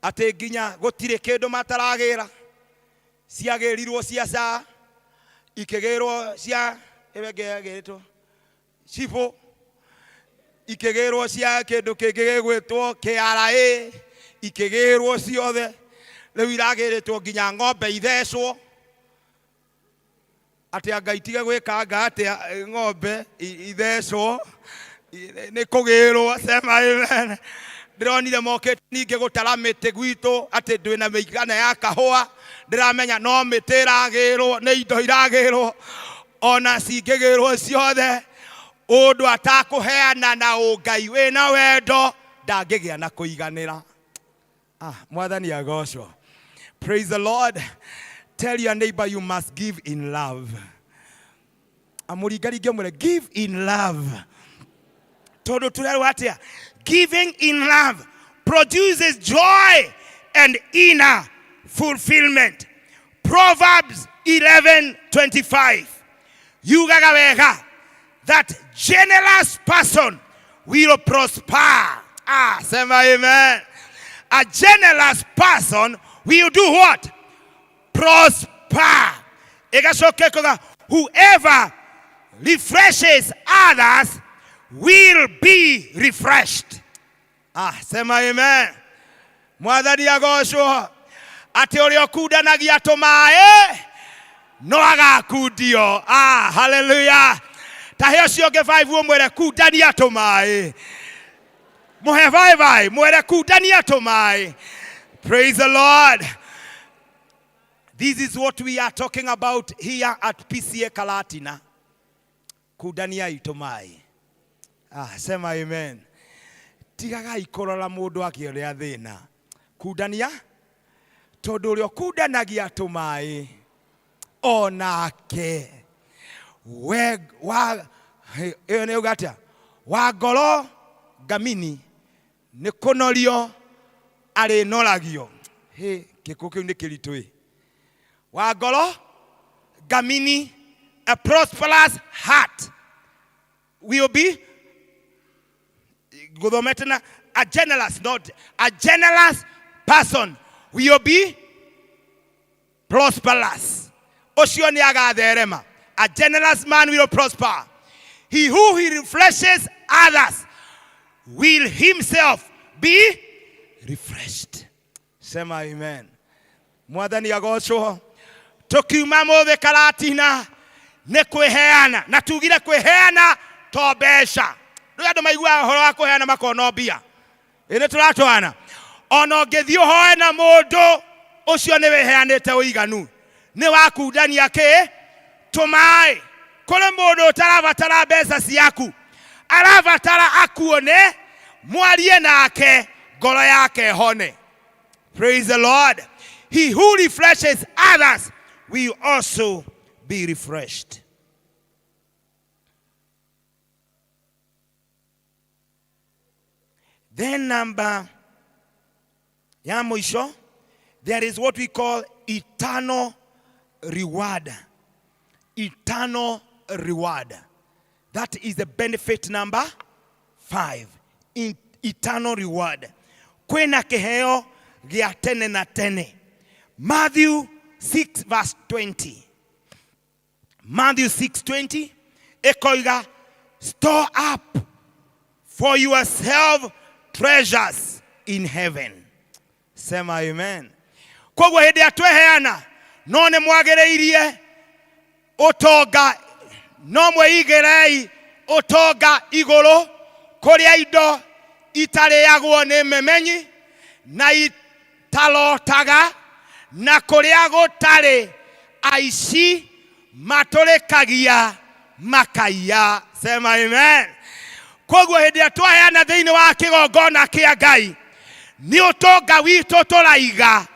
H: atĩ nginya gũtirĩ kĩndũ mataragĩra. Ciagĩrirwo cia SHA, ikĩgĩrwo cia, ĩyo ĩngĩ yagĩrĩtwo, cibũ, ikĩgĩrwo cia kĩndũ kĩngĩ gĩgwĩtwo KRA, ikĩgĩrwo ciothe. Rĩu iragĩrĩtwo nginya ng'ombe ithecwo. Atĩ anga itige gwĩkanga atĩa ng'ombe ithecwo nĩ kũgĩrwo. Sema amen. Ndĩronire mokĩte ningĩ gũtara mĩtĩ gwitũ atĩ ndwĩna mĩigana ya kahũa. Ndĩramenya no mĩtĩ ĩragĩrwo, nĩ indo iragĩrwo, ona cingĩgĩrwo ciothe ũndũ atakũheana na ũngai wĩna wendo ndangĩgĩa na kũiganĩra. Ah, Mwathani agocwo. Praise the Lord. Tell your neighbor you must give in love. Amũringaringe mwĩre give in love. Tondũ tũrerwo atĩa? Giving in love produces joy and inner fulfillment. Proverbs 11:25 yugaga wega that generous person will prosper. Ah, sema amen. A generous person will do what? Prosper. Ĩgacoka ĩkoiga whoever refreshes others will be refreshed. Ah, sema amen. Mwathani agocwo atĩ ũrĩa ũkundanagia tũmaĩ no agakundio. Ah, haleluya. Tahe ũcio ũngĩ five ũmwĩre kundania tũmaĩ. Mũhe bye bye, mwĩre kundania tũmaĩ. Praise the Lord. This is what we are talking about here at PCA Kalatina. Kundaniai tũmaĩ. Ah, sema amen. Tigagai kũrora mũndũ akĩoria thĩna. Kundania tondũ ũrĩa ũkundanagia tũmaĩ onake we wa ĩyo nĩ uga atĩa wa ngoro ngamini nĩ kũnorio arĩnoragio. Hĩ, gĩkũ kĩu nĩ kĩritũ ĩ. Wa ngoro ngamini, a prosperous heart will be gũthomete na a generous, not a generous person will be prosperous. Ũcio nĩ agatherema. A generous man will prosper. He who he refreshes others will himself be refreshed. Sema amen. Mwathani agocwo. Tukiuma mũthĩ Karatina nĩ kwĩheana, na tugire kwĩheana to mbeca. Rĩu andũ maiguaga ũhoro wa kũheana makona mbia. Ĩ nĩ tũratwarana. Ona ũngĩthiĩ ũhoe na mũndũ ũcio nĩ wĩheanĩte ũiganu, nĩ wakundania kĩ tũmaĩ. Kũrĩ mũndũ ũtarabatara mbeca ciaku, arabatara akuone, mwarie nake, ngoro yake hone. Praise the Lord. He who refreshes others will also be refreshed. Then number ya mũico, there is what we call eternal reward. Eternal reward. That is the benefit number 5. In, eternal reward. Kwĩna kĩheo gĩa tene na tene. Matthew 6 verse 20. Matthew 6:20 ĩkoiga store up for yourself treasures in heaven. Sema amen. Koguo hĩndĩ ĩrĩa tweheana no nĩ mwagĩrĩirie ũtonga, no mwĩigĩrei ũtonga igũrũ kũrĩa indo itarĩagwo nĩ memenyi na itarotaga, na kũrĩa gũtarĩ aici matũrĩkagia makaiya. Sema amen. Koguo hĩndĩ ĩrĩa twaheana thĩinĩ wa kĩgongona kĩa Ngai, nĩ ũtonga witũ tũraiga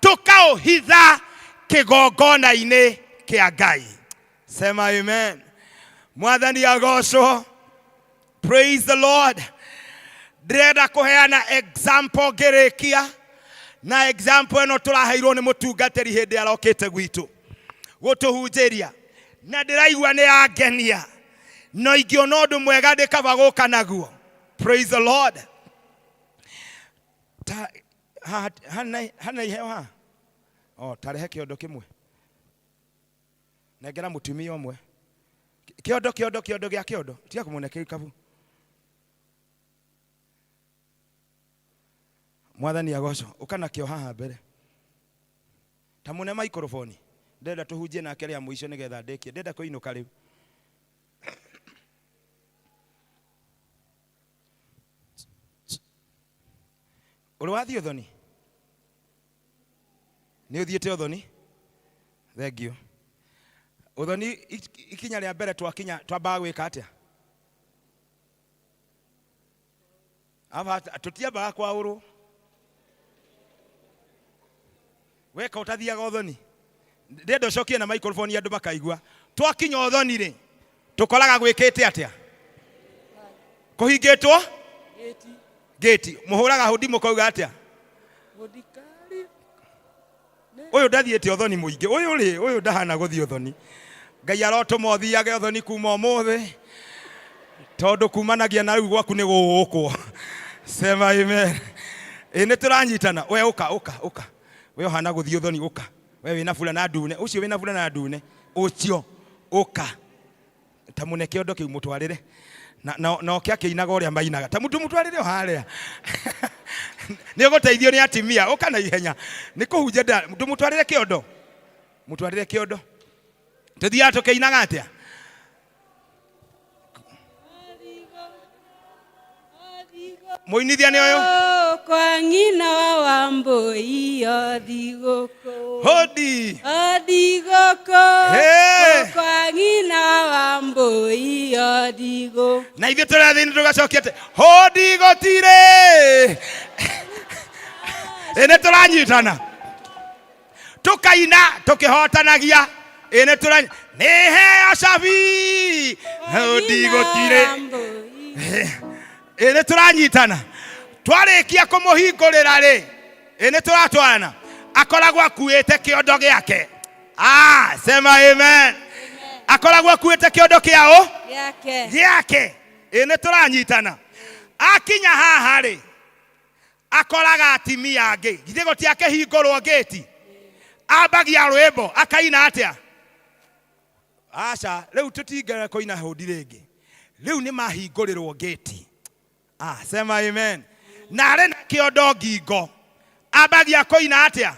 H: tũkaũhitha kĩgongona-inĩ kĩa Ngai. Sema amen. Mwathani agocwo. Praise the Lord. Ndĩrenda kũheana example ngĩrĩkia na example ĩno tũraheirwo nĩ mũtungatĩri hĩndĩ arokĩte gwitũ gũtũhunjĩria, na ndĩraigua nĩ yangenia, no ingĩona ũndũ mwega ndĩ kaba gũka naguo. Praise the Lord. Ta, ha, hana, hana iheo haha? Oh, tarehe kĩondo kĩmwe, nengera mũtumia ũmwe kĩondo, kĩondo, kĩondo gĩa kĩondo, tiga kũmũne kĩkabu. Mwathani agocwo. Ũka nakĩo haha mbere, ta mũne maikoroboni, ndĩrenda tũhunjie nake rĩa mũico nĩgetha ndĩkie, ndĩrenda kũinũka rĩu. Ũrĩ wathiĩ ũthoni? Nĩ ũthiĩte ũthoni? Thengiũ. Ũthoni ikinya rĩa mbere twakinya twambaga gwĩka atĩa? Aba tũtiambaga kwaũrwo. Weka ũtathiaga ũthoni, ndĩrenda ũcokie na microphone andũ makaigua. Twakinya ũthoni rĩ, tũkoraga gwĩkĩte atĩa? Kũhingĩtwo gĩti. Mũhũraga hũndi mũkauga atĩa? Ũyũ ndathiĩte ũthoni mũingĩ ũyũ rĩ, ũyũ ndahana gũthiĩ ũthoni. Ngai arotũma ũthiage ũthoni kuma ũmũthĩ, tondũ kumanagia na rĩu gwaku nĩ gũgũkwo. Sema amen. Ĩ nĩ tũranyitana. We ũka, ũka, ũka. We ũhana gũthiĩ ũthoni, ũka. We wĩna burana ndune, ũcio wĩna burana ndune, ũcio ũka. Ta mũne kĩondo kĩu mũtwarĩre. Na, na, na oke akĩinaga ũrĩa mainaga. Ta mũndũ mũtwarĩre o harĩa. Nĩ ũgũteithio nĩ atimia, ũka na ihenya. Nĩ kũhunjia nda, ndũmũtwarĩre kĩondo. Mũtwarĩre kĩondo. Tũthiaga tũkĩinaga atĩa? Mũinithia nĩ ũyũ.
F: Kwa ng'ina wa Wambũi othigũkũ.
H: Hodi.
F: Othigũkũ.
H: Hey.
F: Kwa ng'ina wa Wambũi othigũkũ.
H: Na ithuĩ tũrĩ athĩni tũgacokia atĩ hodi gũtirĩ. Ĩ nĩ tũranyitana. Tũkaina tũkĩhotanagia. Ĩ nĩ tũra nĩ heo cabi. Hodi gũtirĩ. Ĩ nĩ tũranyitana. Twarĩkia kũmũhingũrĩra rĩ, ĩ nĩ tũratwarana. Akoragwo akuĩte kĩondo gĩake. Ah, sema amen. Akoragwo akuĩte kĩondo kĩa ũ?
F: Gĩake.
H: Gĩake. Ĩ nĩ tũranyitana. Akinya haha rĩ, akoraga atimia angĩ. Githĩ gũtiakĩhingũrwo ngĩti? Ambagia rwĩmbo akaina atĩa? Aca, rĩu tũtingĩenda kũina hũndi rĩngĩ. Rĩu nĩ mahingũrĩrwo ngĩti. Ah, sema amen. Na arĩ na kĩondo ngingo. Ambagia kũina atĩa?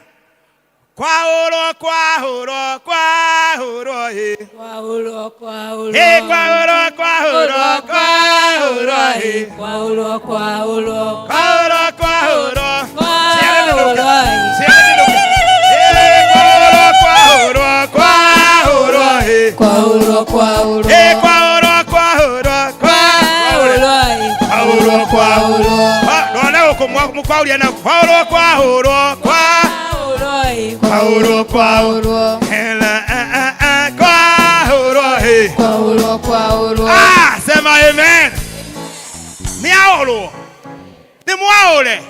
H: Kwahũrwo, kwahũrwo, kwahũrwo, ĩ.
F: Kwahũrwo, kwahũrwo.
H: Ĩ, kwahũrwo, kwahũrwo, kwahũrwo, ĩ.
F: Kwahũrwo, kwahũrwo.
H: Kwahũrwo, kwahũrwo.
F: Kwahũrwo, ĩ.
H: Kwahũrwo, kwahũrwo, kwahũrwo, ĩ.
F: Kwahũrwo, kwahũrwo.
H: Ĩ, kwahũrwo, kwahũrwo,
F: kwahũrwo, ĩ.
H: Kwahũrwo, kwahũrwo. Ndona gũkũ mũkwauria na kwahũrwo, kwahũrwo,
F: Kwahũrwo, ĩ.
H: kwahũrwo, kwahũrwo. Hela, kwahũrwo, ĩ.
F: Kwahũrwo, kwahũrwo.
H: Ah, sema amen. Nĩ aũrwo. Nĩ mwaũre.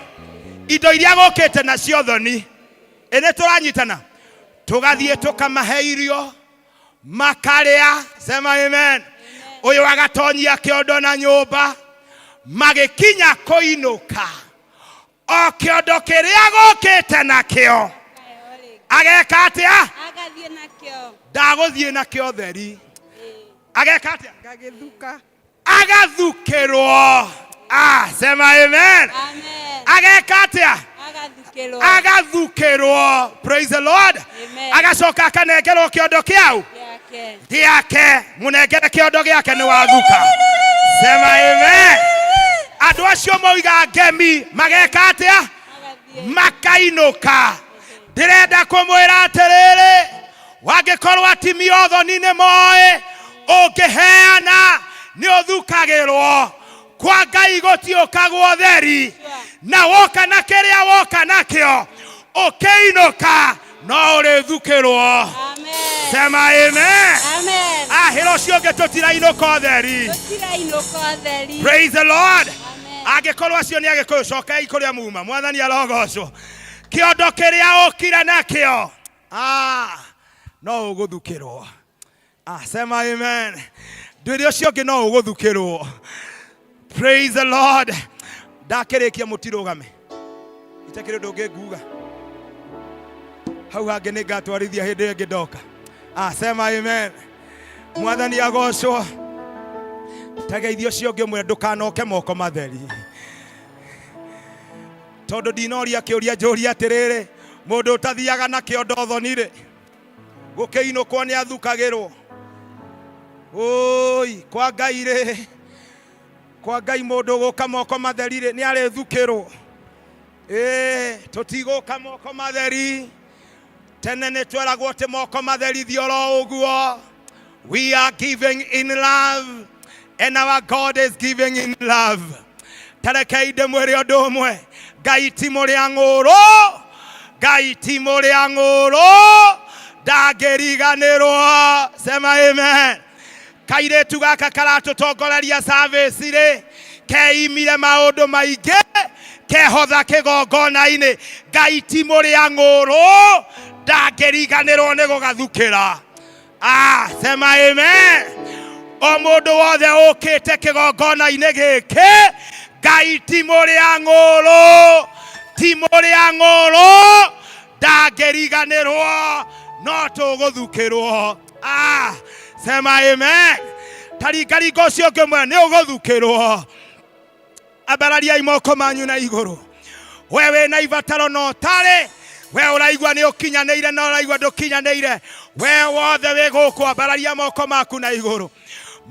H: Indo iria gũkĩte nacio thoni. Ĩ nĩ tũranyitana. Tũgathiĩ tũkamahe irio makarĩa. Sema amen. Ũyũ agatonyia kĩondo na nyũmba. Magĩkinya kũinũka, o kĩondo kĩrĩa gũkĩte nakĩo ageka atĩa?
F: Agathiĩ nakĩo.
H: Ndagũthiĩ nakĩo theri. Ageka atĩa?
E: Gagĩthuka.
H: Agathukĩrwo. Ah, sema amen.
F: Amen.
H: Ageka atĩa?
F: Agathukĩrwo.
H: Agathukĩrwo. Praise the Lord.
F: Amen.
H: Agacoka akanengerwo kĩondo kĩau
F: Gĩake.
H: Gĩake. Mũnengere kĩondo gĩake nĩ wathuka. Sema amen. Andũ acio moiga ngemi mageka atĩa? Makainũka. Ndĩrenda kũmwĩra atĩrĩrĩ, wangĩkorwo atimia ũthoni nĩ moĩ ũngĩheana nĩ ũthukagĩrwo. Kwa Ngai gũtiũkagwo ũtheri, na woka na kĩrĩa woka nakĩo ũkĩinũka no ũrĩthukĩrwo. Sema amen.
F: Amen.
H: Ahĩra ũcio ũngĩ, tũtirainũka ũtheri.
F: Tũtirainũka ũtheri.
H: Praise the Lord. Angĩkorwo acio nĩ Agĩkũyũ, cokai kũrĩa muma. Mwathani arogocwo. Kĩondo kĩrĩa ũkire nakĩo, ah, no ũgũthukĩrwo. Ah, sema amen. Ndwĩre ũcio ũngĩ no ũgũthukĩrwo. Praise the Lord. Ndakĩrĩkia mũtirũgame. Itakĩrĩ ũndũ ũngĩ nguga. Hau hangĩ nĩ ngatwarithia hĩndĩ ĩngĩ ndoka. Ah, sema amen. Mwathani agocwo. Tageithia ũcio ũngĩ ũmwe ndũkanoke moko matheri. Tondũ ndinoria kĩũria njũria atĩrĩrĩ, mũndũ ũtathiaga na kĩondo thoni-rĩ, gũkĩinũkwo nĩ athukagĩrwo. Ũi, kwa Ngai rĩ, kwa Ngai mũndũ ũgũka moko matheri rĩ, nĩ arĩthukĩrwo. Ĩĩ, tũtigũka moko matheri. Tene nĩ tweragwo atĩ moko matheri thiĩ oro ũguo. We are giving in love and our God is giving in love. Tarekei ndĩmwĩre ũndũ ũmwe, Ngai ti mũrĩa ng'ũrũ, Ngai ti mũrĩa ng'ũrũ, ndangĩriganĩrwo. Sema amen. Kairĩtu gaka karatũtongoreria service rĩ, keimire maũndũ maingĩ, kehotha kĩgongona-inĩ. Ngai ti mũrĩa ng'ũrũ, ndangĩriganĩrwo nĩ gũgathukĩra. Ah, sema amen. O mũndũ wothe ũkĩte kĩgongona-inĩ gĩkĩ, Ngai ti mũrĩa ng'ũrũ, ti mũrĩa ng'ũrũ, ndangĩriganĩrwo, no tũgũthukĩrwo. Ah, sema amen. Taringaringa ũcio ũngĩ ũmwe nĩ ũgũthukĩrwo. Ambarariai moko manyu na igũrũ. We wĩna ibataro na ũtarĩ, we ũraigua nĩ ũkinyanĩire na ũraigua ndũkinyanĩire, we wothe wĩ gũkũ ambararia moko maku na igũrũ.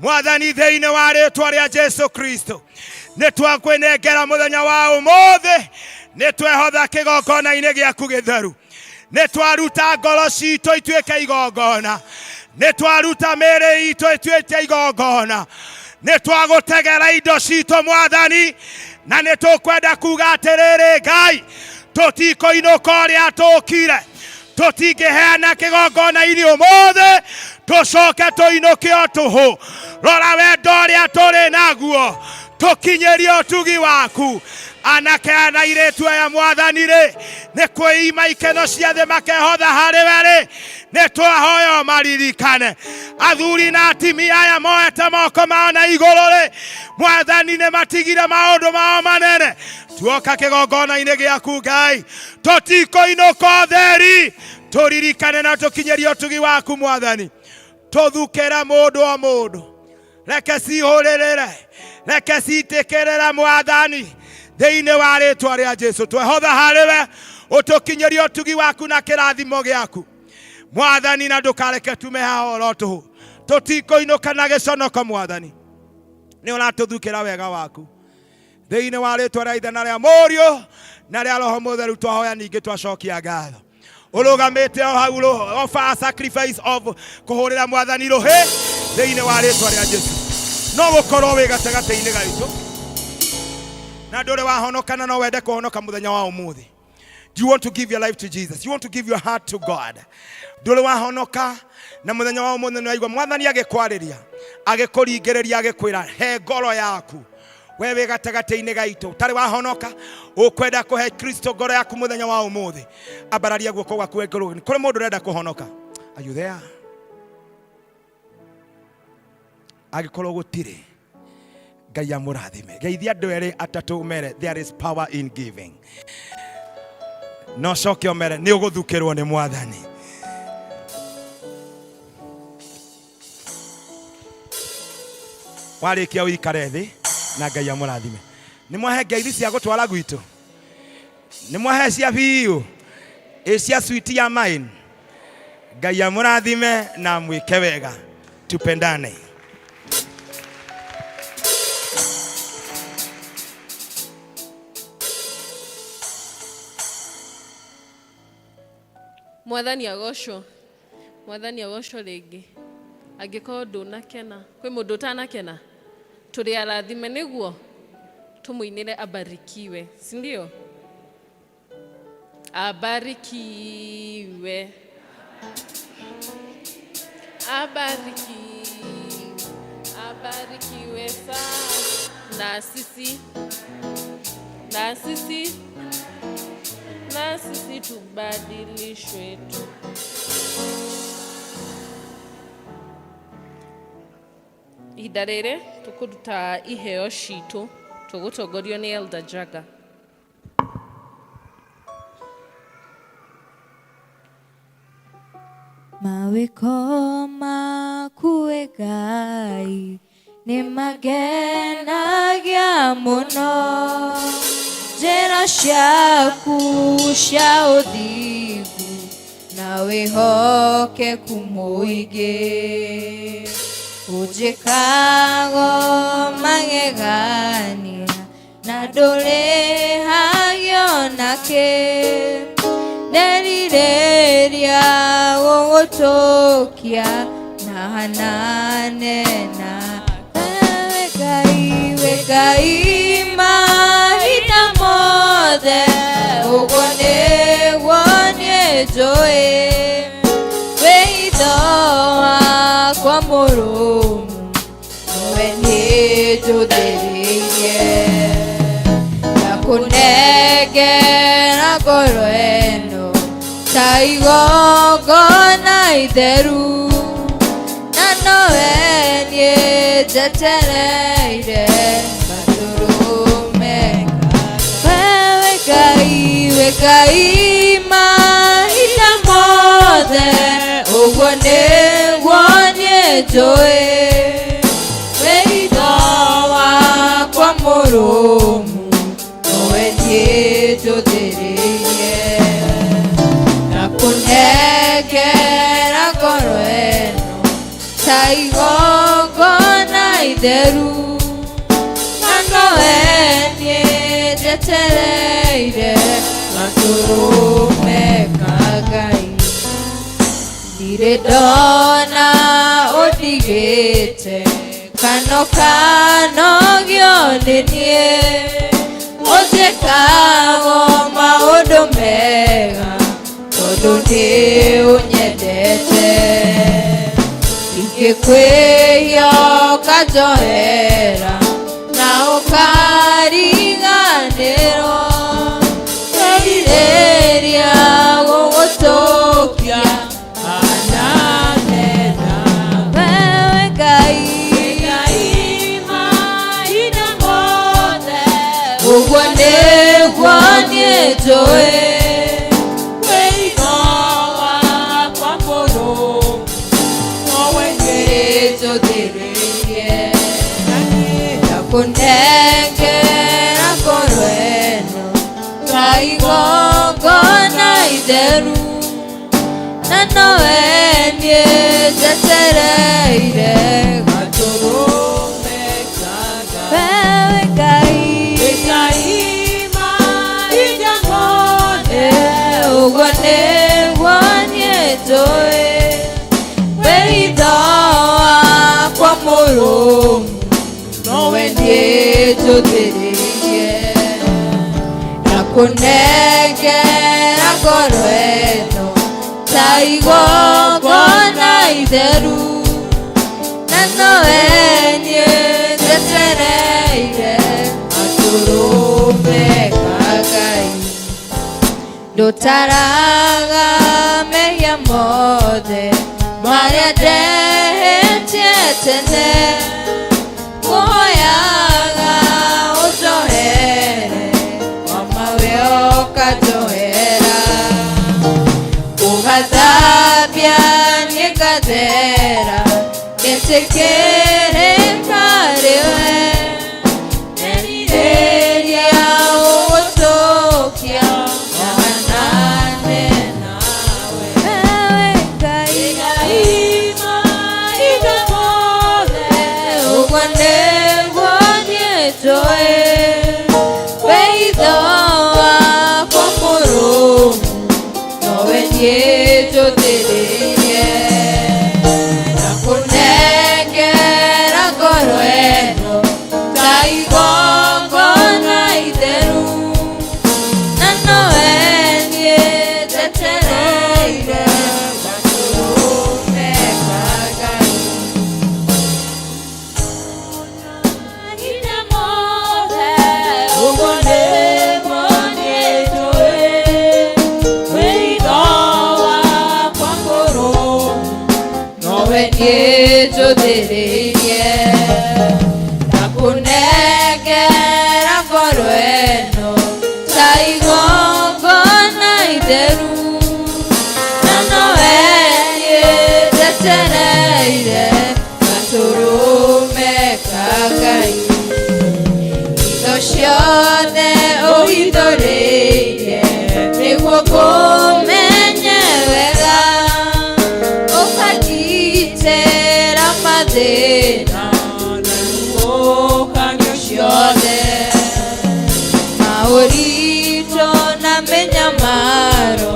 H: Mwathani, thĩinĩ wa rĩtwa rĩa Jesu Kristo, nĩ twakwĩnengera mũthenya wa ũmũthĩ, nĩ twehotha kĩgongona-inĩ gĩaku gĩtheru, nĩ twaruta ngoro citũ ituĩke igongona, nĩ twaruta mĩĩrĩ itũ ituĩke igongona, nĩ twagũtegera indo citũ Mwathani, na nĩ tũkwenda kuga atĩrĩrĩ, Ngai, tũtikũinũka ũrĩa tũkire, tũtingĩheana kĩgongona-inĩ ũmũthĩ tũcoke tũinũke o tũhũ. Rora wendo ũrĩa tũrĩ naguo, tũkinyĩrie ũtugi waku. Anake aya na airĩtu aya Mwathani rĩ, nĩ kwĩima ikeno cia thĩ makehotha harĩ we rĩ, nĩ twahoya ũmaririkane. Athuri na atimia aya moete moko mao na igũrũ rĩ, Mwathani, nĩ matigire maũndũ mao manene, tuoka kĩgongona-inĩ gĩaku Ngai, tũtikũinũka ũtheri, tũririkane na tũkinyĩrie ũtugi waku Mwathani. Tũthukĩre mũndũ o mũndũ, reke cihũrĩrĩre, reke citĩkĩrĩre Mwathani, thĩinĩ wa rĩtwa rĩa Jesu twehotha harĩ we, ũtũkinyĩrie ũtugi waku na kĩrathimo gĩaku Mwathani, na ndũkareke tume haha oro tũhũ, tũtikũinũka na gĩconoko Mwathani, nĩ ũratũthukĩra wega waku. Thĩinĩ wa rĩtwa rĩa Ithe na rĩa Mũriũ na rĩa Roho Mũtheru twahoya, ningĩ twacokia ngatho. Ũrũgamĩte o hau offer a sacrifice of kũhũrĩra Mwathani rũhĩ thĩinĩ wa rĩtwa rĩa Jesu. No gũkorwo wĩ gatagatĩ-inĩ gaitũ na ndũrĩ wahonoka na no wende kũhonoka mũthenya wa ũmũthĩ. Do you want to give your life to Jesus? You want to give your heart to God? Ndũrĩ wahonoka na mũthenya wa ũmũthĩ nĩ waigua Mwathani agĩkwarĩria, agĩkũringĩrĩria, agĩkwĩra he ngoro yaku. We wĩ gatagatĩ-inĩ gaitũ ũtarĩ wahonoka, ũkwenda kũhe Kristo ngoro yaku mũthenya wa ũmũthĩ, ambararia guoko gwaku wĩkũrũ. Kũrĩ mũndũ ũrenda kũhonoka? Are you there? Angĩkorwo gũtirĩ, Ngai amũrathime. Geithia andũ erĩ atatũ mere there is power in giving. No coke ũmere nĩ ũgũthukĩrwo nĩ Mwathani. Warĩkia ũikare thĩ na Ngai amũrathime. Nĩ mwahe ngeithi cia gũtwara gwitũ. Nĩ mwahecia biũ ĩ cia switi ya mine. Ngai amũrathime na amwĩke wega. Tupendane.
D: Mwathani agocwo. Mwathani agocwo rĩngĩ. Angĩkorwo ndũnakena, kwĩ mũndũ ũtanakena? Tũrĩ arathime nĩguo tũmũinĩre abarikiwe, si ndio? Abarikiwe. Abarikiwe. Abarikiwe sana. Na sisi na sisi na sisi tubadilishwe tu. Ihinda rĩrĩ tũkũruta iheo citũ tũgũtongorio nĩ Elder Jaga.
M: Mawĩko maku we Ngai nĩ mangenagia mũno, njĩra ciaku cia ũthingu na wĩhokeku mũingĩ, ũnjĩkago magegania na ndũrĩhagio nakĩ, nderirĩria gũgũtũkia na hanane na wewe Ngai, we Ngai mahinda mothe, ũguo nĩguo niĩ njũĩ, wĩitho wakwa mũrũmu nowe niĩ njũthĩrĩirie, ndakũnengera ngoro ĩno ta igongona itheru, na nowe niĩ njetereire gatũrũme. Wewe Ngai, we Ngai mahinda mothe, ũguo nĩguo niĩ njũĩ, wĩitho wakwa mũrũmu nowe niĩ njũthĩrĩirie, ndakũnengera ngoro ĩno ta igongona itheru, na nowe niĩ njetereire gatũrũme ka Ngai. Ndirĩ ndona ũndigĩte kana ũkanogio nĩ niĩ, ũnjĩkago maũndũ mega tondũ nĩ ũnyendete, ingĩkwĩhia ũkanjohera na ũkariganĩrwo, nderirĩria gũgũtũkia hanane nawe. Wewe Ngai, mahinda mothe, ũguo nĩguo niĩ njũĩ, wĩitho wakwa mũrũmu nowe niĩ njũthĩrĩirie, ndakũnengera ngoro ĩno ta igongona itheru, na nowe niĩ njetereire gatũrũme ka Ngai. Wewe Ngai, mahinda mothe, ũguo nĩguo niĩ njũĩ, wĩitho wakwa mũrũmu nowe niĩ njũthĩrĩirie, ndakũnengera ngoro ĩno ta igongona itheru, na nowe niĩ njetereire gatũrũme ka Ngai. Ndũtaraga mehia mothe marĩa ndehĩtie tene, ngũhoyaga ũnjohere wama we ũkanjohera, ũgathambia niĩ ngathera, ngetĩkĩrĩka rĩwe, nderirĩria gũgũtũkia niĩ njũthĩrĩirie ndakũnengera ngoro ĩno ta igongona itheru na nowe niĩ njetereire gatũrũme ka Ngai indo ciothe ũhithũrĩirie nĩguo ngũmenye wega ũkangitĩra mathĩna na huhũkanio ciothe maũritũ na mĩnyamaro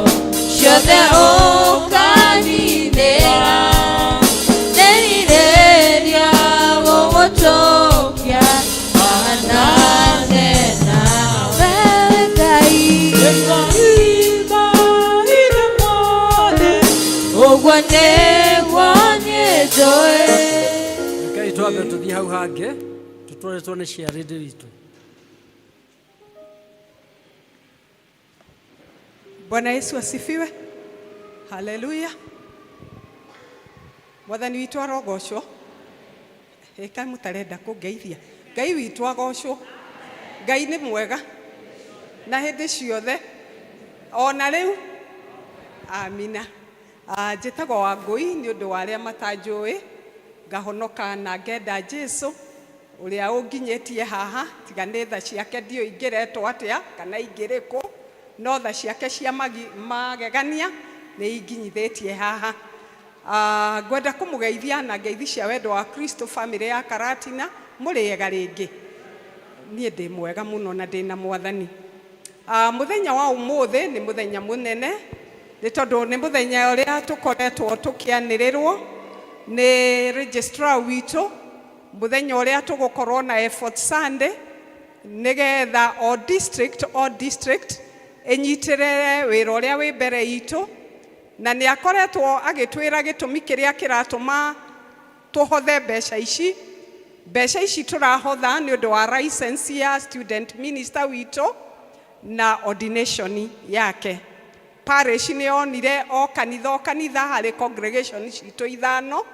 M: ciothe ũkaninĩra nderirĩria gũgũtũkia hanane nawe Ngai ũguo nĩguo niĩ njũĩ.
N: Rekei twambe tũthiĩ hau hangĩ tũtwarĩtwo nĩ ciarĩndĩ witũ.
E: Bwana Yesu asifiwe. Haleluya. Mwathani witũ arogocwo. Ĩka mũtarenda kũngeithia. Ngai witũ agocwo. Ngai nĩ mwega na hĩndĩ ciothe ona rĩu. Amina. Njĩtagwo Wangũi nĩ ũndũ wa arĩa matanjũĩ, ngahonoka na ngenda Jesu ũrĩa ũnginyĩtie haha, tiga nĩ tha ciake ndiũĩ ingĩretwo atĩa kana ingĩrĩ kũ, no tha ciake cia magegania nĩ inginyithĩtie haha. Ngwenda kũmũgeithia na ngeithi cia wendo wa Kristo famĩlĩ ya Karatina, mũrĩega rĩngĩ. Niĩ ndĩ mwega mũno na ndĩna mwathani. Mũthenya wa ũmũthĩ nĩ mũthenya mũnene nĩ tondũ nĩ mũthenya ũrĩa tũkoretwo tũkĩanĩrĩrwo nĩ registrar witũ, mũthenya ũrĩa tũgũkorwo na Effort Sunday nĩgetha o district o district ĩnyitĩrĩre wĩra ũrĩa wĩ mbere itũ, na nĩ akoretwo agĩtwĩra gĩtũmi kĩrĩa kĩratũma tũhothe mbeca ici. Mbeca ici tũrahotha nĩ ũndũ wa license ya student minister witũ na ordination yake. Parish nĩ yonire o kanitha o kanitha harĩ congregation citũ ithano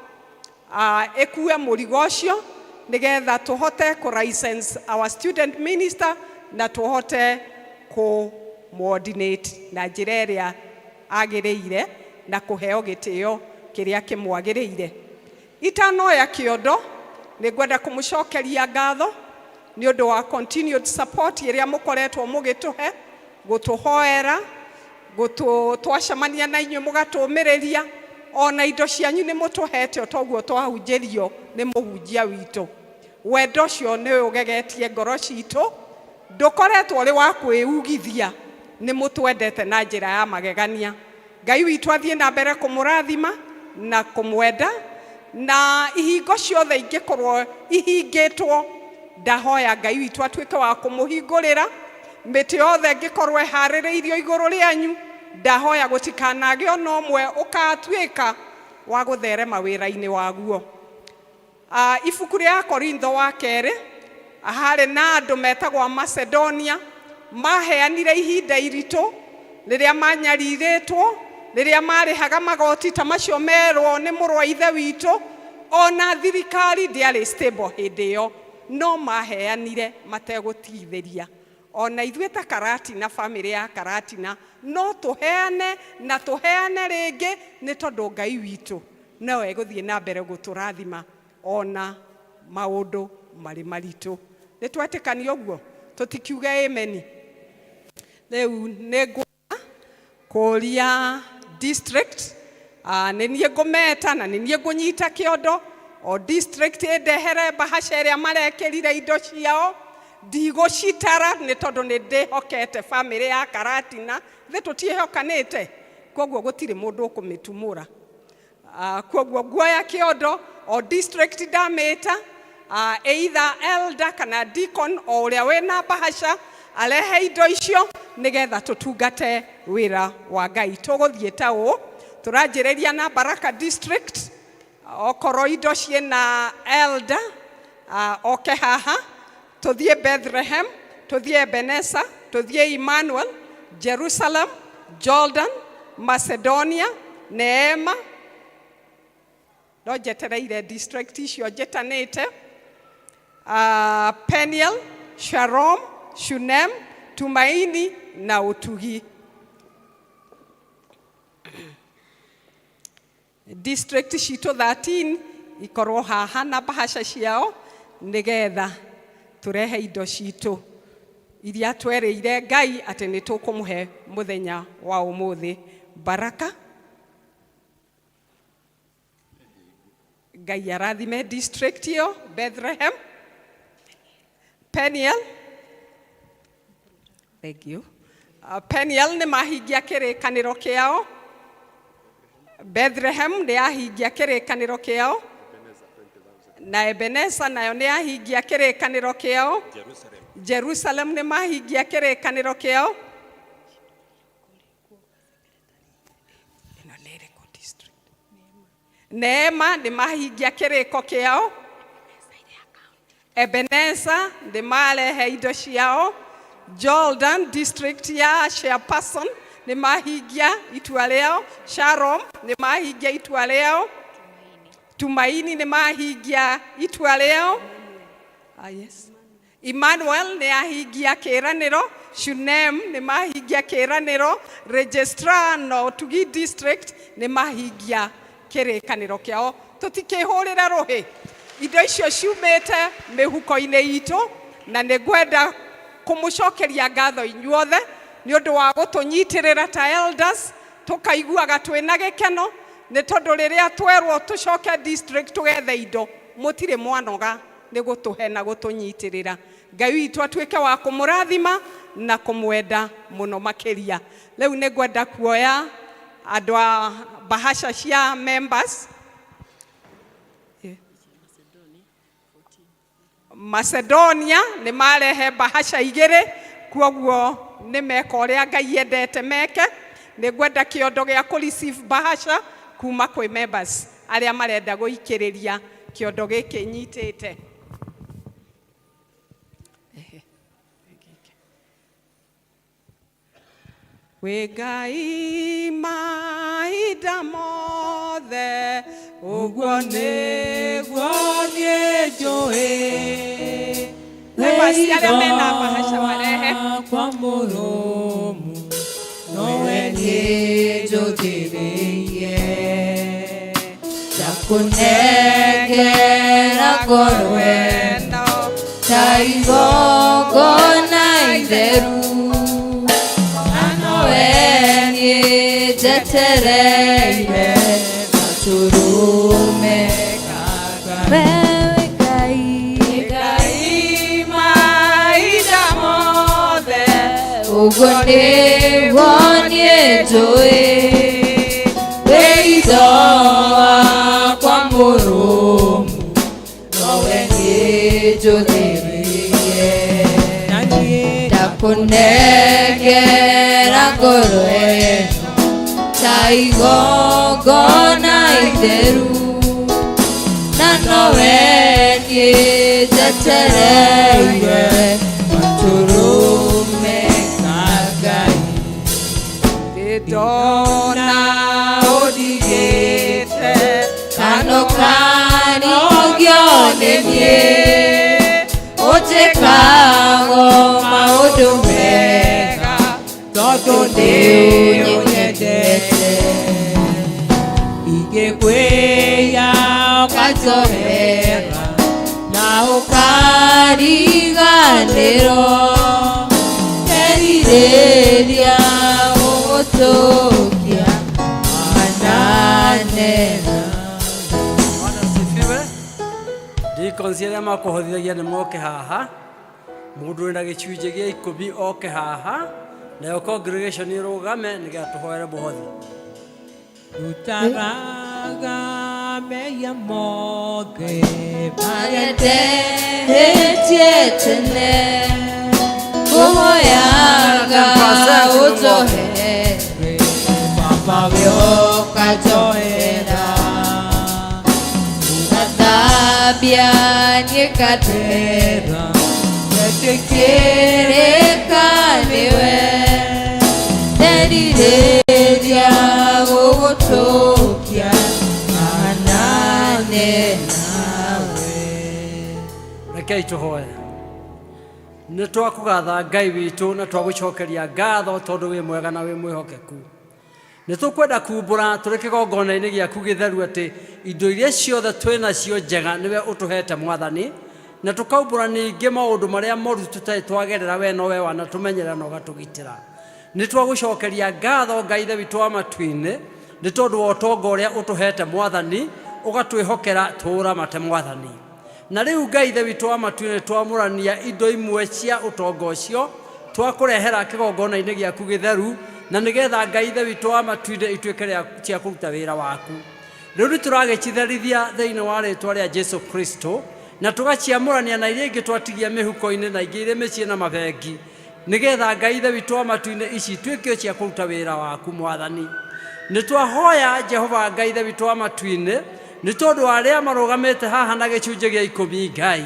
E: ĩkue mũrigo ũcio nĩgetha tũhote kũ license our student minister na tũhote kũ ordinate na njĩra ĩrĩa agĩrĩire na kũheo gĩtĩo kĩrĩa kĩmwagĩrĩire. Itanoya kĩondo nĩ ngwenda kũmũcokeria ngatho nĩ ũndũ wa continued support ĩrĩa mũkoretwo mũgĩtũhe, gũtũhoera, twacemania na inyuĩ mũgatũmĩrĩria, ona indo cianyu nĩ mũtũhete o toguo twahunjĩrio nĩ mũhunjia witũ. Wendo ũcio nĩ ũgegetie ngoro citũ, ndũkoretwo ũrĩ wa kwĩugithia, nĩ mũtwendete na njĩra ya magegania. Ngai witũ athiĩ na mbere kũmũrathima na kũmwenda, na ihingo ciothe ingĩkorwo ihingĩtwo, ndahoya Ngai witũ atuĩke wa kũmũhingũrĩra. Mĩtĩ yothe ĩngĩkorwo ĩharĩrĩirio igũrũ rĩanyu, ndahoya gũtikanagĩe ona ũmwe ũgatuĩka wa gũtherema wĩra-inĩ waguo. Ibuku rĩa Korintho wa kerĩ, harĩ na andũ metagwo a Macedonia, maheanire ihinda iritũ rĩrĩa manyarirĩtwo, rĩrĩa marĩhaga magoti ta macio merwo nĩ mũrũ wa ithe witũ, ona thirikari ndĩarĩ stable hĩndĩ ĩyo, no maheanire mategũtigithĩria. Ona ithuĩ ta Karatina, famĩlĩ ya Karatina, no tũheane na tũheane rĩngĩ nĩ tondũ Ngai witũ no egũthiĩ na mbere gũtũrathima ona maũndũ marĩ maritũ. Nĩ twetĩkania ũguo? Tũtikiuge ameni. Rĩu nĩ ngwenda kũria district, nĩ niĩ ngũmeta na nĩ niĩ ngũnyita kĩondo, o district ĩndehere mbahaca ĩrĩa marekĩrire indo ciao, ndigũcitara nĩ tondũ nĩ ndĩhokete famĩlĩ ya Karatina, ithuĩ tũtiĩhokanĩte, koguo gũtirĩ mũndũ ũkũmĩtumũra. Koguo nguoya kĩondo o district ndamĩta, either elder kana deacon o ũrĩa wĩna mbahaca arehe indo icio nĩgetha tũtungate wĩra wa Ngai. Tũgũthiĩ ta ũũ, tũranjĩrĩria na Baraka district, okorwo indo ciĩna elder oke haha, tũthiĩ Bethlehem, tũthiĩ Ebenezer, tũthiĩ Emmanuel, Jerusalem, Jordan, Macedonia, Neema.
B: No njetereire district icio njĩtanĩte. Peniel, Sharom, Shunem, Tumaini na Utugi. District citũ 13 ikorwo haha na bahasha ciao nĩgetha tũrehe indo citũ iria twerĩire Ngai atĩ nĩ tũkũmũhe mũthenya wa ũmũthĩ. Baraka. Ngai arathime district ĩyo Bethlehem. Peniel. Thank you. Peniel nĩ mahingia kĩrĩkanĩro kĩao. Bethlehem nĩ yahingia kĩrĩkanĩro kĩao. Na Ebeneza nayo nĩ yahingia kĩrĩkanĩro kĩao. Jerusalem nĩ mahingia kĩrĩkanĩro kĩao. Ĩno nĩ ĩrĩkũ district? Neema nĩ mahingia kĩrĩko kĩao. Ebeneza nĩ marehe indo ciao. Jordan district ya chairperson nĩ mahingia itua rĩao. Sharom nĩ mahingia itua rĩao. Tumaini nĩ mahingia itua rĩao. Ah, yes. Emmanuel nĩ ahingia kĩĩranĩro. Shunem nĩ mahingia kĩĩranĩro. Registrar na Utugi district nĩ mahingia kĩrĩkanĩro kĩao. Tũtikĩhũrĩre rũhĩ. Indo icio ciumĩte mĩhuko-inĩ itũ na nĩ ngwenda kũmũcokeria ngatho inyuothe nĩ ũndũ wa gũtũnyitĩrĩra ta elders tũkaiguaga twĩna gĩkeno nĩ tondũ rĩrĩa twerwo tũcoke district tũgethe indo mũtirĩ mwanoga nĩ gũtũhe na gũtũnyitĩrĩra. Ngai witũ atuĩke wa kũmũrathima na kũmwenda mũno makĩria. Rĩu nĩ ngwenda kuoya andũ a bahasha cia members. Macedonia nĩ marehe bahasha igĩrĩ kuoguo nĩ meka ũrĩa Ngai endete meke. Nĩ ngwenda kĩondo gĩa kũ receive bahasha kuma kwĩ members arĩa marenda gũikĩrĩria kĩondo gĩkĩ nyitĩte. Wĩ Ngai mahinda mothe ũguo nĩguo niĩ njũĩ. Members arĩa mena bahasha marehe.
G: Kwa mũrũmu nowe niĩ njũthĩrĩirie ndakũnengera ngoro ĩno ta igongona itheru na nowe niĩ njetereire gatũrũme ka Ngai. Ngai mahinda mothe ũguo nĩguo niĩ njũĩ wĩitho wakwa mũrũmu nowe niĩ njũthĩrĩirie ndakũnengera ngoro ĩno ta igongona itheru na nowe niĩ njetereire gatũrũme ka Ngai.
B: Ndona ũndigĩte
G: kano kanogio nĩ niĩ ũnjĩkago maũndũ mega tondũ nĩ ũnyendete ingĩkwĩya ũkanjohera na ũkariganĩrwo ngerirĩria gũgũtũkia mananena.
O: Bwana asifiwe. Deacons arĩa makũhotithagia nĩ moke haha. Mũndũ wĩna gĩcunjĩ gĩa ikũmi oke haha nayo congregation ĩrũgame nĩgetha tũhoere mũhothi.
G: Rutaraga mehia mothe marĩa ndehĩtie tene ngũhoyaga ũnjohere Baba we ũkanjohera ũgathambia niĩ ngathera ngetĩkĩrĩka nĩwe nderirĩria gũgũtũkia mananena.
F: nawe.
O: Rekei tũhoe. Nĩ twakũgatha Ngai witũ na twagũcokeria ngatho tondũ wĩ mwega na wĩ mwĩhokeku. Nĩ tũkwenda kumbũra tũrĩ kĩgongona-inĩ gĩaku gĩtheru atĩ indo iria ciothe twĩ nacio njega nĩwe ũtũhete Mwathani, na tũkaumbũra ningĩ maũndũ marĩa moru tũtarĩ twagerera we nowe wanatũmenyerera na ũgatũgitĩra. Nĩ twagũcokeria ngatho Ngai Ithe witũ wa matu-inĩ nĩ tondũ wa ũtonga ũrĩa ũtũhete Mwathani, ũgatwĩhokera tũũramate Mwathani. Na rĩu Ngai Ithe witũ wa matu-inĩ twamũrania indo imwe cia ũtonga ũcio twakũrehera kĩgongona-inĩ gĩaku gĩtheru, na nĩgetha Ngai Ithe witũ wa matu-inĩ ituĩke cia kũruta wĩra waku. Rĩu nĩ tũragĩcitherithia thĩinĩ wa rĩtwa rĩa Jesu Kristo, na tũgaciamũrania na iria ingĩ twatigia mĩhuko-inĩ na ingĩ irĩ mĩciĩ na mabengi, nĩgetha Ngai Ithe witũ wa matu-inĩ ici ituĩke cia kũruta wĩra waku Mwathani. Nĩ twahoya Jehova Ngai Ithe witũ wa matu-inĩ nĩ tondũ wa arĩa marũgamĩte haha na gĩcunjĩ gĩa ikũmi Ngai,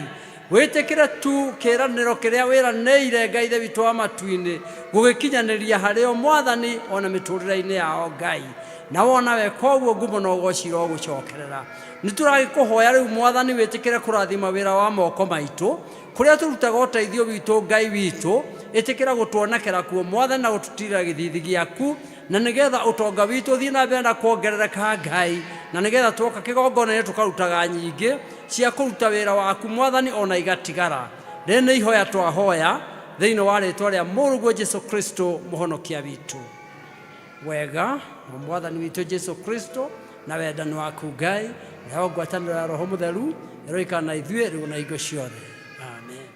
O: wĩtĩkĩre tu kĩĩranĩro kĩrĩa wĩranĩire Ngai Ithe witũ wa matu-inĩ gũgĩkinyanĩria harĩo Mwathani ona mĩtũrĩre-inĩ yao Ngai, na wona weka ũguo ngumo na ũgoci irogũcokerera. Nĩ tũragĩkũhoya rĩu Mwathani wĩtĩkĩre kũrathima wĩra wa moko maitũ kũrĩa tũrutaga ũteithio witũ Ngai witũ, ĩtĩkĩra gũtuonekera kuo Mwathani na gũtũtirĩra gĩthithi gĩaku, na nĩgetha ũtonga witũ ũthiĩ na mbere na kuongerereka Ngai, na nĩgetha twoka kĩgongona-inĩ tũkarutaga nyingĩ cia kũruta wĩra waku Mwathani ona igatigara. Rĩrĩ nĩ ihoya twahoya thĩinĩ wa rĩtwa rĩa Mũrũguo Jesu Kristo mũhonokia witũ. Wega wa Mwathani witũ Jesu Kristo na wendani waku Ngai nayo ngwatanĩro ya Roho Mũtheru ĩroikara na ithuĩ rĩu na hingo ciothe. Amen.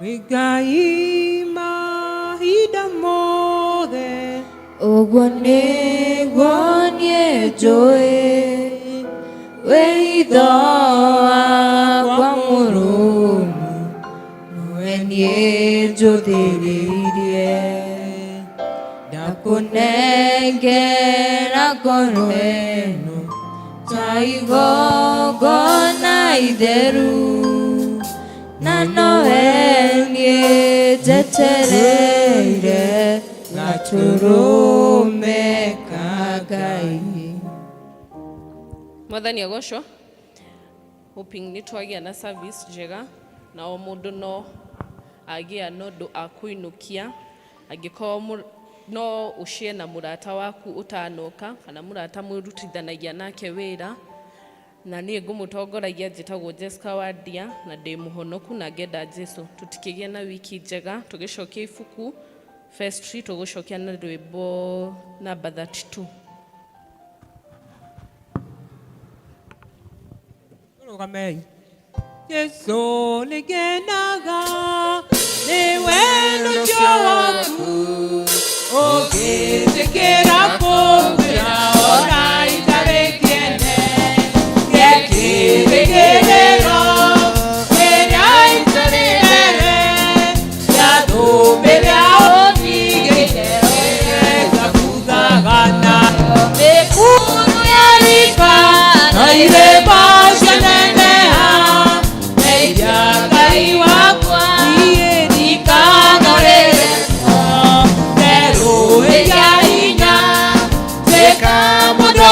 G: Wĩ Ngai mahinda mothe,
F: ũguo nĩguo niĩ njũĩ, wĩitho wakwa mũrũmu nĩwe niĩ njũthĩrĩirie, ndakũnengera ngoro ĩno ta igongona itheru, na nowe niĩ njetereire gatũrũme ka Ngai.
D: Mwathani agocwo. Hoping nĩ twagĩa na service njega na o mũndũ no agĩa na ũndũ akũinũkia, angĩkorwo no ũshare na mũrata waku ũtanoka kana mũrata mũrutithanagia nake wĩra. Na niĩ ngũmũtongoragia njĩtagwo Jessica Wadia na ndĩ mũhonoku na ngenda Jesu. Tũtikĩgĩa na wiki njega, tũgĩcokia ibuku vestry tũgũcokia na rwĩmbo namba 32.
G: Tũrũgamei. Jesu nĩngenaga nĩ wendo ũcio waku, ũngĩtĩkĩra kũnguĩra ona itarĩ kĩene, ngekĩrĩgĩrĩro kĩrĩa itarĩ mbere, ya thũmbĩ rĩa ũndigĩire ngabuthaga nayo
F: mĩkuru ya rika
G: na irĩma cianeneha, ndeithia Ngai wakwa niĩ ndikanarĩrwo, nderũhĩria hinya, tuĩka mũndũ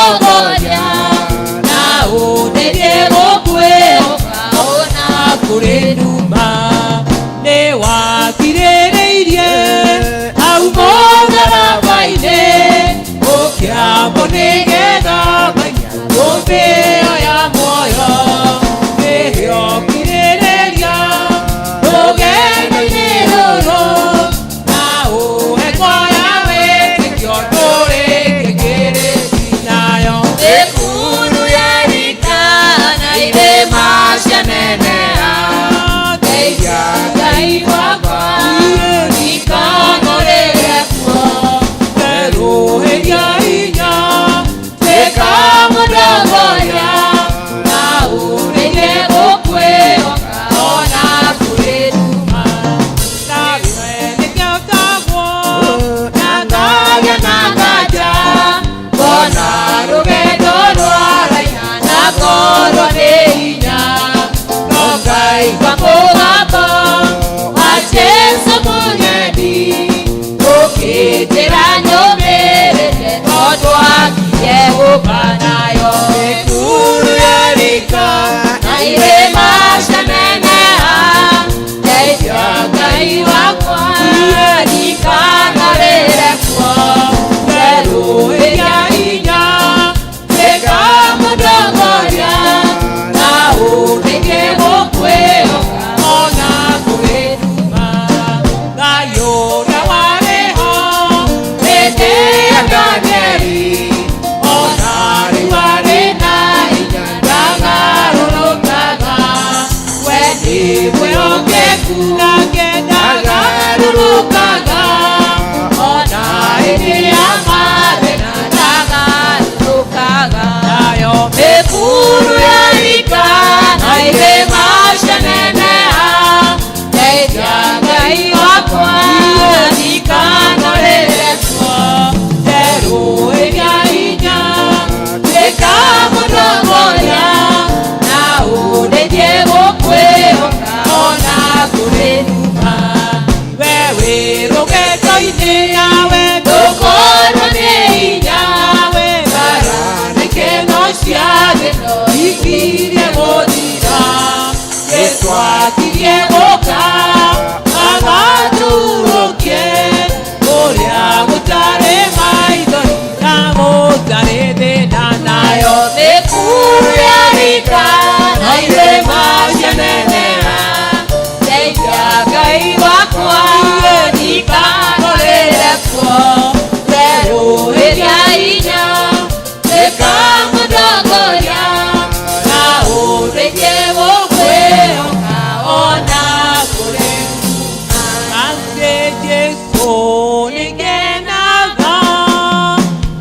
F: Werũhĩria hinya tuĩka mũtongoria na ũndeithie gũkwĩhoka ona kũrĩ nduma. We wĩ rũgendo-inĩ nawe ndũkorwo nĩ hinya, mbara na ikeno cia thĩ no ikirie gũthira. Jesũ akirie gũka agatũũrũkie kũrĩa gũtarĩ maithori na gũtarĩ thĩna, nayo mĩkuru ya rika na irĩma cianeneha. Ndeithia Ngai wakwa ndikarorere kuo, werũhĩria hinya tuĩka mũtongoria na ũndeithie gũkwĩhoka ona kũrĩ nduma. Ase Jesũ nĩngenaga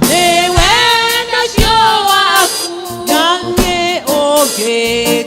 F: nĩ wendo ũcio waku, na nĩ ũngĩtũma